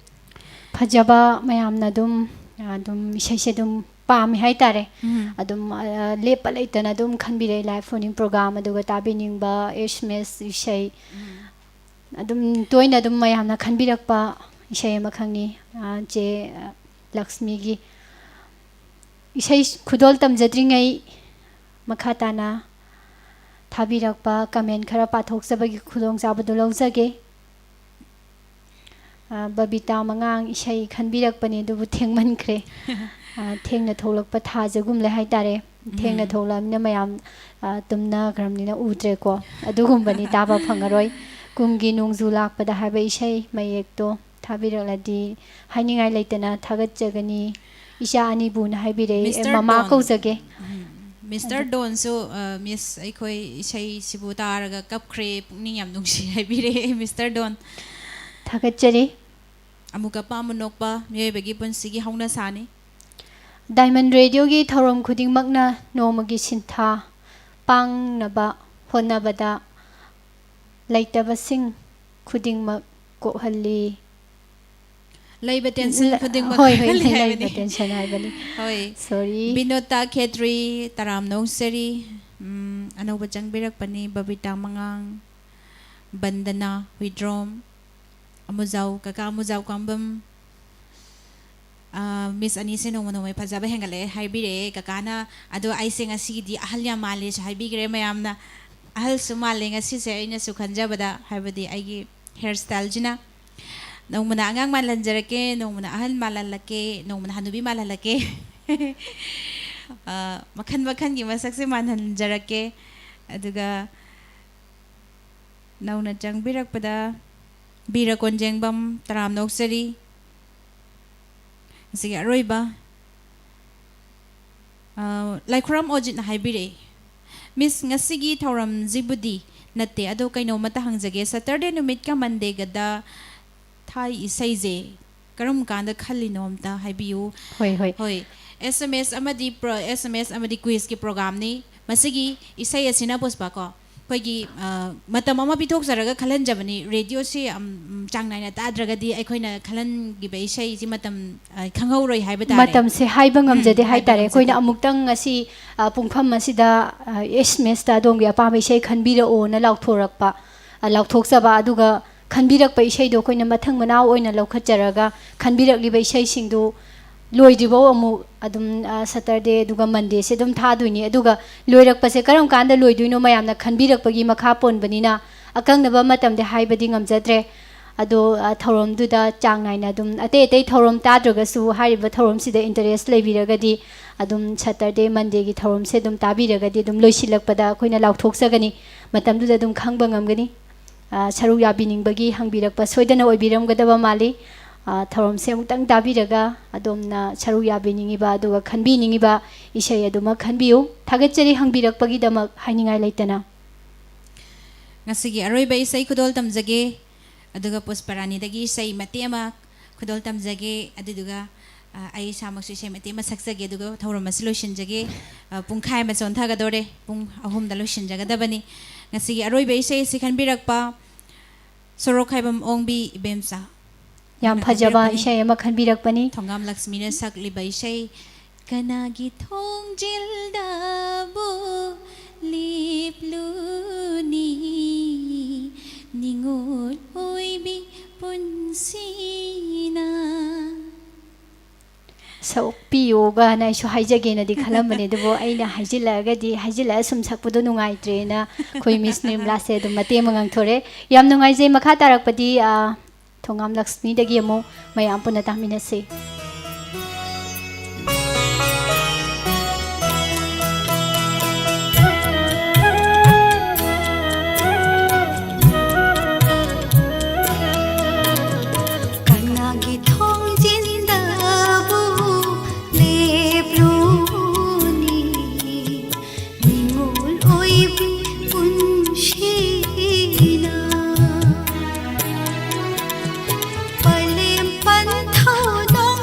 ꯐꯖꯕ ꯃꯌꯥꯝꯅ ꯑꯗꯨꯝ, ꯑꯗꯨꯝ ꯏꯁꯩꯁꯦ ꯑꯗꯨꯝ ꯄꯥꯝꯃꯤ ꯍꯥꯏꯇꯥꯔꯦ꯫ ꯎꯝ꯫ ꯑꯗꯨꯝ, ꯑ, ꯂꯦꯞꯄ ꯂꯩꯇꯅ ꯑꯗꯨꯝ ꯈꯟꯕꯤꯔꯛꯏ live phone-in program, ꯑꯗꯨꯒ ꯇꯥꯕꯤꯅꯤꯡꯕ S M S ꯏꯁꯩ꯫ ꯎꯝ꯫ ꯑꯗꯨꯝ ꯇꯣꯏꯅ ꯑꯗꯨꯝ ꯃꯌꯥꯝꯅ ꯈꯟꯕꯤꯔꯛꯄ ꯏꯁꯩ ꯑꯃꯈꯛꯅꯤ, ꯑ, ꯆꯦ, ꯑ, ꯂꯛꯁꯃꯤꯒꯤ꯫ ꯏꯁꯩ ꯈꯨꯗꯣꯜ ꯇꯝꯖꯗ꯭ꯔꯤꯉꯩ ꯃꯈꯥ ꯇꯥꯅ ꯊꯥꯕꯤꯔꯛꯄ comment ꯈꯔ ꯄꯥꯊꯣꯛꯆꯕꯒꯤ ꯈꯨꯗꯣꯡꯆꯥꯕꯗꯨ ꯂꯧꯖꯒꯦ꯫ ꯑ, ꯕꯕꯤꯇꯥ ꯃꯉꯥꯡ ꯏꯁꯩ ꯈꯟꯕꯤꯔꯛꯄꯅꯦ, ꯑꯗꯨꯕꯨ ꯊꯦꯡꯃꯟꯈ꯭ꯔꯦ꯫ ꯑ, ꯊꯦꯡꯅ ꯊꯣꯛꯂꯛꯄ ꯊꯥꯖꯒꯨꯝꯂꯦ ꯍꯥꯏꯇꯥꯔꯦ꯫ ꯊꯦꯡꯅ ꯎꯝ꯫ ꯊꯣꯛꯂꯛꯑꯃꯤꯅ ꯃꯌꯥꯝ, ꯑ, ꯇꯨꯝꯅꯈ꯭ꯔꯕꯅꯤꯅ ꯎꯗ꯭ꯔꯦꯀꯣ꯫ ꯑꯗꯨꯒꯨꯝꯕꯅꯤ ꯇꯥꯕ ꯐꯪꯉꯔꯣꯏ꯫ "ꯀꯨꯝꯒꯤ ꯅꯣꯡꯖꯨ ꯂꯥꯛꯄꯗ" ꯍꯥꯏꯕ ꯏꯁꯩ ꯃꯌꯦꯛꯇꯣ ꯊꯥꯕꯤꯔꯛꯂꯗꯤ ꯍꯥꯏꯅꯤꯡꯉꯥꯏ ꯂꯩꯇꯅ ꯊꯥꯒꯠꯆꯒꯅꯤ꯫ ꯏꯆꯥ ꯑꯅꯤꯕꯨꯅ ꯍꯥꯏꯕꯤꯔꯛꯏ꯫ ꯑꯦ, ꯃꯤꯁꯇꯔ ꯃꯃꯥ ꯗꯣꯟ꯫ ꯀꯧꯖꯒꯦ꯫ ꯎꯝ꯫ ꯃꯤꯁꯇꯔ ꯑꯗ- ꯗꯣꯟꯁꯨ, ꯑ, "ꯃꯤꯁ, ꯑꯩꯈꯣꯏ ꯏꯁꯩꯁꯤꯕꯨ ꯇꯥꯔꯒ ꯀꯞꯈ꯭ꯔꯦ, ꯄꯨꯛꯅꯤꯡ ꯌꯥꯝ ꯅꯨꯡꯁꯤ" ꯍꯥꯏꯕꯤꯔꯛꯑꯦ, ꯃꯤꯁꯇꯔ ꯗꯣꯟ꯫ ꯊꯥꯒꯠꯆꯔꯤ꯫ ꯑꯃꯨꯛ ꯀꯞꯄ ꯑꯃꯨꯛ ꯅꯣꯛꯄ ꯃꯤꯑꯣꯏꯕꯒꯤ ꯄꯨꯟꯁꯤꯒꯤ ꯍꯧꯅꯁꯥꯅꯤ꯫ Diamond Radio-ꯒꯤ ꯊꯧꯔꯝ ꯈꯨꯗꯤꯡꯃꯛꯅ ꯅꯣꯡꯃꯒꯤ ꯁꯤꯟꯊꯥ ꯄꯥꯡꯅꯕ ꯍꯣꯠꯅꯕꯗ ꯂꯩꯇꯕꯁꯤꯡ ꯈꯨꯗꯤꯡꯃꯛ ꯀꯣꯛꯍꯜꯂꯤ꯫ ꯂꯩꯕ tension ꯂ- ꯈꯨꯗꯤꯡꯃꯛ ꯍꯣꯏ, ꯍꯣꯏ, ꯈꯜꯂꯤ ꯂꯩꯕ ꯍꯥꯏꯕꯅꯤ꯫ Tension ꯍꯥꯏꯕꯅꯤ꯫ ꯍꯣꯏ꯫ Sorry꯫ ꯕꯤꯅꯣꯇꯥ ꯈꯦꯇ꯭ꯔꯤ, ꯇꯔꯥꯝꯅꯧ ꯁꯦꯔꯤ, ꯎꯝ, ꯑꯅꯧꯕ ꯆꯪꯕꯤꯔꯛꯄꯅꯤ, ꯕꯕꯤꯇꯥ ꯃꯉꯥꯡ, ꯕꯟꯗꯅꯥ ꯍꯨꯏꯗ꯭ꯔꯣꯝ, ꯑꯃꯨꯖꯥꯎ, ꯀꯀꯥ ꯑꯃꯨꯖꯥꯎ ꯀꯥꯡꯕꯝ, ꯑꯥ, Miss ꯑꯅꯤꯁꯦ ꯅꯣꯡꯃ ꯅꯣꯡꯃꯒꯤ ꯐꯖꯕ ꯍꯦꯟꯒꯠꯂꯛꯑꯦ ꯍꯥꯏꯕꯤꯔꯛꯑꯦ ꯀꯀꯥꯅ꯫ ꯑꯗꯣ ꯑꯩꯁꯦ ꯉꯁꯤꯒꯤꯗꯤ ꯑꯍꯜ ꯌꯥꯝ ꯃꯥꯜꯂꯦꯁꯨ ꯍꯥꯏꯕꯤꯈ꯭ꯔꯦ ꯃꯌꯥꯝꯅ꯫ ꯑꯍꯜꯁꯨ ꯃꯥꯜꯂꯦ ꯉꯁꯤꯁꯦ ꯑꯩꯅꯁꯨ ꯈꯟꯖꯕꯗ, ꯍꯥꯏꯕꯗꯤ ꯑꯩꯒꯤ hair styleꯁꯤꯅ꯫ ꯅꯣꯡꯃꯅ ꯑꯉꯥꯡ ꯃꯥꯜꯍꯟꯖꯔꯛꯀꯦ, ꯅꯣꯡꯃꯅ ꯑꯍꯜ ꯃꯥꯜꯍꯜꯂꯛꯀꯦ, ꯅꯣꯡꯃꯅ ꯍꯅꯨꯕꯤ ꯃꯥꯜꯍꯜꯂꯛꯀꯦ꯫ ꯑꯥ, ꯃꯈꯜ ꯃꯈꯜꯒꯤ ꯃꯁꯛꯁꯦ ꯃꯥꯜꯍꯟꯖꯔꯛꯀꯦ꯫ ꯑꯗꯨꯒ ꯅꯧꯅ ꯆꯪꯕꯤꯔꯛꯄꯗ ꯕꯤꯔ ꯀꯣꯟꯖꯦꯡꯕꯝ, ꯇꯔꯥꯝꯅ ꯑꯣꯛꯆꯔꯤ꯫ ꯉꯁꯤꯒꯤ ꯑꯔꯣꯏꯕ, ꯑ, ꯂꯥꯏꯈꯨꯔꯝ ꯑꯣꯖꯤꯠꯅ ꯍꯥꯏꯕꯤꯔꯛꯏ, "Miss, ꯉꯁꯤꯒꯤ ꯊꯧꯔꯝꯁꯤꯕꯨꯗꯤ ꯅꯠꯇꯦ, ꯑꯗꯣ ꯀꯩꯅꯣꯝꯃꯇ ꯍꯪꯖꯒꯦ, Saturday ꯅꯨꯃꯤꯠꯀ Mondayꯒꯗ ꯊꯥꯏ ꯏꯁꯩꯁꯦ ꯀꯔꯝ ꯀꯥꯟꯗ ꯈꯜꯂꯤꯅꯣ ꯑꯝꯇ ꯍꯥꯏꯕꯤꯌꯨ"꯫ ꯍꯣꯏ, ꯍꯣꯏ꯫ ꯍꯣꯏ, S M S ꯑꯃꯗꯤ pro-, S M S ꯑꯃꯗꯤ quizꯀꯤ programꯅꯤ꯫ ꯃꯁꯤꯒꯤ ꯏꯁꯩ ꯑꯁꯤꯅ, ꯄꯨꯁꯄꯥ, ꯀꯣ, ꯑꯩꯈꯣꯏꯒꯤ, ꯑ, ꯃꯇꯝ ꯑꯃ ꯄꯤꯊꯣꯛꯆꯔꯒ ꯈꯜꯍꯟꯖꯕꯅꯤ꯫ Radioꯁꯤ, ꯑꯝ, ꯆꯥꯡ ꯅꯥꯏꯅ ꯇꯥꯗ꯭ꯔꯒꯗꯤ ꯑꯩꯈꯣꯏꯅ ꯈꯜꯍꯟꯈꯤꯕ ꯏꯁꯩꯁꯤ ꯃꯇꯝ, ꯑ, ꯈꯪꯍꯧꯔꯣꯏ ꯍꯥꯏꯕ ꯇꯥꯔꯦ꯫ ꯃꯇꯝꯁꯦ ꯍꯥꯏꯕ ꯎꯝ, ꯉꯝꯖꯗꯦ ꯍꯥꯏꯕ ꯍꯥꯏꯇꯥꯔꯦ꯫ ꯑꯩꯈꯣꯏꯅ ꯉꯝꯖꯗꯦ꯫ ꯑꯃꯨꯛꯇꯪ ꯉꯁꯤ, ꯑ, ꯄꯨꯡꯐꯝ ꯑꯁꯤꯗ, ꯑ, S M Sꯇ ꯑꯗꯣꯝꯒꯤ ꯑꯄꯥꯝꯕ ꯏꯁꯩ ꯈꯟꯕꯤꯔꯛꯑꯣꯅ ꯂꯥꯎꯊꯣꯔꯛꯄ, ꯑ, ꯂꯥꯎꯊꯣꯛꯆꯕ, ꯑꯗꯨꯒ ꯈꯟꯕꯤꯔꯛꯄ ꯏꯁꯩꯗꯣ ꯑꯩꯈꯣꯏꯅ ꯃꯊꯪ ꯃꯅꯥꯎ ꯑꯣꯏꯅ ꯂꯧꯈꯠꯆꯔꯒ, ꯈꯟꯕꯤꯔꯛꯂꯤꯕ ꯏꯁꯩꯁꯤꯡꯗꯨ ꯂꯣꯏꯗ꯭ꯔꯤꯐꯥꯎ ꯑꯃꯨꯛ ꯑꯗꯨꯝ, ꯑ, Saturday ꯑꯗꯨꯒ Mondayꯁꯦ ꯑꯗꯨꯝ ꯊꯥꯗꯣꯏꯅꯤ꯫ ꯑꯗꯨꯒ ꯂꯣꯏꯔꯛꯄꯁꯦ ꯀꯔꯝ ꯀꯥꯟꯗ ꯂꯣꯏꯗꯣꯏꯅꯣ ꯃꯌꯥꯝꯅ ꯈꯟꯕꯤꯔꯛꯄꯒꯤ ꯃꯈꯥ ꯄꯣꯟꯕꯅꯤꯅ ꯑꯀꯛꯅꯕ ꯃꯇꯝꯗꯤ ꯍꯥꯏꯕꯗꯤ ꯉꯝꯖꯗ꯭ꯔꯦ꯫ ꯑꯗꯣ, ꯑ, ꯊꯧꯔꯝꯗꯨꯗ ꯆꯥꯡ ꯅꯥꯏꯅ ꯑꯗꯨꯝ ꯑꯇꯩ ꯑꯇꯩ ꯊꯧꯔꯝ ꯇꯥꯗ꯭ꯔꯒꯁꯨ ꯍꯥꯏꯔꯤꯕ ꯊꯧꯔꯝꯁꯤꯗ interest ꯂꯩꯕꯤꯔꯒꯗꯤ ꯑꯗꯨꯝ Saturday Mondayꯒꯤ ꯊꯧꯔꯝꯁꯦ ꯑꯗꯨꯝ ꯇꯥꯕꯤꯔꯒꯗꯤ ꯑꯗꯨꯝ ꯂꯣꯏꯁꯤꯜꯂꯛꯄꯗ ꯑꯩꯈꯣꯏꯅ ꯂꯥꯎꯊꯣꯛꯆꯒꯅꯤ꯫ ꯃꯇꯝꯗꯨꯗ ꯑꯗꯨꯝ ꯈꯪꯕ ꯉꯝꯒꯅꯤ꯫ ꯑ, ꯁꯔꯨꯛ ꯌꯥꯕꯤꯅꯤꯡꯕꯒꯤ ꯍꯪꯕꯤꯔꯛꯄ ꯁꯣꯏꯗꯅ ꯑꯣꯏꯕꯤꯔꯝꯒꯗꯕ ꯃꯥꯜꯂꯤ꯫ ꯑ, ꯊꯧꯔꯝꯁꯦ ꯑꯃꯨꯛꯇꯪ ꯇꯥꯕꯤꯔꯒ ꯑꯗꯣꯝꯅ ꯁꯔꯨꯛ ꯌꯥꯕꯤꯅꯤꯡꯉꯤꯕ ꯑꯗꯨꯒ ꯈꯟꯕꯤꯅꯤꯡꯉꯤꯕ ꯏꯁꯩ ꯑꯗꯨꯃꯛ ꯈꯟꯕꯤꯌꯨ꯫ ꯊꯥꯒꯠꯆꯔꯤ ꯍꯪꯕꯤꯔꯛꯄꯒꯤꯗꯃꯛ ꯍꯥꯏꯅꯤꯡꯉꯥꯏ ꯂꯩꯇꯅ꯫ ꯉꯁꯤꯒꯤ ꯑꯔꯣꯏꯕ ꯏꯁꯩ ꯈꯨꯗꯣꯜ ꯇꯝꯖꯒꯦ, ꯑꯗꯨꯒ ꯄꯨꯁꯄꯔꯥꯅꯤꯗꯒꯤ ꯏꯁꯩ ꯃꯇꯦꯛ ꯑꯃ ꯈꯨꯗꯣꯜ ꯇꯝꯖꯒꯦ, ꯑꯗꯨꯗꯨꯒ, ꯑ, ꯑꯩ ꯏꯁꯥꯃꯛꯁꯨ ꯏꯁꯩ ꯃꯇꯦꯛ ꯑꯃ ꯁꯛꯆꯒꯦ, ꯑꯗꯨꯒ ꯊꯧꯔꯝ ꯑꯁꯤ ꯂꯣꯏꯁꯤꯟꯖꯒꯦ꯫ ꯑ, ꯄꯨꯡꯈꯥꯏ ꯑꯃ ꯆꯣꯟꯊꯒꯗꯣꯔꯦ, ꯄꯨꯡ ꯑꯍꯨꯝꯗ ꯂꯣꯏꯁꯤꯟꯖꯒꯗꯕꯅꯤ꯫ ꯉꯁꯤꯒꯤ ꯑꯔꯣꯏꯕ ꯏꯁꯩ ꯑꯁꯤ ꯈꯟꯕꯤꯔꯛꯄ ꯁꯣꯔꯣꯛꯈꯥꯏꯕꯝ ꯑꯣꯡꯕꯤ ꯏꯕꯦꯝꯆꯥ꯫ ꯌꯥꯝ ꯑꯩꯅ ꯐꯖꯕ ꯈꯟꯕꯤꯔꯛꯄꯅꯤ꯫ ꯏꯁꯩ ꯑꯃ ꯈꯟꯕꯤꯔꯛꯄꯅꯤ꯫ ꯊꯣꯡꯒꯥꯝ ꯂꯛꯁꯃꯤꯅ ꯁꯛꯂꯤꯕ ꯏꯁꯩ "ꯀꯅꯥꯒꯤ ꯊꯣꯡꯖꯤꯜꯗꯕꯨ ꯂꯦꯞꯂꯨꯅꯤ ꯅꯤꯉꯣꯜ ꯑꯣꯏꯕꯤ ꯄꯨꯟꯁꯤꯅ"꯫ ꯁꯛꯄꯤꯌꯣꯒꯅ ꯑꯩꯁꯨ ꯍꯥꯏꯖꯒꯦꯅꯗꯤ ꯈꯜꯂꯝꯕꯅꯦ, ꯑꯗꯨꯕꯨ ꯑꯩꯅ ꯍꯥꯏꯖꯤꯜꯂꯛꯑꯒꯗꯤ, ꯍꯥꯏꯖꯤꯜꯂꯛꯑ ꯁꯨꯝ ꯁꯛꯄꯗꯣ ꯅꯨꯡꯉꯥꯏꯇ꯭ꯔꯦꯅ ꯑꯩꯈꯣꯏ ꯃꯤꯁ ꯅꯤꯔꯃꯂꯥꯁꯦ ꯑꯗꯨꯝ ꯃꯇꯦꯡ ꯑꯃ ꯉꯥꯡꯊꯣꯔꯛꯑꯦ꯫ ꯌꯥꯝ ꯅꯨꯡꯉꯥꯏꯖꯩ꯫ ꯃꯈꯥ ꯇꯥꯔꯛꯄꯗꯤ, ꯑ, ꯊꯣꯡꯒꯥꯝ ꯂꯛꯁꯃꯤꯗꯒꯤ ꯑꯃꯨꯛ ꯃꯌꯥꯝ ꯄꯨꯟꯅ ꯇꯥꯃꯤꯟꯅꯁꯤ꯫ ꯀꯅꯥꯒꯤ ꯊꯣꯡꯖꯤꯟꯗꯕꯨ ꯂꯦꯞꯂꯨꯅꯤ ꯅꯤꯉꯣꯜ ꯑꯣꯏꯕꯤ ꯄꯨꯟꯁꯤꯅ꯫ ꯄꯂꯦꯝ ꯄꯟꯊꯧ ꯅꯣꯡ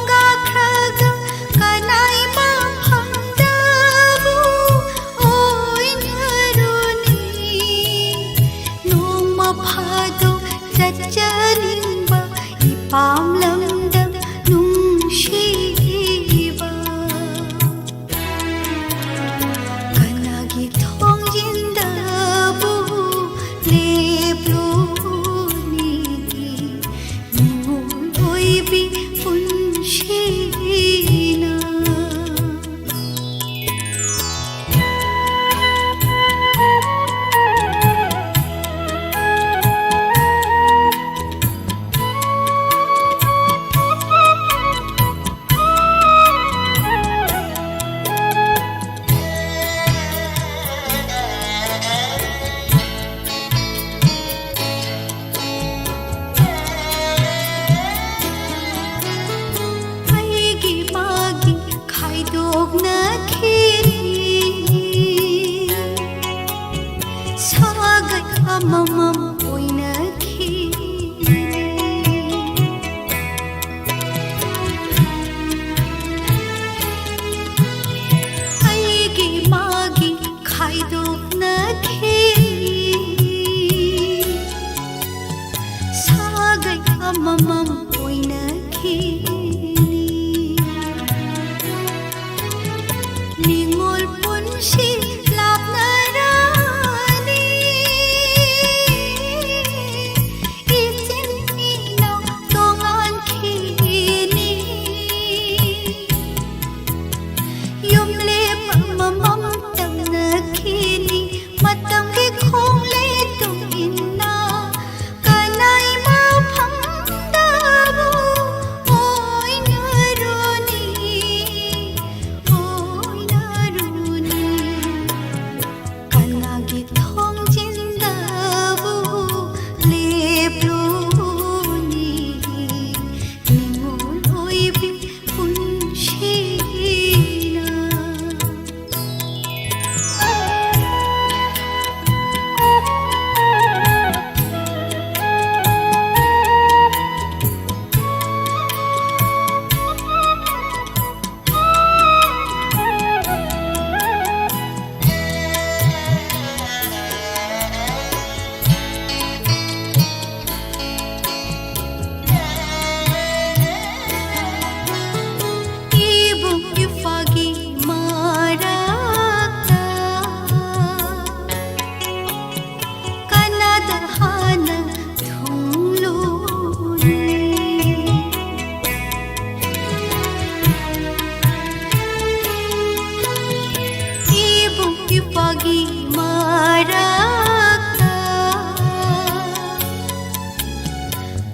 ꯒꯤ ꯃꯔꯛꯇ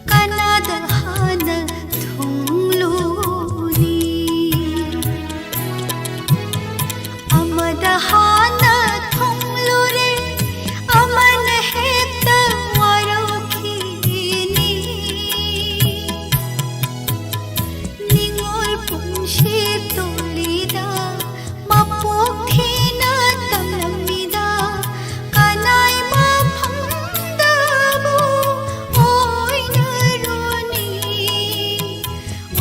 ꯀꯅꯥꯗ ꯍꯥꯟꯅ ꯊꯨꯡꯂꯨꯅꯤ? ꯑꯃꯗ ꯍꯥꯟꯅ ꯊꯨꯡꯂꯨꯔꯦ, ꯑꯃꯅ ꯍꯦꯛꯇ ꯋꯥꯔꯧꯈꯤꯅꯤ꯫ ꯅꯤꯡꯉꯣꯜ ꯄꯨꯟꯁꯤ ꯇꯣꯜꯂꯤꯗ ꯃꯄꯣꯛ ꯊꯤꯅ ꯇꯝꯂꯝꯃꯤꯗ ꯀꯅꯥꯏ ꯃꯐꯝꯗꯕꯨ ꯑꯣꯏꯅꯔꯨꯅꯤ,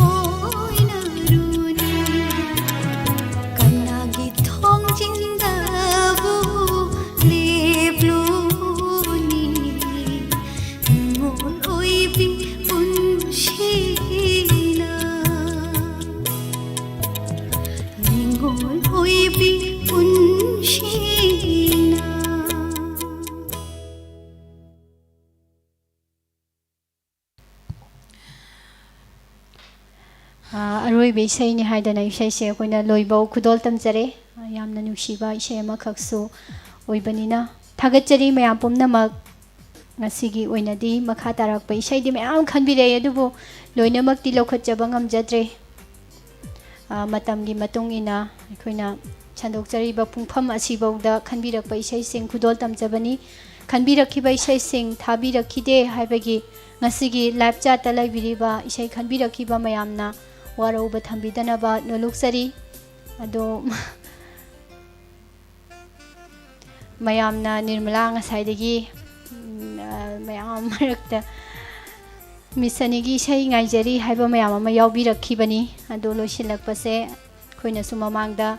ꯑꯣꯏꯅꯔꯨꯅꯤ꯫ ꯀꯅꯥꯒꯤ ꯊꯣꯡꯖꯤꯟꯗꯕꯨ ꯂꯦꯞꯂꯨꯅꯤ? ꯅꯤꯡꯉꯣꯜ ꯑꯣꯏꯕꯤ ꯄꯨꯟꯁꯤꯅ, ꯅꯤꯡꯉꯣꯜ ꯑꯣꯏꯕꯤ ꯄꯨꯟꯁꯤꯅ꯫ ꯑꯥ, ꯑꯔꯣꯏꯕ ꯏꯁꯩꯅꯤ ꯍꯥꯏꯗꯅ ꯏꯁꯩꯁꯦ ꯑꯩꯈꯣꯏꯅ ꯂꯣꯏꯕꯧ ꯈꯨꯗꯣꯜ ꯇꯝꯖꯔꯦ꯫ ꯑꯥ, ꯌꯥꯝꯅ ꯅꯨꯡꯁꯤꯕ ꯏꯁꯩ ꯑꯃꯈꯛꯁꯨ ꯑꯣꯏꯕꯅꯤꯅ ꯊꯥꯒꯠꯆꯔꯤ ꯃꯌꯥꯝ ꯄꯨꯝꯅꯃꯛ꯫ ꯉꯁꯤꯒꯤ ꯑꯣꯏꯅꯗꯤ ꯃꯈꯥ ꯇꯥꯔꯛꯄ ꯏꯁꯩꯗꯤ ꯃꯌꯥꯝ ꯈꯟꯕꯤꯔꯛꯑꯦ, ꯑꯗꯨꯕꯨ ꯂꯣꯏꯅꯃꯛꯇꯤ ꯂꯧꯈꯠꯆꯕ ꯉꯝꯖꯗ꯭ꯔꯦ꯫ ꯑꯥ, ꯃꯇꯝꯒꯤ ꯃꯇꯨꯡ ꯏꯟꯅ ꯑꯩꯈꯣꯏꯅ ꯁꯟꯗꯣꯛꯆꯔꯤꯕ ꯄꯨꯡꯐꯝ ꯑꯁꯤꯐꯥꯎꯗ ꯈꯟꯕꯤꯔꯛꯄ ꯏꯁꯩꯁꯤꯡ ꯈꯨꯗꯣꯜ ꯇꯝꯖꯕꯅꯤ꯫ ꯈꯟꯕꯤꯔꯛꯈꯤꯕ ꯏꯁꯩꯁꯤꯡ ꯊꯥꯕꯤꯔꯛꯈꯤꯗꯦ ꯍꯥꯏꯕꯒꯤ ꯉꯁꯤꯒꯤ live chatꯇ ꯂꯩꯕꯤꯔꯤꯕ ꯏꯁꯩ ꯈꯟꯕꯤꯔꯛꯈꯤꯕ ꯃꯌꯥꯝꯅ ꯋꯥꯔꯧꯕ ꯊꯝꯕꯤꯗꯅꯕ ꯅꯣꯂꯨꯛꯆꯔꯤ꯫ ꯑꯗꯣ, ꯃꯌꯥꯝꯅ ꯅꯤꯔꯃꯂꯥ ꯉꯁꯥꯏꯗꯒꯤ, ꯎꯝ, ꯑ, ꯃꯌꯥꯝ ꯃꯔꯛꯇ Miss Sunnyꯒꯤ ꯏꯁꯩ ꯉꯥꯏꯖꯔꯤ ꯍꯥꯏꯕ ꯃꯌꯥꯝ ꯑꯃ ꯌꯥꯎꯕꯤꯔꯛꯈꯤꯕꯅꯤ꯫ ꯑꯗꯣ ꯂꯣꯏꯁꯤꯜꯂꯛꯄꯁꯦ ꯑꯩꯈꯣꯏꯅꯁꯨ ꯃꯃꯥꯡꯗ,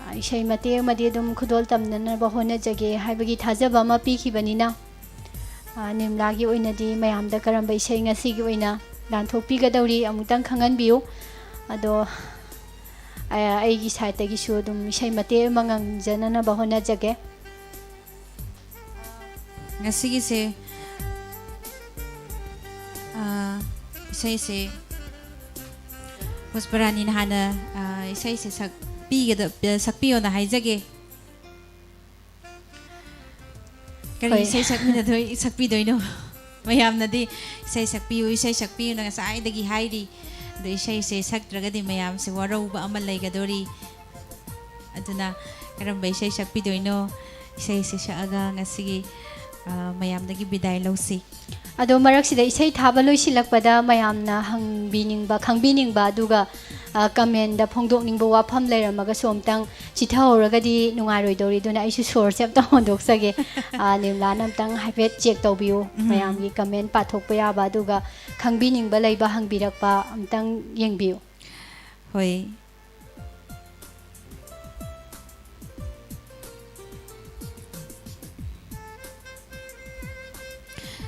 ꯑ, ꯏꯁꯩ ꯃꯇꯦꯛ ꯑꯃꯗꯤ ꯑꯗꯨꯝ ꯈꯨꯗꯣꯜ ꯇꯝꯅꯅꯕ ꯍꯣꯠꯅꯖꯒꯦ ꯍꯥꯏꯕꯒꯤ ꯊꯥꯖꯕ ꯑꯃ ꯄꯤꯈꯤꯕꯅꯤꯅ, ꯑ, ꯅꯤꯔꯃꯂꯥꯒꯤ ꯑꯣꯏꯅꯗꯤ ꯃꯌꯥꯝꯗ ꯀꯔꯝꯕ ꯏꯁꯩ ꯉꯁꯤꯒꯤ ꯑꯣꯏꯅ ꯂꯥꯟꯊꯣꯛꯄꯤꯒꯗꯧꯔꯤ ꯑꯃꯨꯛꯇꯪ ꯈꯪꯍꯟꯕꯤꯌꯨ꯫ ꯑꯗꯣ ꯑ, ꯑꯩꯒꯤ sideꯇꯒꯤꯁꯨ ꯑꯗꯨꯝ ꯏꯁꯩ ꯃꯇꯦꯛ ꯑꯃ ꯉꯪꯖꯅꯅꯕ ꯍꯣꯠꯅꯖꯒꯦ꯫ ꯉꯁꯤꯒꯤꯁꯦ, ꯑ, ꯏꯁꯩꯁꯦ ꯄꯨꯁꯄꯔꯥꯅꯤꯅ ꯍꯥꯟꯅ, ꯑ, ꯏꯁꯩꯁꯦ ꯁꯛꯄꯤꯒꯗ-, ꯁꯛꯄꯤꯌꯣꯅ ꯍꯥꯏꯖꯒꯦ꯫ ꯀꯔꯤ ꯍꯣꯏ꯫ ꯏꯁꯩ ꯁꯛꯃꯤꯟꯅꯗꯣꯏ-, ꯁꯛꯄꯤꯗꯣꯏꯅꯣ? ꯃꯌꯥꯝꯅꯗꯤ "ꯏꯁꯩ ꯁꯛꯄꯤꯌꯨ, ꯏꯁꯩ ꯁꯛꯄꯤꯌꯨꯅ" ꯉꯁꯥꯏꯗꯒꯤ ꯍꯥꯏꯔꯤ꯫ ꯑꯗꯣ ꯏꯁꯩꯁꯦ ꯁꯛꯇ꯭ꯔꯒꯗꯤ ꯃꯌꯥꯝꯁꯦ ꯋꯥꯔꯧꯕ ꯑꯃ ꯂꯩꯒꯗꯣꯔꯤ꯫ ꯑꯗꯨꯅ ꯀꯔꯝꯕ ꯏꯁꯩ ꯁꯛꯄꯤꯗꯣꯏꯅꯣ? ꯏꯁꯩꯁꯦ ꯁꯛꯑꯒ ꯉꯁꯤꯒꯤ, ꯑ, ꯃꯌꯥꯝꯗꯒꯤ ꯕꯤꯗꯥꯏ ꯂꯧꯁꯤ꯫ ꯑꯗꯣ ꯃꯔꯛꯁꯤꯗ ꯏꯁꯩ ꯊꯥꯕ ꯂꯣꯏꯁꯤꯜꯂꯛꯄꯗ ꯃꯌꯥꯝꯅ ꯍꯪꯕꯤꯅꯤꯡꯕ, ꯈꯪꯕꯤꯅꯤꯡꯕ, ꯑꯗꯨꯒ, ꯑ, comment ꯐꯣꯡꯗꯣꯛꯅꯤꯡꯕ ꯋꯥꯐꯝ ꯂꯩꯔꯝꯃꯒꯁꯨ ꯑꯝꯇꯪ ꯆꯤꯊꯍꯧꯔꯒꯗꯤ ꯅꯨꯡꯉꯥꯏꯔꯣꯏꯗꯧꯔꯤ꯫ ꯑꯗꯨꯅ ꯑꯩꯁꯨ ꯁꯣꯔꯁꯦ ꯑꯝꯇ ꯍꯣꯟꯗꯣꯛꯆꯒꯦ꯫ ꯑ, ꯅꯤꯔꯃꯂꯥꯅ ꯑꯝꯇꯪ ꯍꯥꯏꯐꯦꯠ check ꯇꯧꯕꯤꯌꯨ꯫ ꯎꯝ꯫ ꯃꯌꯥꯝꯒꯤ comment ꯄꯥꯊꯣꯛꯄ ꯌꯥꯕ, ꯑꯗꯨꯒ ꯈꯪꯕꯤꯅꯤꯡꯕ ꯂꯩꯕ ꯍꯪꯕꯤꯔꯛꯄ ꯑꯝꯇꯪ ꯌꯦꯡꯕꯤꯌꯨ꯫ ꯍꯣꯏ꯫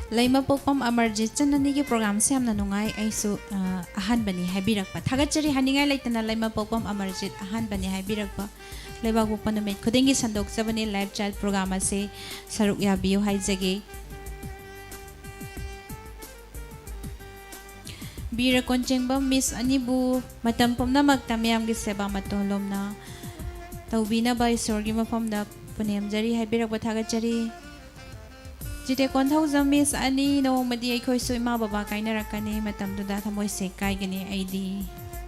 ꯂꯩꯃꯄꯣꯛꯄꯝ ꯑꯃꯔꯖꯤꯠ, "ꯆꯟ ꯑꯅꯤꯒꯤ programꯁꯦ ꯌꯥꯝꯅ ꯅꯨꯡꯉꯥꯏ, ꯑꯩꯁꯨ, ꯑ, ꯑꯍꯥꯟꯕꯅꯤ" ꯍꯥꯏꯕꯤꯔꯛꯄ꯫ ꯊꯥꯒꯠꯆꯔꯤ ꯍꯥꯏꯅꯤꯡꯉꯥꯏ ꯂꯩꯇꯅ, ꯂꯩꯃꯄꯣꯛꯄꯝ ꯑꯃꯔꯖꯤꯠ, "ꯑꯍꯥꯟꯕꯅꯤ" ꯍꯥꯏꯕꯤꯔꯛꯄ꯫ ꯂꯩꯕꯥꯛꯄꯣꯛꯄ ꯅꯨꯃꯤꯠ ꯈꯨꯗꯤꯡꯒꯤ ꯁꯟꯗꯣꯛꯆꯕꯅꯤ live chat program ꯑꯁꯤ, ꯁꯔꯨꯛ ꯌꯥꯕꯤꯌꯨ ꯍꯥꯏꯖꯒꯦ꯫ ꯕꯤꯔ ꯀꯣꯟꯆꯦꯡꯕꯝ ꯃꯤꯁ ꯑꯅꯤꯕꯨ ꯃꯇꯝ ꯄꯨꯝꯅꯃꯛꯇ ꯃꯤꯌꯥꯝꯒꯤ ꯁꯦꯕꯥ ꯃꯇꯣꯟꯂꯣꯝꯅ ꯇꯧꯕꯤꯅꯕ ꯏꯁꯣꯔꯒꯤ ꯃꯐꯝꯗ ꯄꯨꯅꯦꯝꯖꯔꯤ ꯍꯥꯏꯕꯤꯔꯛꯄ ꯊꯥꯒꯠꯆꯔꯤ꯫ ꯖꯤꯇꯦ ꯀꯣꯟꯊꯧꯖꯝ ꯃꯤꯁ ꯑꯅꯤ, "ꯅꯣꯡꯃꯗꯤ ꯑꯩꯈꯣꯏꯁꯨ ꯏꯃꯥ ꯕꯕꯥ ꯀꯥꯏꯅꯔꯛꯀꯅꯤ, ꯃꯇꯝꯗꯨꯗ ꯊꯃꯣꯏꯁꯦ ꯀꯥꯏꯒꯅꯤ ꯑꯩꯗꯤ꯫"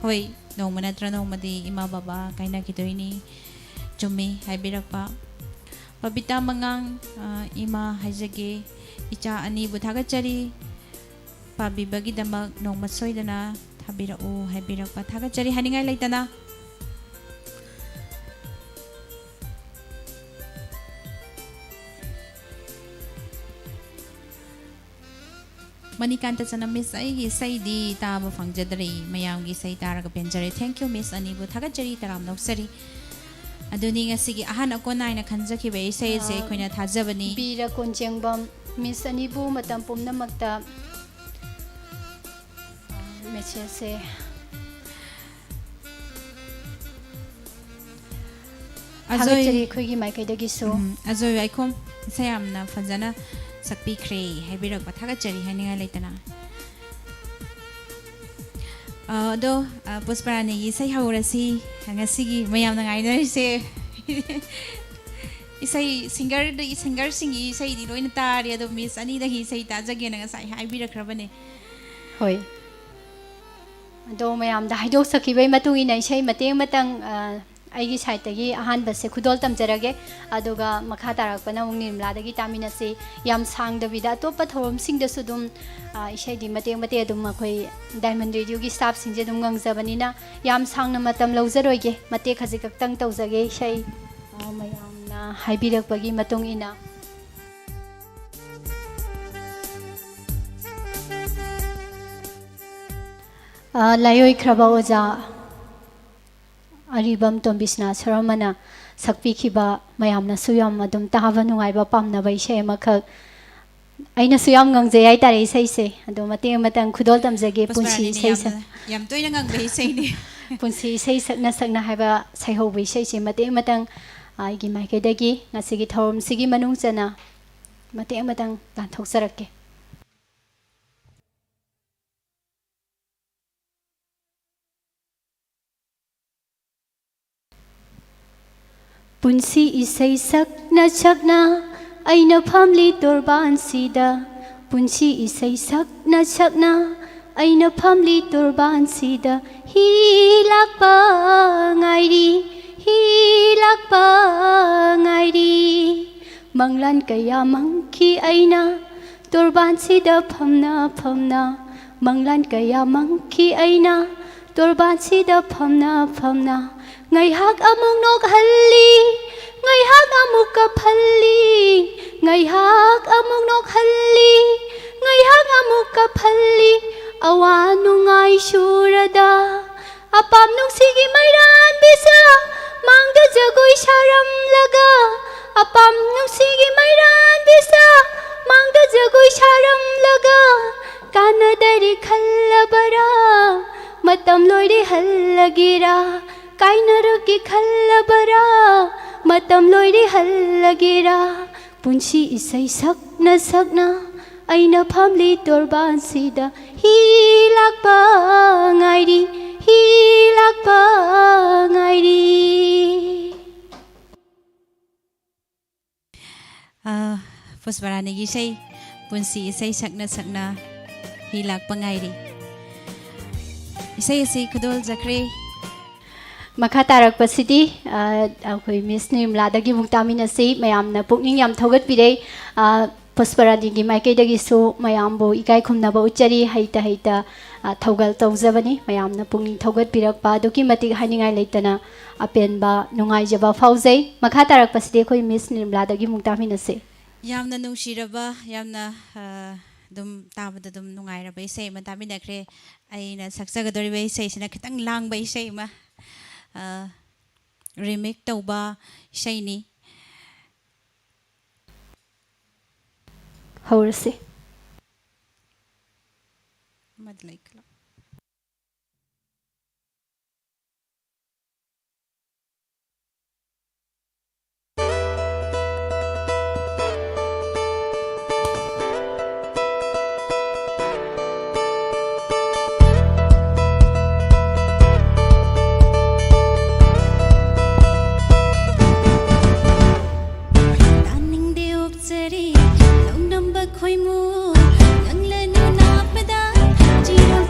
ꯍꯣꯏ, ꯅꯣꯡꯃ ꯅꯠꯇ꯭ꯔ ꯅꯣꯡꯃꯗꯤ ꯏꯃꯥ ꯕꯕꯥ ꯀꯥꯏꯅꯈꯤꯗꯣꯏꯅꯤ꯫ ꯆꯨꯝꯃꯤ ꯍꯥꯏꯕꯤꯔꯛꯄ꯫ ꯄꯕꯤꯇꯥ ꯃꯉꯥꯡ, ꯑ, "ꯏꯃꯥ ꯍꯥꯏꯖꯒꯦ, ꯏꯆꯥ ꯑꯅꯤꯕꯨ ꯊꯥꯒꯠꯆꯔꯤ꯫ ꯄꯥꯕꯤꯕꯒꯤꯗꯃꯛ ꯅꯣꯡꯃ ꯁꯣꯏꯗꯅ ꯊꯥꯕꯤꯔꯛꯎ" ꯍꯥꯏꯕꯤꯔꯛꯄ ꯊꯥꯒꯠꯆꯔꯤ ꯍꯥꯏꯅꯤꯡꯉꯥꯏ ꯂꯩꯇꯅ꯫ ꯃꯅꯤꯀꯥꯟꯇ ꯆꯅꯝ ꯃꯤꯁ, "ꯑꯩꯒꯤ ꯏꯁꯩꯗꯤ ꯇꯥꯕ ꯐꯪꯖꯗ꯭ꯔꯤ, ꯃꯌꯥꯝꯒꯤ ꯏꯁꯩ ꯇꯥꯔꯒ ꯄꯦꯟꯖꯔꯦ꯫" Thank you ꯃꯤꯁ ꯑꯅꯤꯕꯨ ꯊꯥꯒꯠꯆꯔꯤ, ꯇꯔꯥꯝꯅ ꯑꯣꯛꯆꯔꯤ꯫ ꯑꯗꯨꯅꯤ ꯉꯁꯤꯒꯤ ꯑꯍꯥꯟ ꯑꯀꯣꯟ ꯅꯥꯏꯅ ꯈꯟꯖꯈꯤꯕ ꯏꯁꯩ ꯑꯁꯤ ꯑꯥ, ꯑꯩꯈꯣꯏꯅ ꯊꯥꯖꯕꯅꯤ꯫ ꯕꯤꯔ ꯀꯣꯟꯖꯦꯡꯕꯝ ꯃꯤꯁ ꯑꯅꯤꯕꯨ ꯃꯇꯝ ꯄꯨꯝꯅꯃꯛꯇ, ꯑꯥ, messageꯁꯦ ꯑꯖꯣꯏ, ꯊꯥꯒꯠꯆꯔꯤ ꯑꯩꯈꯣꯏꯒꯤ ꯃꯥꯏꯀꯩꯗꯒꯤꯁꯨ꯫ ꯎꯝ, ꯑꯖꯣꯏ ꯋꯥꯏꯈꯣꯝ, ꯏꯁꯩ ꯌꯥꯝꯅ ꯐꯖꯅ ꯁꯛꯄꯤꯈ꯭ꯔꯦ ꯍꯥꯏꯕꯤꯔꯛꯄ ꯊꯥꯒꯠꯆꯔꯤ ꯍꯥꯏꯅꯤꯡꯉꯥꯏ ꯂꯩꯇꯅ꯫ ꯑ, ꯑꯗꯣ, ꯑ, ꯄꯨꯁꯄꯔꯥꯅꯤꯒꯤ ꯏꯁꯩ ꯍꯧꯔꯁꯤ꯫ ꯉꯁꯤꯒꯤ ꯃꯌꯥꯝꯅ ꯉꯥꯏꯅꯔꯤꯁꯦ꯫ ꯏꯁꯩ ꯁꯤꯡꯒꯔꯗ ꯁꯤꯡꯒꯔꯁꯤꯡꯒꯤ ꯏꯁꯩꯗꯤ ꯂꯣꯏꯅ ꯇꯥꯔꯦ, ꯑꯗꯣ ꯃꯤꯁ ꯑꯅꯤꯗꯒꯤ ꯏꯁꯩ ꯇꯥꯖꯒꯦꯅ ꯉꯁꯥꯏ ꯍꯥꯏꯕꯤꯔꯛꯈ꯭ꯔꯕꯅꯦ꯫ ꯍꯣꯏ꯫ ꯑꯗꯣ ꯃꯌꯥꯝꯗ ꯍꯥꯏꯗꯣꯛꯆꯈꯤꯕꯒꯤ ꯃꯇꯨꯡ ꯏꯟꯅ ꯏꯁꯩ ꯃꯇꯦꯛ ꯑꯃꯇꯪ ꯑ, ꯑꯩꯒꯤ ꯁꯥꯏꯠꯇꯒꯤ ꯑꯍꯥꯟꯕꯁꯦ ꯈꯨꯗꯣꯜ ꯇꯝꯖꯔꯒꯦ꯫ ꯑꯗꯨꯒ ꯃꯈꯥ ꯇꯥꯔꯛꯄꯅ ꯑꯃꯨꯛ ꯅꯤꯔꯃꯂꯥꯗꯒꯤ ꯇꯥꯃꯤꯟꯅꯁꯤ꯫ ꯌꯥꯝ ꯁꯥꯡꯗꯕꯤꯗ ꯑꯇꯣꯞꯄ ꯊꯧꯔꯝꯁꯤꯡꯗꯁꯨ ꯑꯗꯨꯝ ꯑ, ꯏꯁꯩꯗꯤ ꯃꯇꯦꯛ ꯃꯇꯦꯛ ꯑꯗꯨꯝ ꯑꯩꯈꯣꯏ ꯗꯥꯏꯃꯟ ꯔꯦꯗꯤꯑꯣꯒꯤ ꯁ꯭ꯇꯥꯐꯁꯤꯡꯁꯦ ꯑꯗꯨꯝ ꯉꯪꯖꯕꯅꯤꯅ ꯌꯥꯝ ꯁꯥꯡꯅ ꯃꯇꯝ ꯂꯧꯖꯔꯣꯏꯒꯦ꯫ ꯃꯇꯦꯛ ꯈꯖꯤꯛ ꯈꯛꯇꯪ ꯇꯧꯖꯒꯦ꯫ ꯏꯁꯩ ꯑ, ꯃꯌꯥꯝꯅ ꯍꯥꯏꯕꯤꯔꯛꯄꯒꯤ ꯃꯇꯨꯡ ꯏꯟꯅ꯫ ꯑ, ꯂꯥꯏꯑꯣꯏꯈ꯭ꯔꯕ ꯑꯣꯖꯥ ꯑꯔꯤꯕꯝ ꯇꯣꯝꯕꯤꯁꯅꯥ ꯁꯔꯃꯅ ꯁꯛꯄꯤꯈꯤꯕ ꯃꯌꯥꯝꯅꯁꯨ ꯌꯥꯝ ꯑꯗꯨꯝ ꯇꯥꯕ ꯅꯨꯡꯉꯥꯏꯕ ꯄꯥꯝꯅꯕ ꯏꯁꯩ ꯑꯃꯈꯛ, ꯑꯩꯅꯁꯨ ꯌꯥꯝ ꯉꯪꯖꯩ ꯍꯥꯏꯇꯥꯔꯦ ꯏꯁꯩꯁꯦ꯫ ꯑꯗꯣ ꯃꯇꯦꯛ ꯑꯃꯇꯪ ꯈꯨꯗꯣꯜ ꯇꯝꯖꯒꯦ꯫ ꯄꯨꯟꯁꯤ ꯄꯨꯁꯄꯥꯔꯥꯅꯤꯅꯦ ꯏꯁꯩ ꯁꯛ- ꯌꯥꯝꯅ, ꯌꯥꯝ ꯇꯣꯏꯅ ꯉꯪꯕ ꯏꯁꯩꯅꯤ꯫ ꯄꯨꯟꯁꯤ ꯏꯁꯩ ꯁꯛꯅ ꯁꯛꯅ ꯍꯥꯏꯕ ꯁꯩꯍꯧꯕ ꯏꯁꯩꯁꯦ ꯃꯇꯦꯛ ꯑꯃꯇꯪ, ꯑ, ꯑꯩꯒꯤ ꯃꯥꯏꯀꯩꯗꯒꯤ ꯉꯁꯤꯒꯤ ꯊꯧꯔꯝꯁꯤꯒꯤ ꯃꯅꯨꯡ ꯆꯟꯅ ꯃꯇꯦꯛ ꯑꯃꯇꯪ ꯂꯥꯟꯊꯣꯛꯆꯔꯛꯀꯦ꯫ ꯄꯨꯟꯁꯤ ꯏꯁꯩ ꯁꯛꯅ ꯁꯛꯅ ꯑꯩꯅ ꯐꯝꯂꯤ ꯇꯣꯔꯕꯥꯟꯁꯤꯗ꯫ ꯄꯨꯟꯁꯤ ꯏꯁꯩ ꯁꯛꯅ ꯁꯛꯅ ꯑꯩꯅ ꯐꯝꯂꯤ ꯇꯣꯔꯕꯥꯟꯁꯤꯗ꯫ ꯍꯤ ꯂꯥꯛꯄ ꯉꯥꯏꯔꯤ, ꯍꯤ ꯂꯥꯛꯄ ꯉꯥꯏꯔꯤ꯫ ꯃꯪꯂꯥꯟ ꯀꯌꯥ ꯃꯪꯈꯤ ꯑꯩꯅ ꯇꯣꯔꯕꯥꯟꯁꯤꯗ ꯐꯝꯅ ꯐꯝꯅ꯫ ꯃꯪꯂꯥꯟ ꯀꯌꯥ ꯃꯪꯈꯤ ꯑꯩꯅ ꯇꯣꯔꯕꯥꯟꯁꯤꯗ ꯐꯝꯅ ꯐꯝꯅ꯫ ꯉꯥꯏꯍꯥꯛ ꯑꯃꯨꯛ ꯅꯣꯛꯍꯜꯂꯤ, ꯉꯥꯏꯍꯥꯛ ꯑꯃꯨꯛ ꯀꯞꯍꯜꯂꯤ꯫ ꯉꯥꯏꯍꯥꯛ ꯑꯃꯨꯛ ꯅꯣꯛꯍꯜꯂꯤ, ꯉꯥꯏꯍꯥꯛ ꯑꯃꯨꯛ ꯀꯞꯍꯜꯂꯤ꯫ ꯑꯋꯥ ꯅꯨꯡꯉꯥꯏ ꯁꯨꯔꯗ ꯑꯄꯥꯝ ꯅꯨꯡꯁꯤꯒꯤ ꯃꯩꯔꯥꯟꯕꯤꯁꯥ ꯃꯥꯡꯗ ꯖꯒꯣꯏ ꯁꯥꯔꯝꯂꯒ꯫ ꯑꯄꯥꯝ ꯅꯨꯡꯁꯤꯒꯤ ꯃꯩꯔꯥꯟꯕꯤꯁꯥ ꯃꯥꯡꯗ ꯖꯒꯣꯏ ꯁꯥꯔꯝꯂꯒ꯫ ꯀꯥꯟꯅꯗꯔꯦ ꯈꯜꯂꯕꯔꯥ ꯃꯇꯝ ꯂꯣꯏꯔꯦ ꯍꯜꯂꯒꯦꯔꯥ꯫ ꯀꯥꯏꯅꯔꯒꯦ ꯈꯜꯂꯕꯔꯥ ꯃꯇꯝ ꯂꯣꯏꯔꯦ ꯍꯜꯂꯒꯦꯔꯥ꯫ ꯄꯨꯟꯁꯤ ꯏꯁꯩ ꯁꯛꯅ ꯁꯛꯅ ꯑꯩꯅ ꯐꯝꯂꯤ ꯇꯣꯔꯕꯥꯟꯁꯤꯗ꯫ ꯍꯤ ꯂꯥꯛꯄ ꯉꯥꯏꯔꯤ, ꯍꯤ ꯂꯥꯛꯄ ꯉꯥꯏꯔꯤ꯫ ꯄꯨꯁꯄꯔꯥꯅꯤꯒꯤ ꯏꯁꯩ, ꯄꯨꯟꯁꯤ ꯏꯁꯩ ꯁꯛꯅ ꯁꯛꯅ ꯍꯤ ꯂꯥꯛꯄ ꯉꯥꯏꯔꯤ꯫ ꯏꯁꯩ ꯑꯁꯤ ꯈꯨꯗꯣꯜꯖꯈ꯭ꯔꯦ꯫ ꯃꯈꯥ ꯇꯥꯔꯛꯄꯁꯤꯗꯤ, ꯑ, ꯑꯩꯈꯣꯏ ꯃꯤꯁ ꯅꯤꯔꯃꯂꯥꯗꯒꯤ ꯑꯃꯨꯛ ꯇꯥꯃꯤꯟꯅꯁꯤ꯫ ꯃꯌꯥꯝꯅ ꯄꯨꯛꯅꯤꯡ ꯌꯥꯝ ꯊꯧꯒꯠꯄꯤꯔꯦ꯫ ꯑ, ꯄꯨꯁꯄꯔꯥꯅꯤꯒꯤ ꯃꯥꯏꯀꯩꯗꯒꯤꯁꯨ ꯃꯌꯥꯝꯕꯨ ꯏꯀꯥꯏ ꯈꯨꯝꯅꯕ ꯎꯠꯆꯔꯤ꯫ ꯍꯩꯇ ꯍꯩꯇ, ꯑ, ꯊꯧꯒꯜ ꯇꯧꯖꯕꯅꯤ꯫ ꯃꯌꯥꯝꯅ ꯄꯨꯛꯅꯤꯡ ꯊꯧꯒꯠꯄꯤꯔꯛꯄ ꯑꯗꯨꯛꯀꯤ ꯃꯇꯤꯛ ꯍꯥꯏꯅꯤꯡꯉꯥꯏ ꯂꯩꯇꯅ ꯑꯄꯦꯟꯕ ꯅꯨꯡꯉꯥꯏꯖꯕ ꯐꯥꯎꯖꯩ꯫ ꯃꯈꯥ ꯇꯥꯔꯛꯄꯁꯤꯗꯤ ꯑꯩꯈꯣꯏ ꯃꯤꯁ ꯅꯤꯔꯃꯂꯥꯗꯒꯤ ꯑꯃꯨꯛ ꯇꯥꯃꯤꯟꯅꯁꯤ꯫ ꯌꯥꯝꯅ ꯅꯨꯡꯁꯤꯔꯕ, ꯌꯥꯝꯅ, ꯑ, ꯑꯗꯨꯝ ꯇꯥꯕꯗ ꯑꯗꯨꯝ ꯅꯨꯡꯉꯥꯏꯔꯕ ꯏꯁꯩ ꯑꯃ ꯇꯥꯃꯤꯟꯅꯈ꯭ꯔꯦ꯫ ꯑꯩꯅ ꯁꯛꯆꯒꯗꯧꯔꯤꯕ ꯏꯁꯩꯁꯤꯅ ꯈꯤꯇꯪ ꯂꯥꯡꯕ ꯏꯁꯩ ꯑꯃ, ꯑ, remake ꯇꯧꯕ ꯏꯁꯩꯅꯤ꯫ ꯍꯧꯔꯁꯤ꯫ ꯑꯃꯗꯤ ꯂꯩꯈꯠꯂꯣ꯫ ꯇꯥꯅꯤꯡꯗꯦ ꯑꯣꯛꯆꯔꯤ ꯂꯧꯅꯝꯕ ꯈꯣꯏꯃꯨ, ꯅꯪꯂꯅꯨ ꯅꯥꯞꯄꯗ ꯆꯤꯔꯣꯜ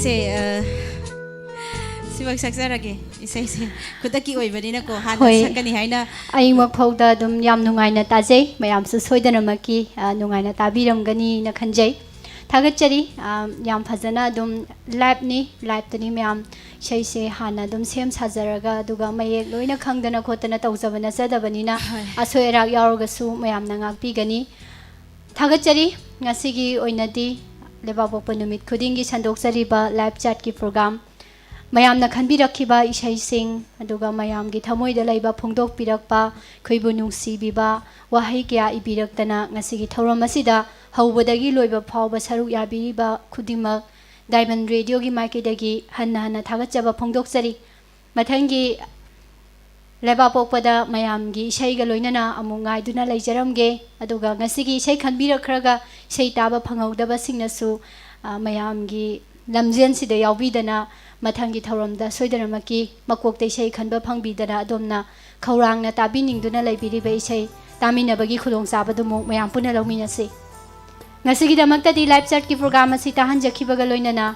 ꯅꯠꯇꯦ, ꯑ, ꯁꯤꯃꯛ ꯁꯛꯆꯔꯒꯦ꯫ ꯏꯁꯩꯁꯦ ꯈꯨꯗꯛꯀꯤ ꯑꯣꯏꯕꯅꯤꯅꯀꯣ, ꯍꯥꯟꯅ ꯍꯣꯏ꯫ ꯁꯛꯀꯅꯤ ꯍꯥꯏꯅ꯫ ꯑꯩꯃꯛ ꯐꯥꯎꯗ ꯑꯗꯨꯝ ꯌꯥꯝ ꯅꯨꯡꯉꯥꯏꯅ ꯇꯥꯖꯩ꯫ ꯃꯌꯥꯝꯁꯨ ꯁꯣꯏꯗꯅꯃꯛꯀꯤ, ꯑ, ꯅꯨꯡꯉꯥꯏꯅ ꯇꯥꯕꯤꯔꯝꯒꯅꯤꯅ ꯈꯟꯖꯩ꯫ ꯊꯥꯒꯠꯆꯔꯤ꯫ ꯑ, ꯌꯥꯝ ꯐꯖꯅ ꯑꯗꯨꯝ liveꯅꯤ, liveꯇꯅꯤ ꯃꯌꯥꯝ꯫ ꯏꯁꯩꯁꯦ ꯍꯥꯟꯅ ꯑꯗꯨꯝ ꯁꯦꯝ ꯁꯥꯖꯔꯒ, ꯑꯗꯨꯒ ꯃꯌꯦꯛ ꯂꯣꯏꯅ ꯈꯪꯗꯅ ꯈꯣꯠꯇꯅ ꯇꯧꯖꯕ ꯅꯠꯆꯗꯕꯅꯤꯅ, ꯍꯣꯏ꯫ ꯑꯁꯣꯏ ꯑꯔꯥꯛ ꯌꯥꯎꯔꯒꯁꯨ ꯃꯌꯥꯝꯅ ꯉꯥꯛꯄꯤꯒꯅꯤ꯫ ꯊꯥꯒꯠꯆꯔꯤ꯫ ꯉꯁꯤꯒꯤ ꯑꯣꯏꯅꯗꯤ ꯂꯩꯕꯥꯛꯄꯣꯛꯄ ꯅꯨꯃꯤꯠ ꯈꯨꯗꯤꯡꯒꯤ ꯁꯟꯗꯣꯛꯆꯔꯤꯕ live chatꯀꯤ program, ꯃꯌꯥꯝꯅ ꯈꯟꯕꯤꯔꯛꯈꯤꯕ ꯏꯁꯩꯁꯤꯡ, ꯑꯗꯨꯒ ꯃꯌꯥꯝꯒꯤ ꯊꯃꯣꯏꯗ ꯂꯩꯕ ꯐꯣꯡꯗꯣꯛꯄꯤꯔꯛꯄ, ꯑꯩꯈꯣꯏꯕꯨ ꯅꯨꯡꯁꯤꯕꯤꯕ ꯋꯥꯍꯩ ꯀꯌꯥ ꯏꯕꯤꯔꯛꯇꯅ ꯉꯁꯤꯒꯤ ꯊꯧꯔꯝ ꯑꯁꯤꯗ ꯍꯧꯕꯗꯒꯤ ꯂꯣꯏꯕ ꯐꯥꯎꯕ ꯁꯔꯨꯛ ꯌꯥꯕꯤꯔꯤꯕ ꯈꯨꯗꯤꯡꯃꯛ Diamond Radioꯒꯤ ꯃꯥꯏꯀꯩꯗꯒꯤ ꯍꯟꯅ ꯍꯟꯅ ꯊꯥꯒꯠꯆꯕ ꯐꯣꯡꯗꯣꯛꯆꯔꯤ꯫ ꯃꯊꯪꯒꯤ ꯂꯩꯕꯥꯛꯄꯣꯛꯄꯗ ꯃꯌꯥꯝꯒꯤ ꯏꯁꯩꯒ ꯂꯣꯏꯅꯅ ꯑꯃꯨꯛ ꯉꯥꯏꯗꯨꯅ ꯂꯩꯖꯔꯝꯒꯦ꯫ ꯑꯗꯨꯒ ꯉꯁꯤꯒꯤ ꯏꯁꯩ ꯈꯟꯕꯤꯔꯛꯈ꯭ꯔꯒ ꯏꯁꯩ ꯇꯥꯕ ꯐꯪꯍꯧꯗꯕꯁꯤꯡꯅꯁꯨ, ꯑ, ꯃꯌꯥꯝꯒꯤ ꯂꯝꯖꯦꯟꯁꯤꯗ ꯌꯥꯎꯕꯤꯗꯅ ꯃꯊꯪꯒꯤ ꯊꯧꯔꯝꯗ ꯁꯣꯏꯗꯅꯃꯛꯀꯤ ꯃꯀꯣꯛꯇ ꯏꯁꯩ ꯈꯟꯕ ꯐꯪꯕꯤꯗꯅ ꯑꯗꯣꯝꯅ ꯈꯧꯔꯥꯡꯅ ꯇꯥꯕꯤꯅꯤꯡꯗꯨꯅ ꯂꯩꯕꯤꯔꯤꯕ ꯏꯁꯩ ꯇꯥꯃꯤꯟꯅꯕꯒꯤ ꯈꯨꯗꯣꯡꯆꯥꯕꯗꯨꯃꯨꯛ ꯃꯌꯥꯝ ꯄꯨꯟꯅ ꯂꯧꯃꯤꯟꯅꯁꯤ꯫ ꯉꯁꯤꯒꯤꯗꯃꯛꯇꯗꯤ live chatꯀꯤ program ꯑꯁꯤ ꯇꯥꯍꯟꯖꯈꯤꯕꯒ ꯂꯣꯏꯅꯅ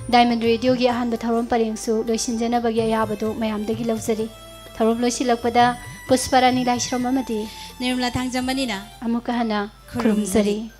Diamond Radioꯒꯤ ꯑꯍꯥꯟꯕ ꯊꯧꯔꯝ ꯄꯔꯦꯡꯁꯨ ꯂꯣꯏꯁꯤꯟꯖꯅꯕꯒꯤ ꯑꯌꯥꯕꯗꯨ ꯃꯌꯥꯝꯗꯒꯤ ꯂꯧꯖꯔꯤ꯫ ꯊꯧꯔꯝ ꯂꯣꯏꯁꯤꯜꯂꯛꯄꯗ ꯄꯨꯁꯄꯔꯥꯅꯤ ꯂꯥꯏꯁ꯭ꯔꯝ ꯑꯃꯗꯤ ꯅꯤꯔꯃꯂꯥ ꯊꯥꯡꯖꯝꯕꯅꯤꯅ ꯑꯃꯨꯛꯀ ꯍꯟꯅ ꯈꯨꯔꯨꯝꯖꯔꯤ꯫ ꯈꯨꯔꯨꯝꯖꯔꯤ꯫